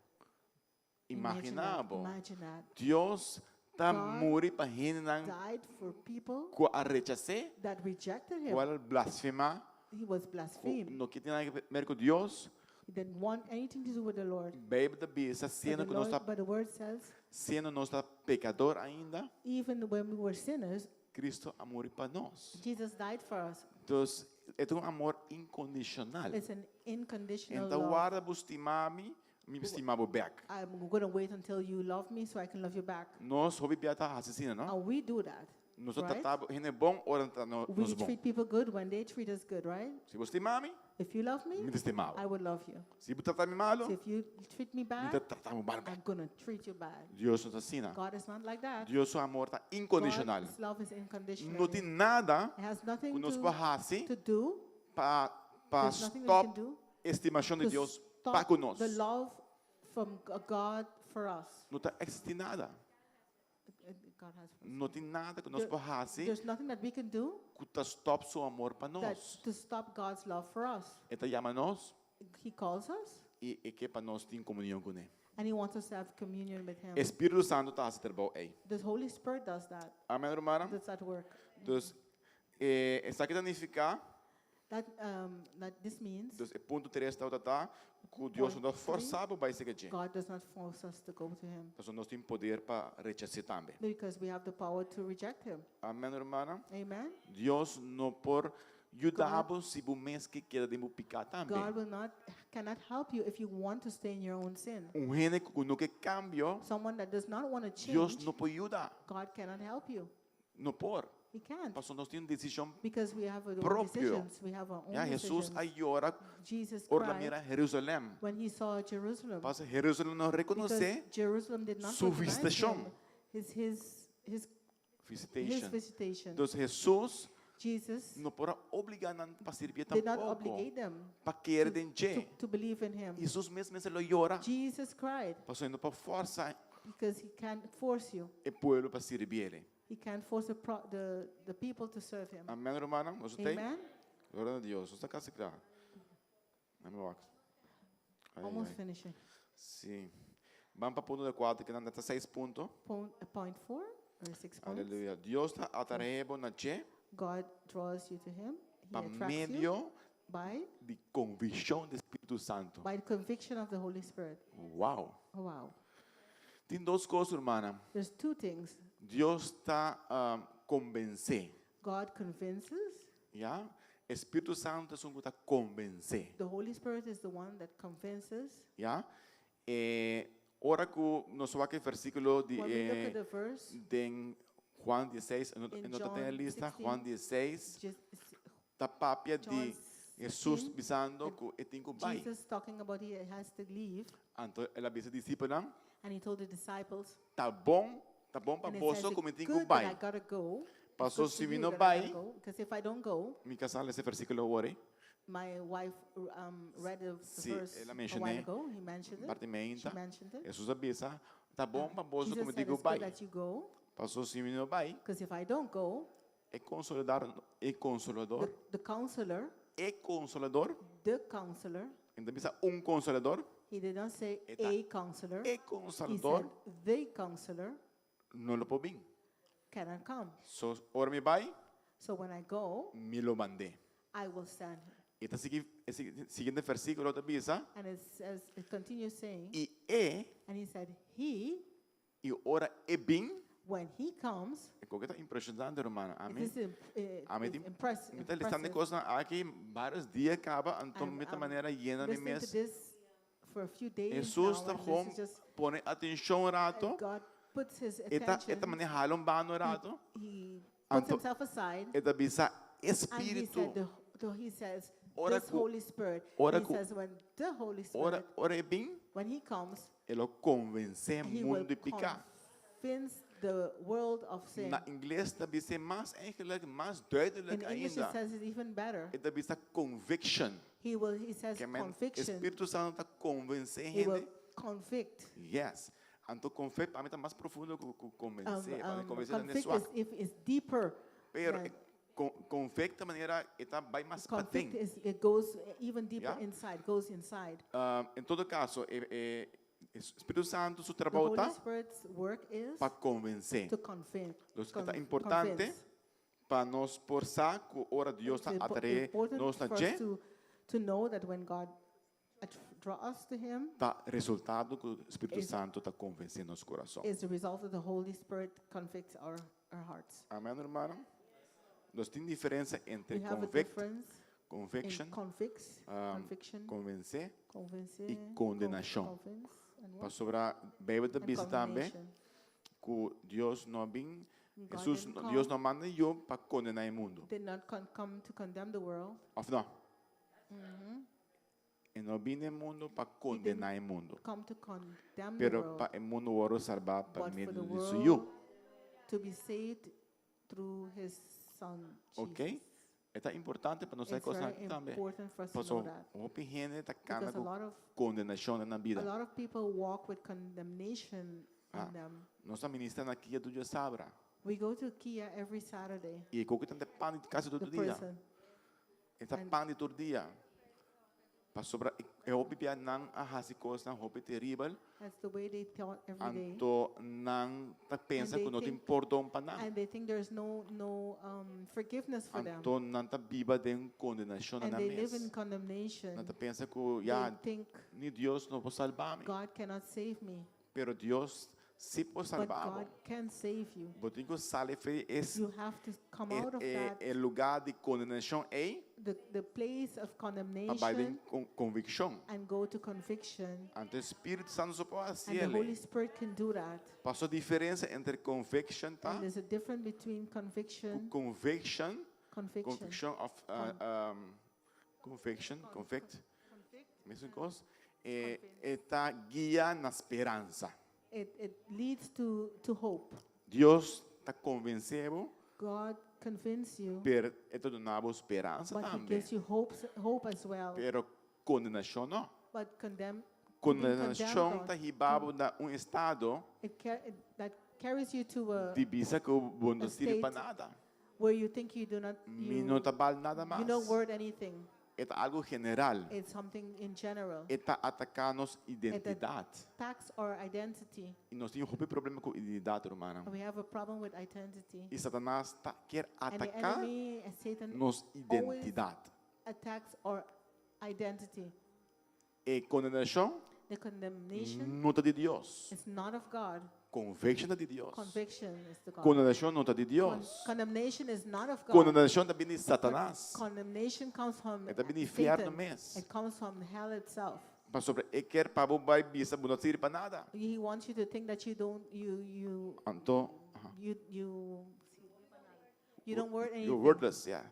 Imagine Imaginá that. bo. Imagine that. Dios ta God muri pa hendenan Died for people ku a rechas'é, that rejected him. ku a blasfemá, He was ku blasphemed. no ke tin nada ke ver ku Dios. He didn't want anything to do with the Lord. Beibel ta bisa, But siendo the, ku nos Lord, ta, but the word says, siendo nos ta pekador ainda, even when we were sinners, Cristo a muri pa nos. Jesus died for us. Entonces, e ta un amor incondicional. It's an inconditional Enta love. warda bo stima mi, mi stima bo bek. I'm going to wait until you love me so I can love you back. Nos hopi bia ta hasi asina, no? And we do that. Nos ta right? trata hende bon ora nan trata We nos bon. treat people good when they treat us good, right? Si bo stima mi, If you love me, mi ta stima bo. I would love you. Si bo trata mi malo, So if you treat me mi ta bad, trata bo malo I'm bek. going to treat you bad. Dios no ta asina. God is not like that. Dios su amor ta incondicional. God's love is inconditional. No tin nada It has nothing ku nos to, por hasi to do pa pa There's nothing we can stop do estimashon di to Dios stop pa ku nos. the love from God for us. No ta existi nada. God has for us. No tin nada ku nos There- por hasi There's nothing that we can do ku ta stop su amor pa that nos. to stop God's love for us. E ta yama nos He calls us i e ke pa nos tin komunion kuné. and he wants us to have communion with him. E Spiritu Santu ta hasi trabou ei. The Holy Spirit does that. Amen, rumannan? Does that work. Dus, eh, esaki ta nifiká That, um, that this means Dus e punto 3 ta ta ku Dios no ta Point three. forsa bo bai serka dje. God does not force us to go to him Pasobra nos tin poder pa rechas'é tambe. because we have the power to reject him. Amen, rumannan? Amen. Dios no por yuda bo si bo mes ke keda den bo piká tambe. God will not cannot help you if you want to stay in your own sin. Un hende ku no ke kambio, Someone that does not want to change, Dios no por yuda. God cannot help you. No por. He can't. Pasobra nos tin un desishon Because we have our own propio. decisions. We have our own Ya Jesus decisions. a yora Jesus ora el a cried mira Jerusalem. when he saw Jerusalem. Pasobra Jerusalem no Because rekonosé Jerusalem did not su recognize visitashon. him. His, his, his, his Visitation. visitation. Entonces Jesus Jesus no por a obligá nan pa sirbié did not tampoko. obligate them Pa kere to, den to, dje. to believe in him. Jesus mes mester lo yora. Jesus cried Pasobra e no por forsa because he can't force you. e pueblo pa sirbié. He can't force the, pro, the, the people to serve him. Amen, rumannan? Nos ta? Amen. Gloria na Dios. Nos ta kasi kla. Laat me wak. Ai, Almost ai. finishing. Si. Ban pa punto di kuater, ku nan ta seis punto. Point, point four or six points. Aleluya. Dios ta atraé bo na dje God draws you to him. He pa attracts you medio by di konvikshon di Spiritu Santu. by the conviction of the Holy Spirit. Wow. Oh, wow. Tin dos kos, rumannan. There's two things. Dios ta um, konvensé. God convinces. Ya? Spiritu Santu ta esun ku ta konvensé. The Holy Spirit is the one that convinces. Ya? E, ora ku nos wak e versíkulo di When we look eh, at the verse, den Juan 16, no, In no ta John den lista, 16, Juan 16, just, ta papia John di Jesus 16, bisando ku e tin ku bai. Jesus talking about he has to leave, Anto el a bisa disipelnan, and he told the disciples, ta bon, ta bon pa and it boso says, ku mi "It's tin ku good that bai. I gotta go. It's Paso good si for mi you no that I gotta bai- go, Because if I don't go, Mi kasá a lesa e versíkulo awor, eh? my wife read the Sí, verse el a a while mencion'é. ago. He mentioned it. Parti She meinta. mentioned it. Jesus a bisa, ta bon pa boso Jesus ku mi said, tin ku it's good bai. that you go, Paso si mi no bai, because if I don't go, e consolador, e consolador, the counselor, e consolador, the counselor, e no ta bisa un consolador, he did not say E ta a counselor. e He consolador said the counselor no lo por bin. cannot come. So, ora mi bai, So when I go, mi lo mand'é. I will send him. I ta sigui, e siguiente versíkulo ta bisa, And it says, it continues saying, i e, and he said, he, i ora e bin, when he comes, e koke ta impreshonante, ruman. Ami, this is ami is tin, mi ta listando impressive. kosnan aki vários dia kaba, anto I'm, mi ta um, manera yena mi listening to mes. this for a few days Jesus now, ta and this gewoon is just pone atenshon rato. God puts his E ta, e ta attention. manera hala un banda rato. He puts Anto, himself aside. E ta bisa And he Espiritu. said, the, he says, Ora this ku, Holy Spirit. ora He ku, says, when the Holy ora, Spirit, ora e bin, when he comes, e lo konvensé he will mundu di piká. convince the world of sin. Na ingles ta bisa mas eigenlijk, mas duidelijk In English it ainda. says it even better. E ta bisa conviction. He will, he says Ke men, conviction. Spiritu Santu ta konvensé He will hende. convict. Yes. Anto convict pa mi ta mas profundo ku ku konvensé. Pa mi konvensé ta Convict swak. is, if is deeper. Pero than convict ta manera e ta bai mas Convict paden. is, it goes even deeper Ja? inside, goes inside. En todo kaso, e, e, e Spiritu Santu su The trabou Holy ta Spirit's work is pa konvensé. to convict. Dus ta importante convince. pa nos por sa ku ora Dios ta It's atraé important nos na for us dje, to know that when God draw us to Him, ta resultado ku Spiritu is Santu ta konvensé nos kurason. is the result of the Holy Spirit convicts our hearts. Amèn, ruman? Nos tin diferensia entre We have a convict, difference in conviction, convicts, conviction, konvensé convence, i kondenashon. convince, and what? Pasobra Beibel ta And bisa tambe condemnation. ku Dios no a bin, God Jesus, didn't Dios come, no a manda Yu pa kondená e mundu. did not come to condemn the world. Òf no? E no a bin den mundu pa kondená e mundu. Come to condemn the Pero world, pa e mundu wòrdu salbá pa but for medio the di su Yu. world to be saved through his son, Ok? Jesus. E ta importante pa nos sa It's kosnan very aki tambe. important for us to Paso know that. hopi hende ta kana Because a ku lot of kondenashon na a bida. lot of people walk with condemnation Ah, on them. Nos ta ministra na Kia tur djasabra. We go to Kia every Saturday. I e koki ta pan kasi tur The dia. prison. E ta And pan tur dia. Pasobra e hopi bia nan a hasi kosnan hopi teribel. That's the way they thought every day. Anto nan ta pensa And ku they no tin think pordon pa nan. And they think there's no forgiveness for them. Anto nan ta biba den kondenashon And na they live mes. in condemnation. Nan ta pensa ku They ya think ni Dios no por salba mi. God cannot save me. Pero Dios si por But salba bo. God can save you. Bo tin ku sali for di es You have to come e, out of e, that e lugá di kondenashon ei the place of pa bai den condemnation konvikshon. and go to conviction. Anto Spiritu Santu so por And hasi the Holy ele. Spirit can do that. Paso diferensia entre conviction ta And there's a difference between ku conviction, conviction, conviction, conviction of conviction, convict, mesun kos, e, e ta guia na speransa. It leads to hope. Dios ta konvensé bo, God convince you, pero e ta duna bo speransa but He tambe. gives you hope, hope as well. Pero kondenashon no. But condemn, being condemned Kondenashon on, ta hiba bo na un estado it that carries you to a di bisa ku bo no a sirbi pa state nada. where you think you do not, Mi you, no ta bal nada you don't mas. worth anything. E ta algu general. It's something in general. E ta ataká nos It identidat. attacks our identity. I nos tin hopi problema ku identidat, rumannan. We have a problem with identity. I Satanas ta kier And the ataká enemy, Satan, nos always identidat. attacks our identity. E kondenashon The condemnation no ta di Dios. is not of God. Conviction ta di Dios. Conviction is the God. Kondenashon no ta di Con- Dios. condemnation is not of God. Kondenashon ta bini di Satanas. Condemnation comes from E ta bini di infierno Satan. mes. It comes from hell itself. Pasobra e kier pa bo bai bisa bo no ta sirbi pa nada. He wants you to think that you don't you you Anto, aha. you you you don't worth You're anything. worthless, yeah.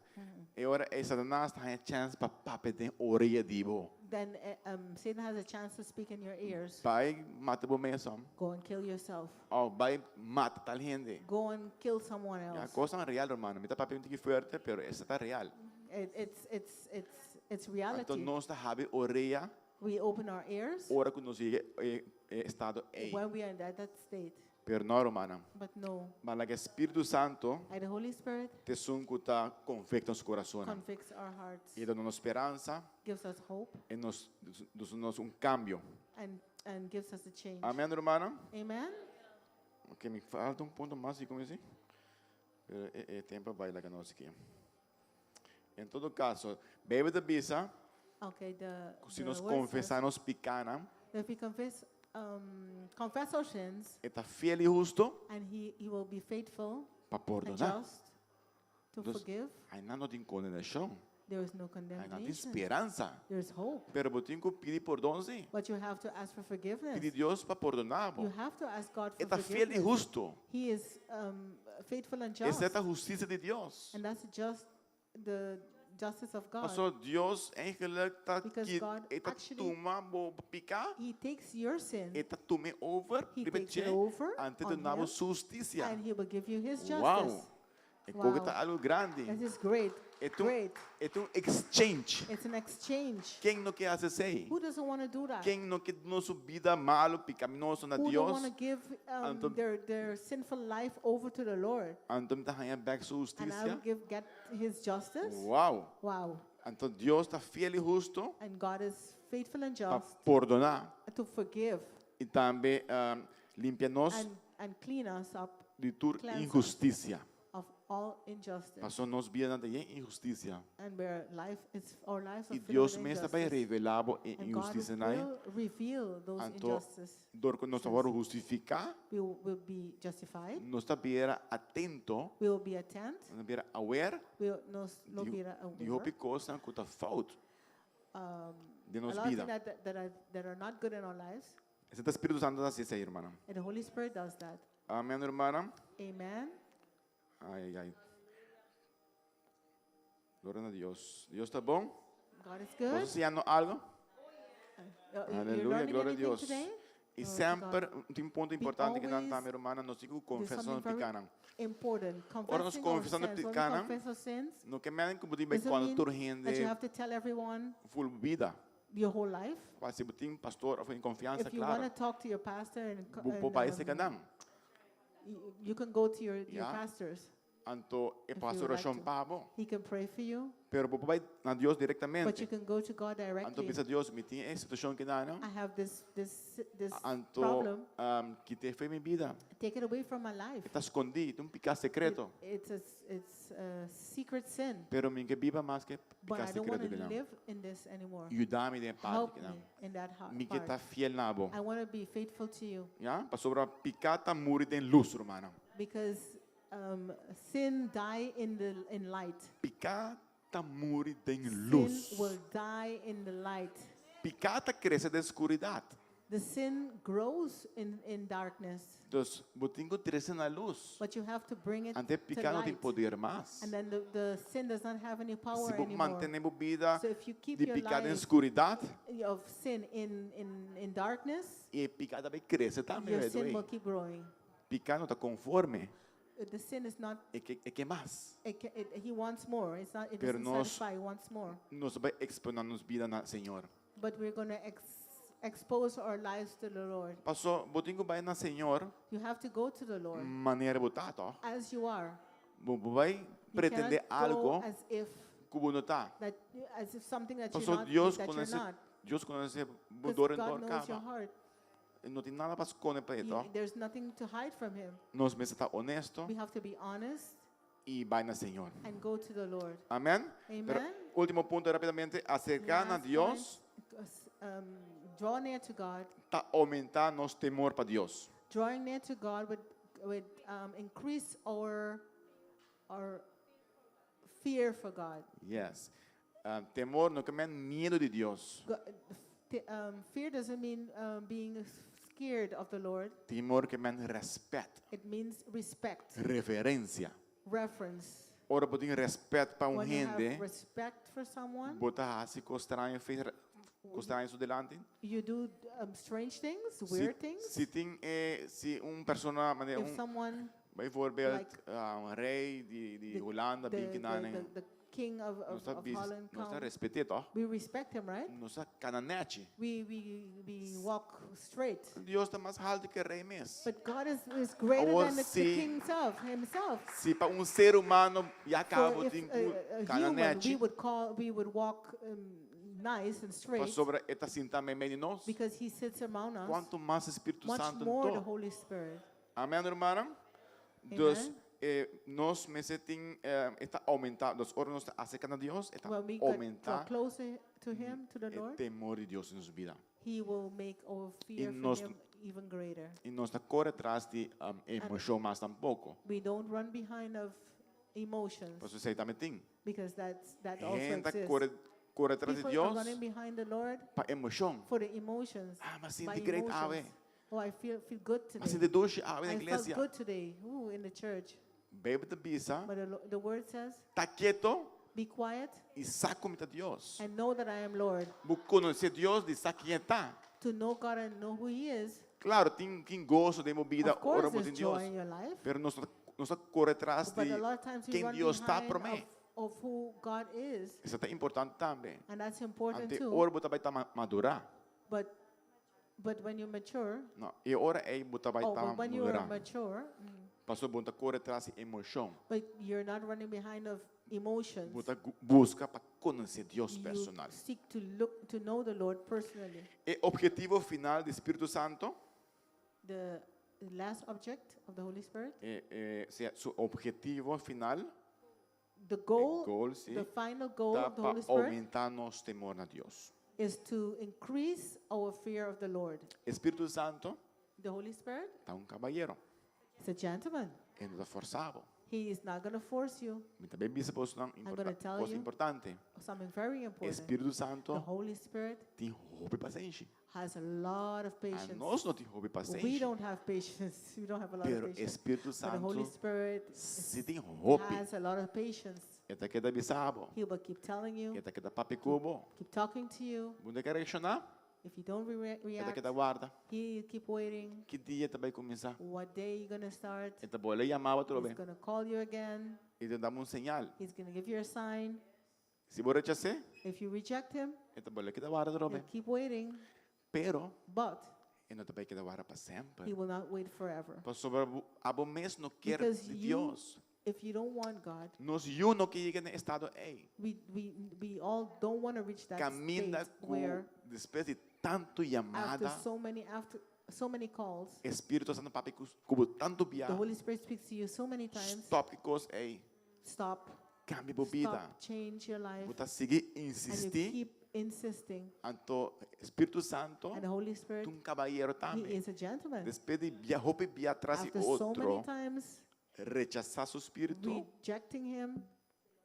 E ora e Satanas ta haña chance pa papia den orea di bo. Then eh, um, Satan has a chance to speak in your ears. Bai mata bo mes. Go and kill yourself. Oh, bai mata tal hende. Go and kill someone Ja, else. kosnan real, ruman. Mi ta papia un tiki fuerte, pero esei ta real. It, it's it's it's it's reality. Anto nos ta habri orea We open our ears ora ku nos yega e e estado ei. when we are in that, that state. Pero no, ruman. But no, Mas laga Spiritu Santu and the Holy Spirit ta esun ku ta konvikt nos kurason. convicts our hearts, E ta duna nos speransa gives us hope, i nos duna nos un kambio. and and gives us a change. Amèn, ruman? Amen. Ok, mi falta un punto mas, kon asina? Pero e, e tempu a bai laga nos aki. En todo kaso, Beibel ta bisa, Okay, the, si the nos word says konfesá nos pikánan, that if we confess confess our sins, E ta fiel i hustu and he, he will be faithful pa and pordoná. just to Dus, forgive. einan no tin kondenashon. There is no Einan tin condemnation. speransa. There is hope. Pero bo tin ku pidi pordon sí. But you have to ask for forgiveness. Pidi Dios pa pordoná bo. You have to ask God E for ta fiel i forgiveness. hustu. He is faithful and just. Esei ta hustisia di Dios. And that's just the justice of God. Paso Dios eigenlijk ta Because ki God e ta actually- tuma bo piká, He takes your sin e ta tum'é over, He riba takes it dje, over anto on duna bo him, su hustisia. and he will give you his Wow. justice. E kos Wow. ta algu grandi. That is great. E ta un, Great. e ta un exchange. It's an exchange. Ken no ke hasi esei? Who doesn't want to do that? Ken no ke duna su bida malu, pekaminoso na Who don't Dios? want to give Anto, their sinful life over to the Lord? anto mi ta haña bèk su And I hustisia. will give get his justice? Wow. Wow. Anto Dios ta fiel i hustu And God is faithful and pa just pordoná to forgive i tambe um, limpia nos and, and clean us up di tur cleanse us. inhustisia. of all injustice. Paso nos bidanan ta yen inhustisia. And where life is, our lives are I filled Dios with mes ta bai injustice. revelá bo e And God inhustisianan. will reveal those Anto, injustices. dor ku nos ta wòrdu hustifiká, We will be justified. nos ta bira atento, We will be attent. nos ta bira aware We will nos lo di, bira di aware. hopi kosnan ku ta fout den A nos lot of bida. things that, that, are, that are not good in our lives. Esei ta Spiritu Santu ta hasi esei, rumannan. And the Holy Spirit does that. Amèn, rumannan. Amen. Ai, ai, ai. Gloria na Dios. Dios ta bon. God is Bo good. ta siñando algu? You're Aleluya, learning gloria na anything Dios. today? I Glory to semper God. tin un punto Be importante ku always tambe, rumannan, nos tin ku There's konfesá something very pikánan. important. Ora nos Confessing our konfesá sins. When we pikánan, confess our sins, no ke men ku bo tin bai doesn't konta mean tur that you hende have to tell everyone full bida. your whole life. Pa si bo tin pastor òf in konfiansa, If you want klaro. to talk to your pastor and, Bo and por bai serka nan. you can go to your, your Ja. pastors. Anto e If pa you would like orashon to. pa bo. He can pray for you, Pero bo por bai na Dios but you direktamente. can go to God Anto directly. bisa Dios, mi tin e situashon akinan. I have this this this Anto problem. um, kit'é for di mi bida. Take it away from my life. E ta skondí, ta un piká sekreto. It, it's a it's a secret sin, Pero mi n' ke biba mas ku but piká I don't want sekreto to akinan. live in this anymore. Yuda mi den e parti Help akinan. me in that Mi ke ta part. fiel na bo. I want to be faithful to you Ja? Pasobra piká ta muri den lus, rumannan. because sin die in the in light. Piká ta muri den Sin lus. will die in the light. Piká ta krese den skuridat. The sin grows in, in darkness, Dus, bo tin ku trese na lus. but you have to bring it Anto to piká no tin light. poder mas. And then the, the sin does not have any power Si bo anymore. mantené bo bida So if you keep di your piká den life skuridat, of sin in, in, in darkness, e piká ta bai krese tambe, your by the sin way. will keep growing. Piká no ta konforme. The sin is not, E ke, e ke mas. it, ca- it, he wants more. It's not, it Pero doesn't nos- satisfy, he wants more. Nos ta bai eksponé nos bida na Señor. But we're going to ex, expose our lives to the Lord. Paso, bo tin ku bai na Señor, You have to go to the Lord manera bo ta, toch? as you are. Bo no bai You pretendé cannot go algu as if ku bo no ta. that as if something that you're Paso, not, Dios that you're konosé, not. Dios konosé Because bo dor en God dor knows your kaba. heart. No tin nada pa skonde pa He- e, toch? there's nothing to hide from him. Nos mester ta honesto We have to be honest i bai na Señor. and go to the Lord. Amèn? Amen. Pero, último punto rápidamente, aserká na Last Dios point, um, draw near to God, ta oumentá nos temor pa Dios. drawing near to God would, would um, increase our, our fear for God. Yes. Ah, temor no ke men miedu di Dios. Go- t- um, fear doesn't mean um, being scared of the Lord. Temor ke men rèspèt, It means respect, reverensia. reverence. Ora bo tin rèspèt pa un When you have hende, respect for someone, bo ta hasi kos straño, kos straño su dilanti. you do um, strange things, Si, weird things. si tin eh, si un persona, manera If un, someone, bijvoorbeeld like ah, un rei di, di the, Hulanda, the, bin the, kinan, the, the king of, nos of, ta of bis, Holland nos ta come, respet'é toch? we respect him, right? Nos ta kana nèchi. We, we, we walk straight. Dios ta mas haltu ku e rei mes. But God is, is greater Awor than the, the si- king himself, himself. Si pa un ser humano ya For kaba bo if tin a, ku a kana human, we nèchi, would call, we would walk um, nice and straight pasobra e ta sinta meimei di nos. because he sits among us. Kuantu mas Spiritu Much Santu more the anto. Holy Spirit. Amèn, rumannan? Dus Amen. eh, nos mester tin eh, e ta oumentá, dus ora nos ta aserká na Dios, e ta When we get draw oumentá closer to him, to the e Lord, temor di Dios den nos bida. he will make our fear I for nos him even greater. i nos ta kore tras di um, emoshon mas tampoko. We don't run behind of emotions Pasobra esei tambe tin. because that's that also Hende ta exists. kore kore tras di People are Dios running behind the Lord pa emoshon. for the emotions. Ah, m'a By sinti great awe. emotions. Oh, I feel feel good M'a today. sinti dushi awe na I felt iglesia. good today. Ooh, in the church. Beibel ta bisa, But the, the word says, ta ketu be quiet i sa ku mi ta Dios. and know that I am Lord. Bo konosé Dios di sa ken e ta. To know God and know who He is. Klaro, tin tin goso den bo bida Of course, ora bo there's tin joy Dios. in your life. Pero nos nos ta kore tras But di a lot of times we ken run Dios ta behind promé. of, of who God is. Esei ta importante tambe. And that's important Ante too. ora bo ta bai ta madurá. But but when you mature, No, e ora ei bo ta bai oh, ta but when you are madurá. mature, mm, Pasobra bo no ta kore tras di emoshon. but you're not running behind of emotions. Bo ta buska pa konosé Dios You personal. seek to look to know the Lord personally. E objetivo final di Spiritu Santu, The last object of the Holy Spirit, e, e, sea, su objetivo final, the goal, goal, sí, the final goal ta of the pa Holy Spirit oumentá nos temor na Dios. is to increase our fear of the Lord. Spiritu Santu The Holy Spirit ta un kabayero. is a gentleman. E no ta fòrsa bo. He is not going to force you. Mi ta bai bisa boso I'm gonna tell kos you importante. Something very important. Spiritu The Santu Holy Spirit tin hopi pasenshi. has a lot of A patience. nos no tin hopi We pasenshi. don't have patience. We don't have a lot Pero of patience. Spiritu But the Holy Santu Spirit si tin hopi. has a lot of patience. E ta keda bisa bo. He will keep telling you, E ta keda papia ku bo. keep talking to you. Bo no ke reakshoná? If you don't E ta react, keda warda. he keep waiting. Ki dia e ta bai kuminsá? What day you gonna start? E ta bolbe yama bo atrobe. He's gonna call you again. E ta dabo un señal. He's gonna give you a sign. Si bo rechas'é, If you reject him, e ta bolbe keda warda atrobe. he'll keep waiting. Pero But e no ta bai keda warda pa semper. he will not wait forever. Pasobra abo mes no kier Because di you, Dios. if you don't want God, Nos yu no ke yega na e estado ei. we, we, we all don't want to reach that Caminda state ku where despues di tantu after yamada, so many after so many calls, e Spiritu Santu papia ku ku bo tantu bia. the Holy Spirit speaks to you so many times. Stop ki kos ei. Stop. Kambia bo bida. Stop. Change your life. Bo ta sigui And you insistí. keep insisting. Anto Spiritu Santu And the Holy Spirit, ta un kabayero he tambe. is a gentleman. Despues di bia hopi bia tras di After so many otro, times rechasá su spiritu, rejecting him,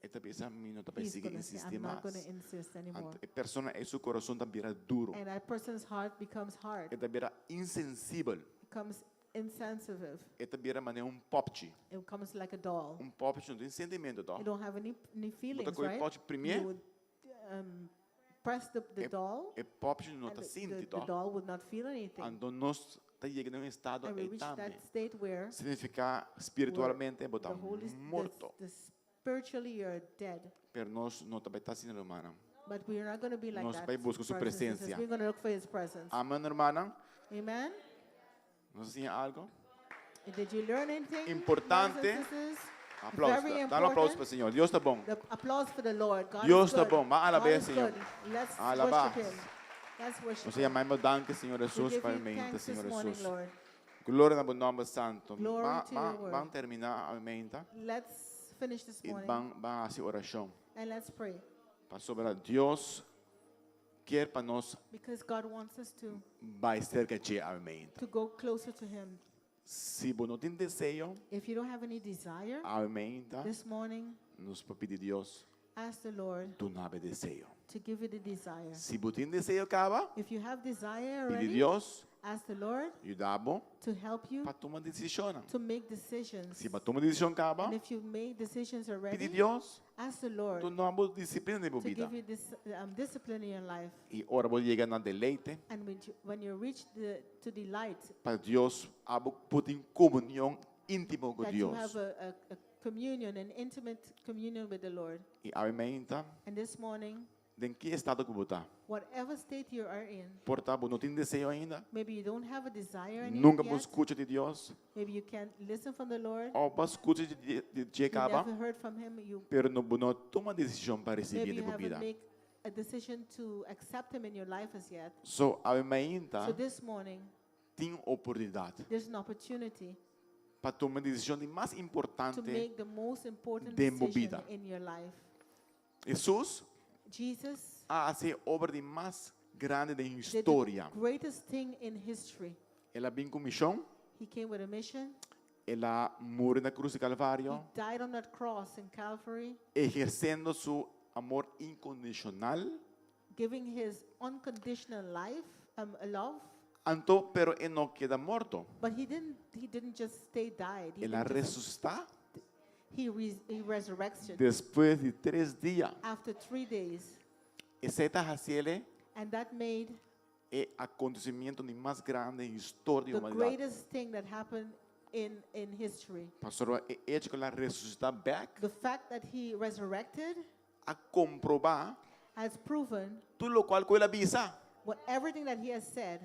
e ta bisa mi no ta bai he's sigui gonna say, insistí I'm not mas. gonna insist anymore. Anto e persona ei su kurason ta bira duru. And that person's heart becomes hard, E ta bira insensibel. becomes insensitive. E ta bira manera un popchi. It becomes like a doll. Un popchi no tin sentimentu, You toch? don't have any, any Bo ta feelings, kohe right? popchi primé, You would um, press the, the e, doll, e popchi no and ta the, sinti, the, the toch? doll would not feel anything. Anto nos ta yega den un estado And we ei reach tambe. that state where Significa we're spiritualmente bo the ta Holy, the, morto. the spiritually you're dead. Pero nos no ta bai ta asina, rumannan. But we are not going to be like Nos that. bai buska su brothers and sisters. presensia. We're going to look for his presence. Amen, rumannan. Amen. Nos a siña algu? Did you learn anything? Importante. brothers and sisters? Aplauso. Very Da un aplauso important. pa Señor. Dios ta bon. The applause for the Lord. God Dios is ta good. bon. Ban alab'é, God is Señor. good. Let's Alabá. worship him. Let's worship Nos him. yama bo danki, Señor We Jesus, give pa you mente, thanks this Señor morning, Jesus. Lord. Gloria na bo nòmber santu. Glory Ban, to your ban, word. ban terminá e menta Let's finish this i morning ban, ban hasi orashon. and let's pray. Pasobra Dios. ke pa nos Because God wants us to, bai serka dje awe to go closer to Him. Si bo no tin deseo, If you don't have any desire awe mainta, this morning, nos por pidi Dios ask the Lord duna bo deseo. to give you the desire. Si bo tin deseo kaba, If you have desire pidi already, Dios ask the Lord yuda bo to help you pa tuma desishon. to make decisions. Si bo a tuma desishon kaba, And if you made decisions pidi already, Dios ask the Lord duna bo disiplina den bo to bida. give you this discipline in your life. I ora bo yega na deleite, And when you reach the to delight, pa Dios abo por tin komunion íntimo ku that you Dios. have a communion, an intimate communion with the Lord. I awe mainta, And this morning, den ki estado ku bo ta? whatever state you are in, Por ta bo no tin deseo ainda? maybe you don't have a desire any Nunka bo yet. skucha di Dios? Maybe you can't listen from the Lord. Òf bo a skucha di di dje You kaba, never heard from Him. You pero no bo no tuma desishon pa risibí maybe den you bo haven't bida. made a decision to accept Him in your life as yet. So awe mainta So this morning, tin oportunidat there's an opportunity pa tuma e desishon di mas to importante make the most important den bo decision bida. in your life. Hesus Jesus a hasi e obra di mas grandi den did the historia. greatest thing in history. El a bin ku mishon, He came with a mission. el a muri na krus di Kalvario, He died on that cross in Calvary, ehersendo su amor inkondishonal. giving his unconditional life, love. Anto, pero e no keda morto. But he didn't, he didn't just stay died. He El a didn't just resusitá He, res, he resurrected despues di tres dia. after three days. Esei ta hasiele And that made e akontesimentu di mas grandi den historia di the humanidat. greatest thing that happened in, in history. Pasobra e echo ku el a resusitá bèk The fact that he resurrected a komprobá has proven tur lokual ku el a bisa. what everything that he has said.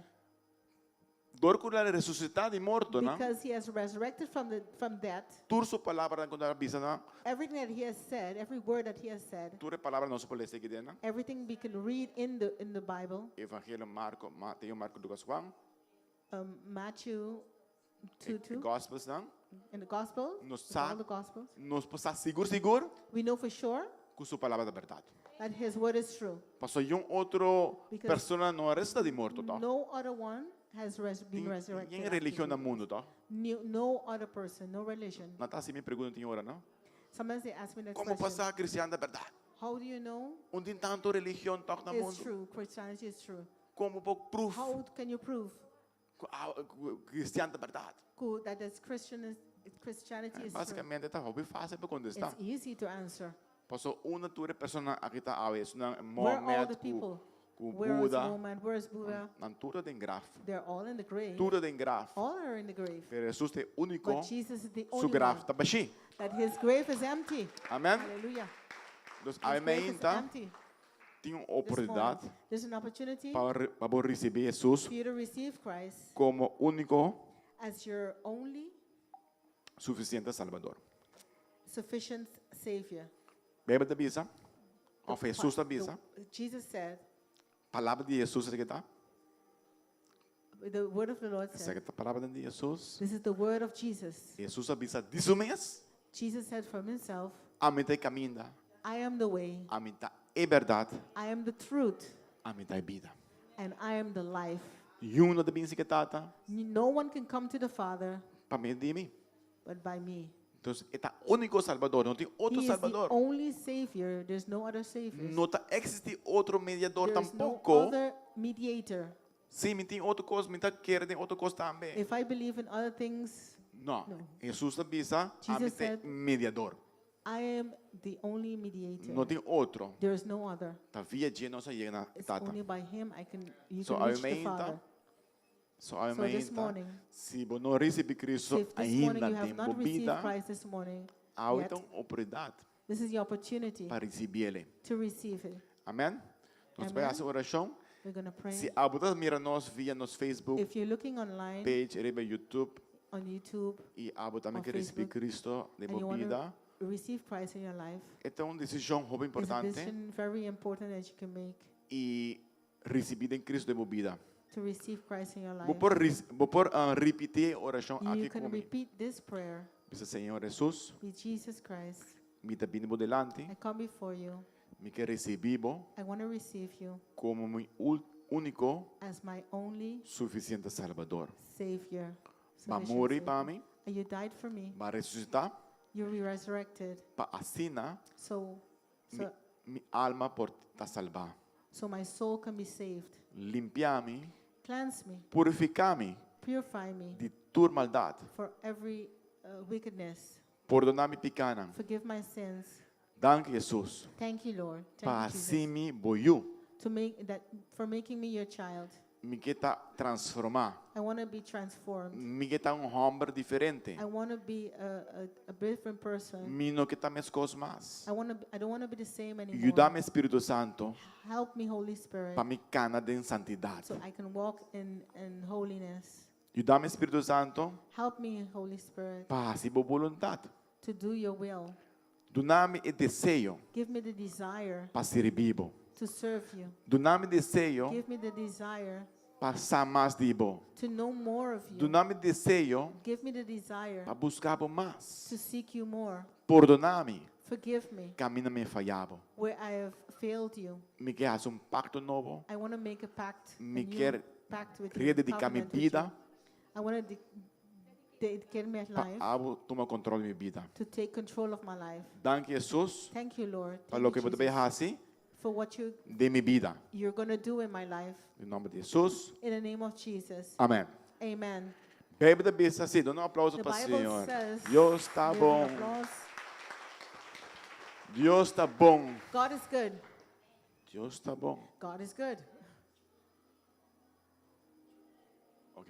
Dor ku el a resusitá di mortonan, Because he has resurrected from, the, from death, tur su palabranan ku el a bisa nan, everything that he has said, every word that he has said, tur e palabra nos por lesa aki den nan. everything we can read in the, in the Bible, Evangelio Marko, Mateo, Marko, Lukas, Juan, Matthew 2, e 2, Gospels nan, in the Gospel, nos with sa, all the Gospels, nos por sa sigur sigur we know for sure ku su palabra ta bèrdat. that his word is true. Paso niun otro Because persona no a resusitá di morto, toch? No other one has res been Tin resurrected. yen after religion na Jesus. mundu, toch? No, no other person, no religion. Nan ta hasi mi pregunta tin ora, no? Sometimes they ask me that Komo question. bo sa kristian ta bèrdat? How do you know Un tin tantu religion toch na it's mundu? true? Christianity is true. Kon bo por proof How can you prove ku kristian ta bèrdat? ku that this Christian is, Christianity is true? Básikamente ta hopi fásil pa kontestá. It's easy to answer. Paso unda tur e persona aki ta awe, esnan Where all Mohamed the ku people? ku Where is Buda, Mohammed? Where is Buddha? nan tur ta den graf. They're all in the grave. Tur ta den graf. All are in the grave. Pero Jesus ta e úniko But Jesus is the su only graf one ta bashí. that his grave is empty. Amen. Hallelujah. Dus His awe grave is mainta empty. tin un This morning, oportunidat there's an opportunity pa pa bo risibí Jesus for you to receive Christ komo úniko as your only sufisiente Salbador. sufficient Savior. Beibel ta bisa, òf Hesus ta bisa, Jesus said, palabra di Hesus esaki ta. The word of the Lord said, Esaki ta palabra di Hesus. This is the word of Jesus. Hesus a bisa di su mes, Jesus said from himself, Ami ta e kaminda, I am the way, ami ta e bèrdat, I am the truth, ami ta e bida. and I am the life. Niun no ta bin serka Tata No one can come to the Father pa medio di mi. but by me. Entonces, e ta úniko Salbador, no tin otro He is the Salbador. only Savior. There's no other Savior. No ta eksistí otro mediador There's no tampoko. other mediator. Si mi tin otro kos, mi ta kere den otro kos tambe. If I believe in other things, No. no. Hesus a bisa, ami Jesus ta said, mediador. I am the only mediator. No tin otro. There is no other. Ta via dje nos a yega na It's Tata. only by him I can you So can reach the aumenta, Father. so So this aumenta. morning, Si bo no risibí Cristo so if this morning ainda you have den not bo received bida, Christ this morning, awe yet, ta un oportunidat this is your opportunity pa risibié. to receive it. Amèn? Nos bai Amen. hasi orashon. We're going to pray. Si abo ta mira nos via nos Facebook If you're looking online, page, riba YouTube, on YouTube, i abo tambe on ke risibí Facebook, Cristo den and bo you want bida, to receive Christ in your life, e ta un desishon hopi it's a importante decision very important that you can make i risibí den Cristo den bo bida. to receive Christ in your Bo life. por, bo por ripití e orashon You aki can ku mi. repeat this prayer Bisa, Señor Jesus, with Jesus Christ. mi ta bini bo delanti. I come before you. Mi ke risibí bo I want to receive you komo mi úniko as my only sufisiente Salbador. Savior. B'a sufficient muri pa Savior. mi, And you died for me. b'a resusitá You were resurrected. pa asina So, mi, so, mi alma por ta salbá. so my soul can be saved. Limpia mi, Cleanse me, purifiká mi purify me di tur maldat. for every wickedness. Pordoná mi pikánan. Forgive my sins. Danki Hesus Thank you, Lord. Thank pa you, Jesus, hasi mi bo yu. to make that for making me your child. Mi ke ta transformá. I want to be transformed. Mi ke ta un hòmber diferente. I want to be a, a, a different person. Mi no ke ta meskos mas. I want to. I don't want to be the same anymore. Yuda mi Spiritu Santu Help me, Holy Spirit, pa mi kana den santidat. so I can walk in, in holiness. Yuda mi Spiritu Santu Help me, Holy Spirit, pa hasi bo boluntat. to do your will. Duna mi e deseo Give me the desire pa sirbi bo. to serve you. Duna mi deseo Give me the desire pa sa mas di bo. to know more of you. Duna mi deseo Give me the desire pa buska bo mas. to seek you more. Pordoná mi Forgive me kaminda mi faya bo. where I have failed you. Mi ke hasi un pakto nobo. I want to make a pact, a Mi new ke pact with you, redediká mi covenant with you. bida I want to dedicate my pa life abo tuma kontròl di mi bida. to take control of my life. Danki Hesus Thank you, Lord. pa Thank loke you, bo ta bai Jesus, hasi for what you, den mi bida. you're going to do in my life. Den nòmber di Hesus. In the name of Jesus. Amèn. Amen. Beibel ta bisa así, duna un aplauso The pa Bible Señor. says, Dios ta give an bon. applause. Dios ta bon. God is good. Dios ta bon. God is good. Ok.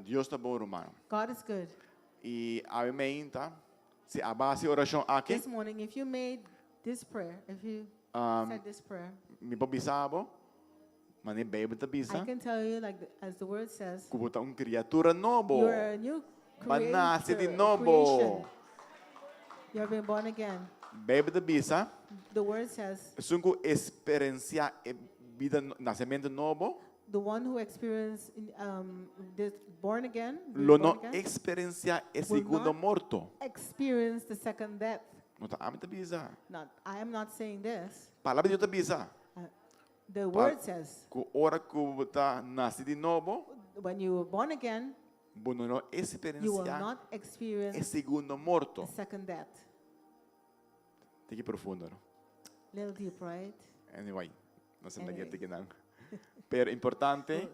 Dios ta bon, ruman. God is good. I awe meinta, si a bo a hasi e orashon aki, This morning, if you made this prayer, if you said this prayer, mi por bisa bo, manera Beibel ta I bisa, can tell you, like as the word says, ku bo ta un kriatura nobo. you're a new B'a nase di creator, nobo. creation. You have been born again. Beibel ta bisa, The word says, esun ku eksperensiá e bida nasementu nobo, the one who experienced um, this born again, being lo born no again, eksperensiá e will segundo not morto. experience the second death. No ta ami ta bisa. Not, I am not saying this. Palabra di Dios ta bisa. The Pa- word says, Ku ora ku bo ta nasi di nobo, when you were born again, bo no lo you will eksperensiá not experience e segundo morto. the second death. Tiki profundo, no? Little deep, right? Anyway, no se Anyway. anyway. nan. Pero importante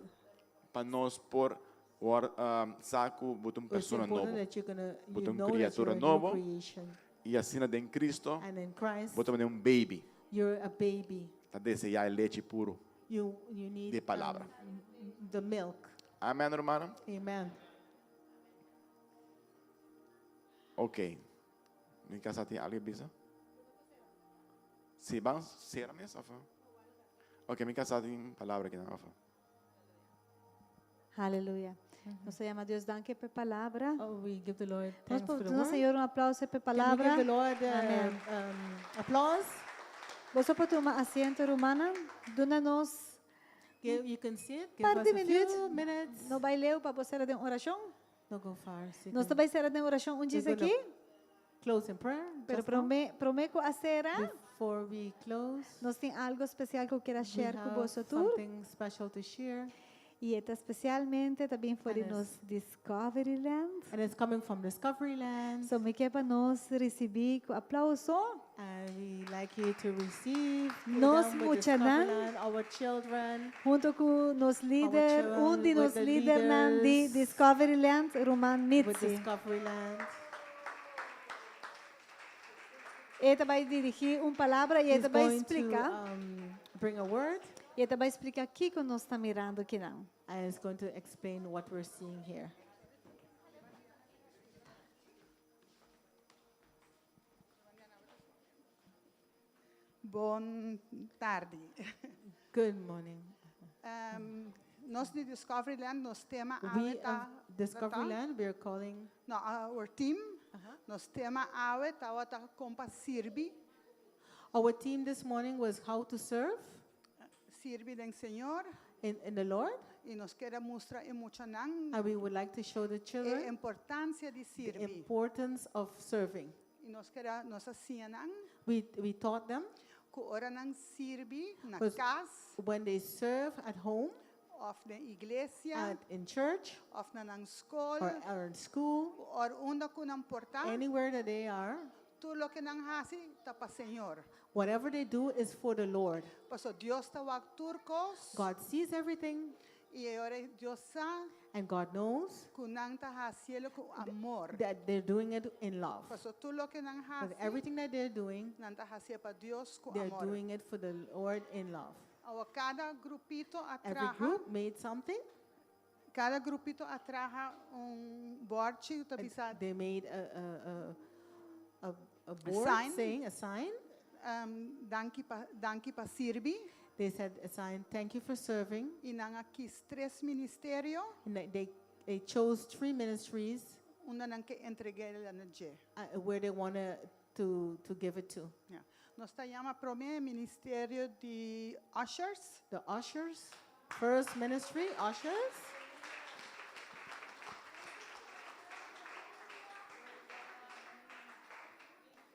pa nos por war, um, sa ku bo ta un It's persona important nobo. that you're gonna you Bo ta un know that you're kriatura a new nobo. creation. I asina den Cristo, And in Christ, bo ta un baby. you're a baby. Ta deseá lechi puru. You you need Di palabra. the milk. Amèn, ruman? Amen. Ok. Mi kasá tin algu bisa? Si, ban sera mes, òf? Ok, mi kasá tin palabra akinan, òf? Aleluya. Nos ta yama Dios danki pa e palabra. Oh, we give the Lord Nos thanks for the duna word. Señor un aplauso pa e Can we palabra. give the Lord Amèn. applause? Boso por tuma asiento, rumannan. Duna nos Give, you can sit. Give par us di a minuut. few minutes. No bai leu pa bo sera den orashon. Don't go far. So you Nos can ta bai sera den orashon un We're djis gonna aki. close in prayer. Pero just now. promé promé ku a sera, Before we close, nos tin algu spesial ku ke we share ku have boso tur. something special to share. I e ta spesialmente ta bin for di And nos Discovery Land. And it's coming from Discovery Land. So mi ke pa nos risibí ku aplouso. And we like you to receive with Nos them, with muchanan. Discoveryland, our children. Hunto ku nos lider, children, un di with nos the lidernan di leaders. Discovery Land, Ruman With Mitzi. Discovery Land. E ta bai dirigí un palabra i He's e ta bai going to splika. bring a word I e ta bai splika kiko nos ta mirando akinan. and is going to explain what we're seeing here. Bon tardi. Good morning. Nos di Discovery Land, nos tema We awe ta of Discovery Land, we are calling No, our team, nos tema awe tabata kon pa sirbi. Our team this morning was how to serve. Sirbi den Señor. In, in the Lord. I nos ke a mustra e muchanan. And we would like to show the children E importansia di the sirbi. importance of serving. I nos ke a nos a siña nan. We taught them ku ora nan sirbi na Pues- kas, when they serve at home, òf na iglesia, in church, òf na nan skol, or in school, òf unda ku nan por ta, anywhere that they are, tur loke nan hasi ta pa Señor. Whatever they do is for the Lord. Paso Dios ta wak tur kos, God sees everything i ora Dios sa and God knows ku nan ta hasié ku amor. That they're doing it in love. Paso tur loke nan But hasi, everything that they're doing, nan ta hasié pa Dios ku they're amor. Doing it for the Lord in love. Awor kada grupito Every a traha, group made something. Kada grupito a traha un bòrchi, And bisa, they made a board Sign. Saying, a sign. Danki pa sirbi. They said a sign, "Thank you for serving." I nan a kies tres ministerio, And they chose three ministries unda nan ke entreg'é na dje. Where they want to give it to. Ja. Nos ta yama promé ministerio di ushers. The ushers, first ministry, ushers.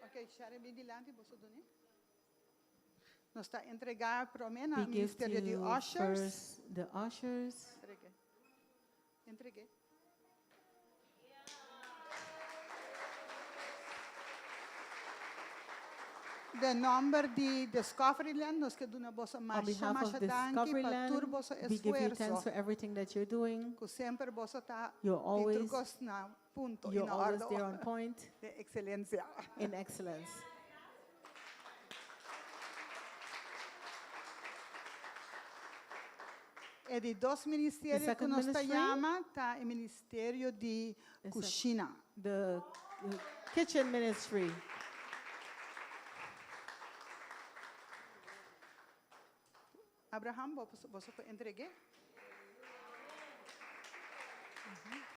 Ok, Sharon, bin dilanti, bo dun'é. Nos ta entregá promé na We give ministerio di to ushers. First the ushers. Entreg'é. Entreg'é. Den nòmber di Discoveryland, nos ke duna boso On masha behalf masha of danki pa tur Discoveryland, boso we give you thanks esfuerso. For everything that you're doing. Ku semper boso ta You're always, tin tur kos na punto you're i na always òrdu. There on point Di ekselensia. In excellence. E di dos ministerio ku Second nos ta ministry yama ta e ministerio di is kushina. The kitchen ministry. Abraham, bo por entreg'é?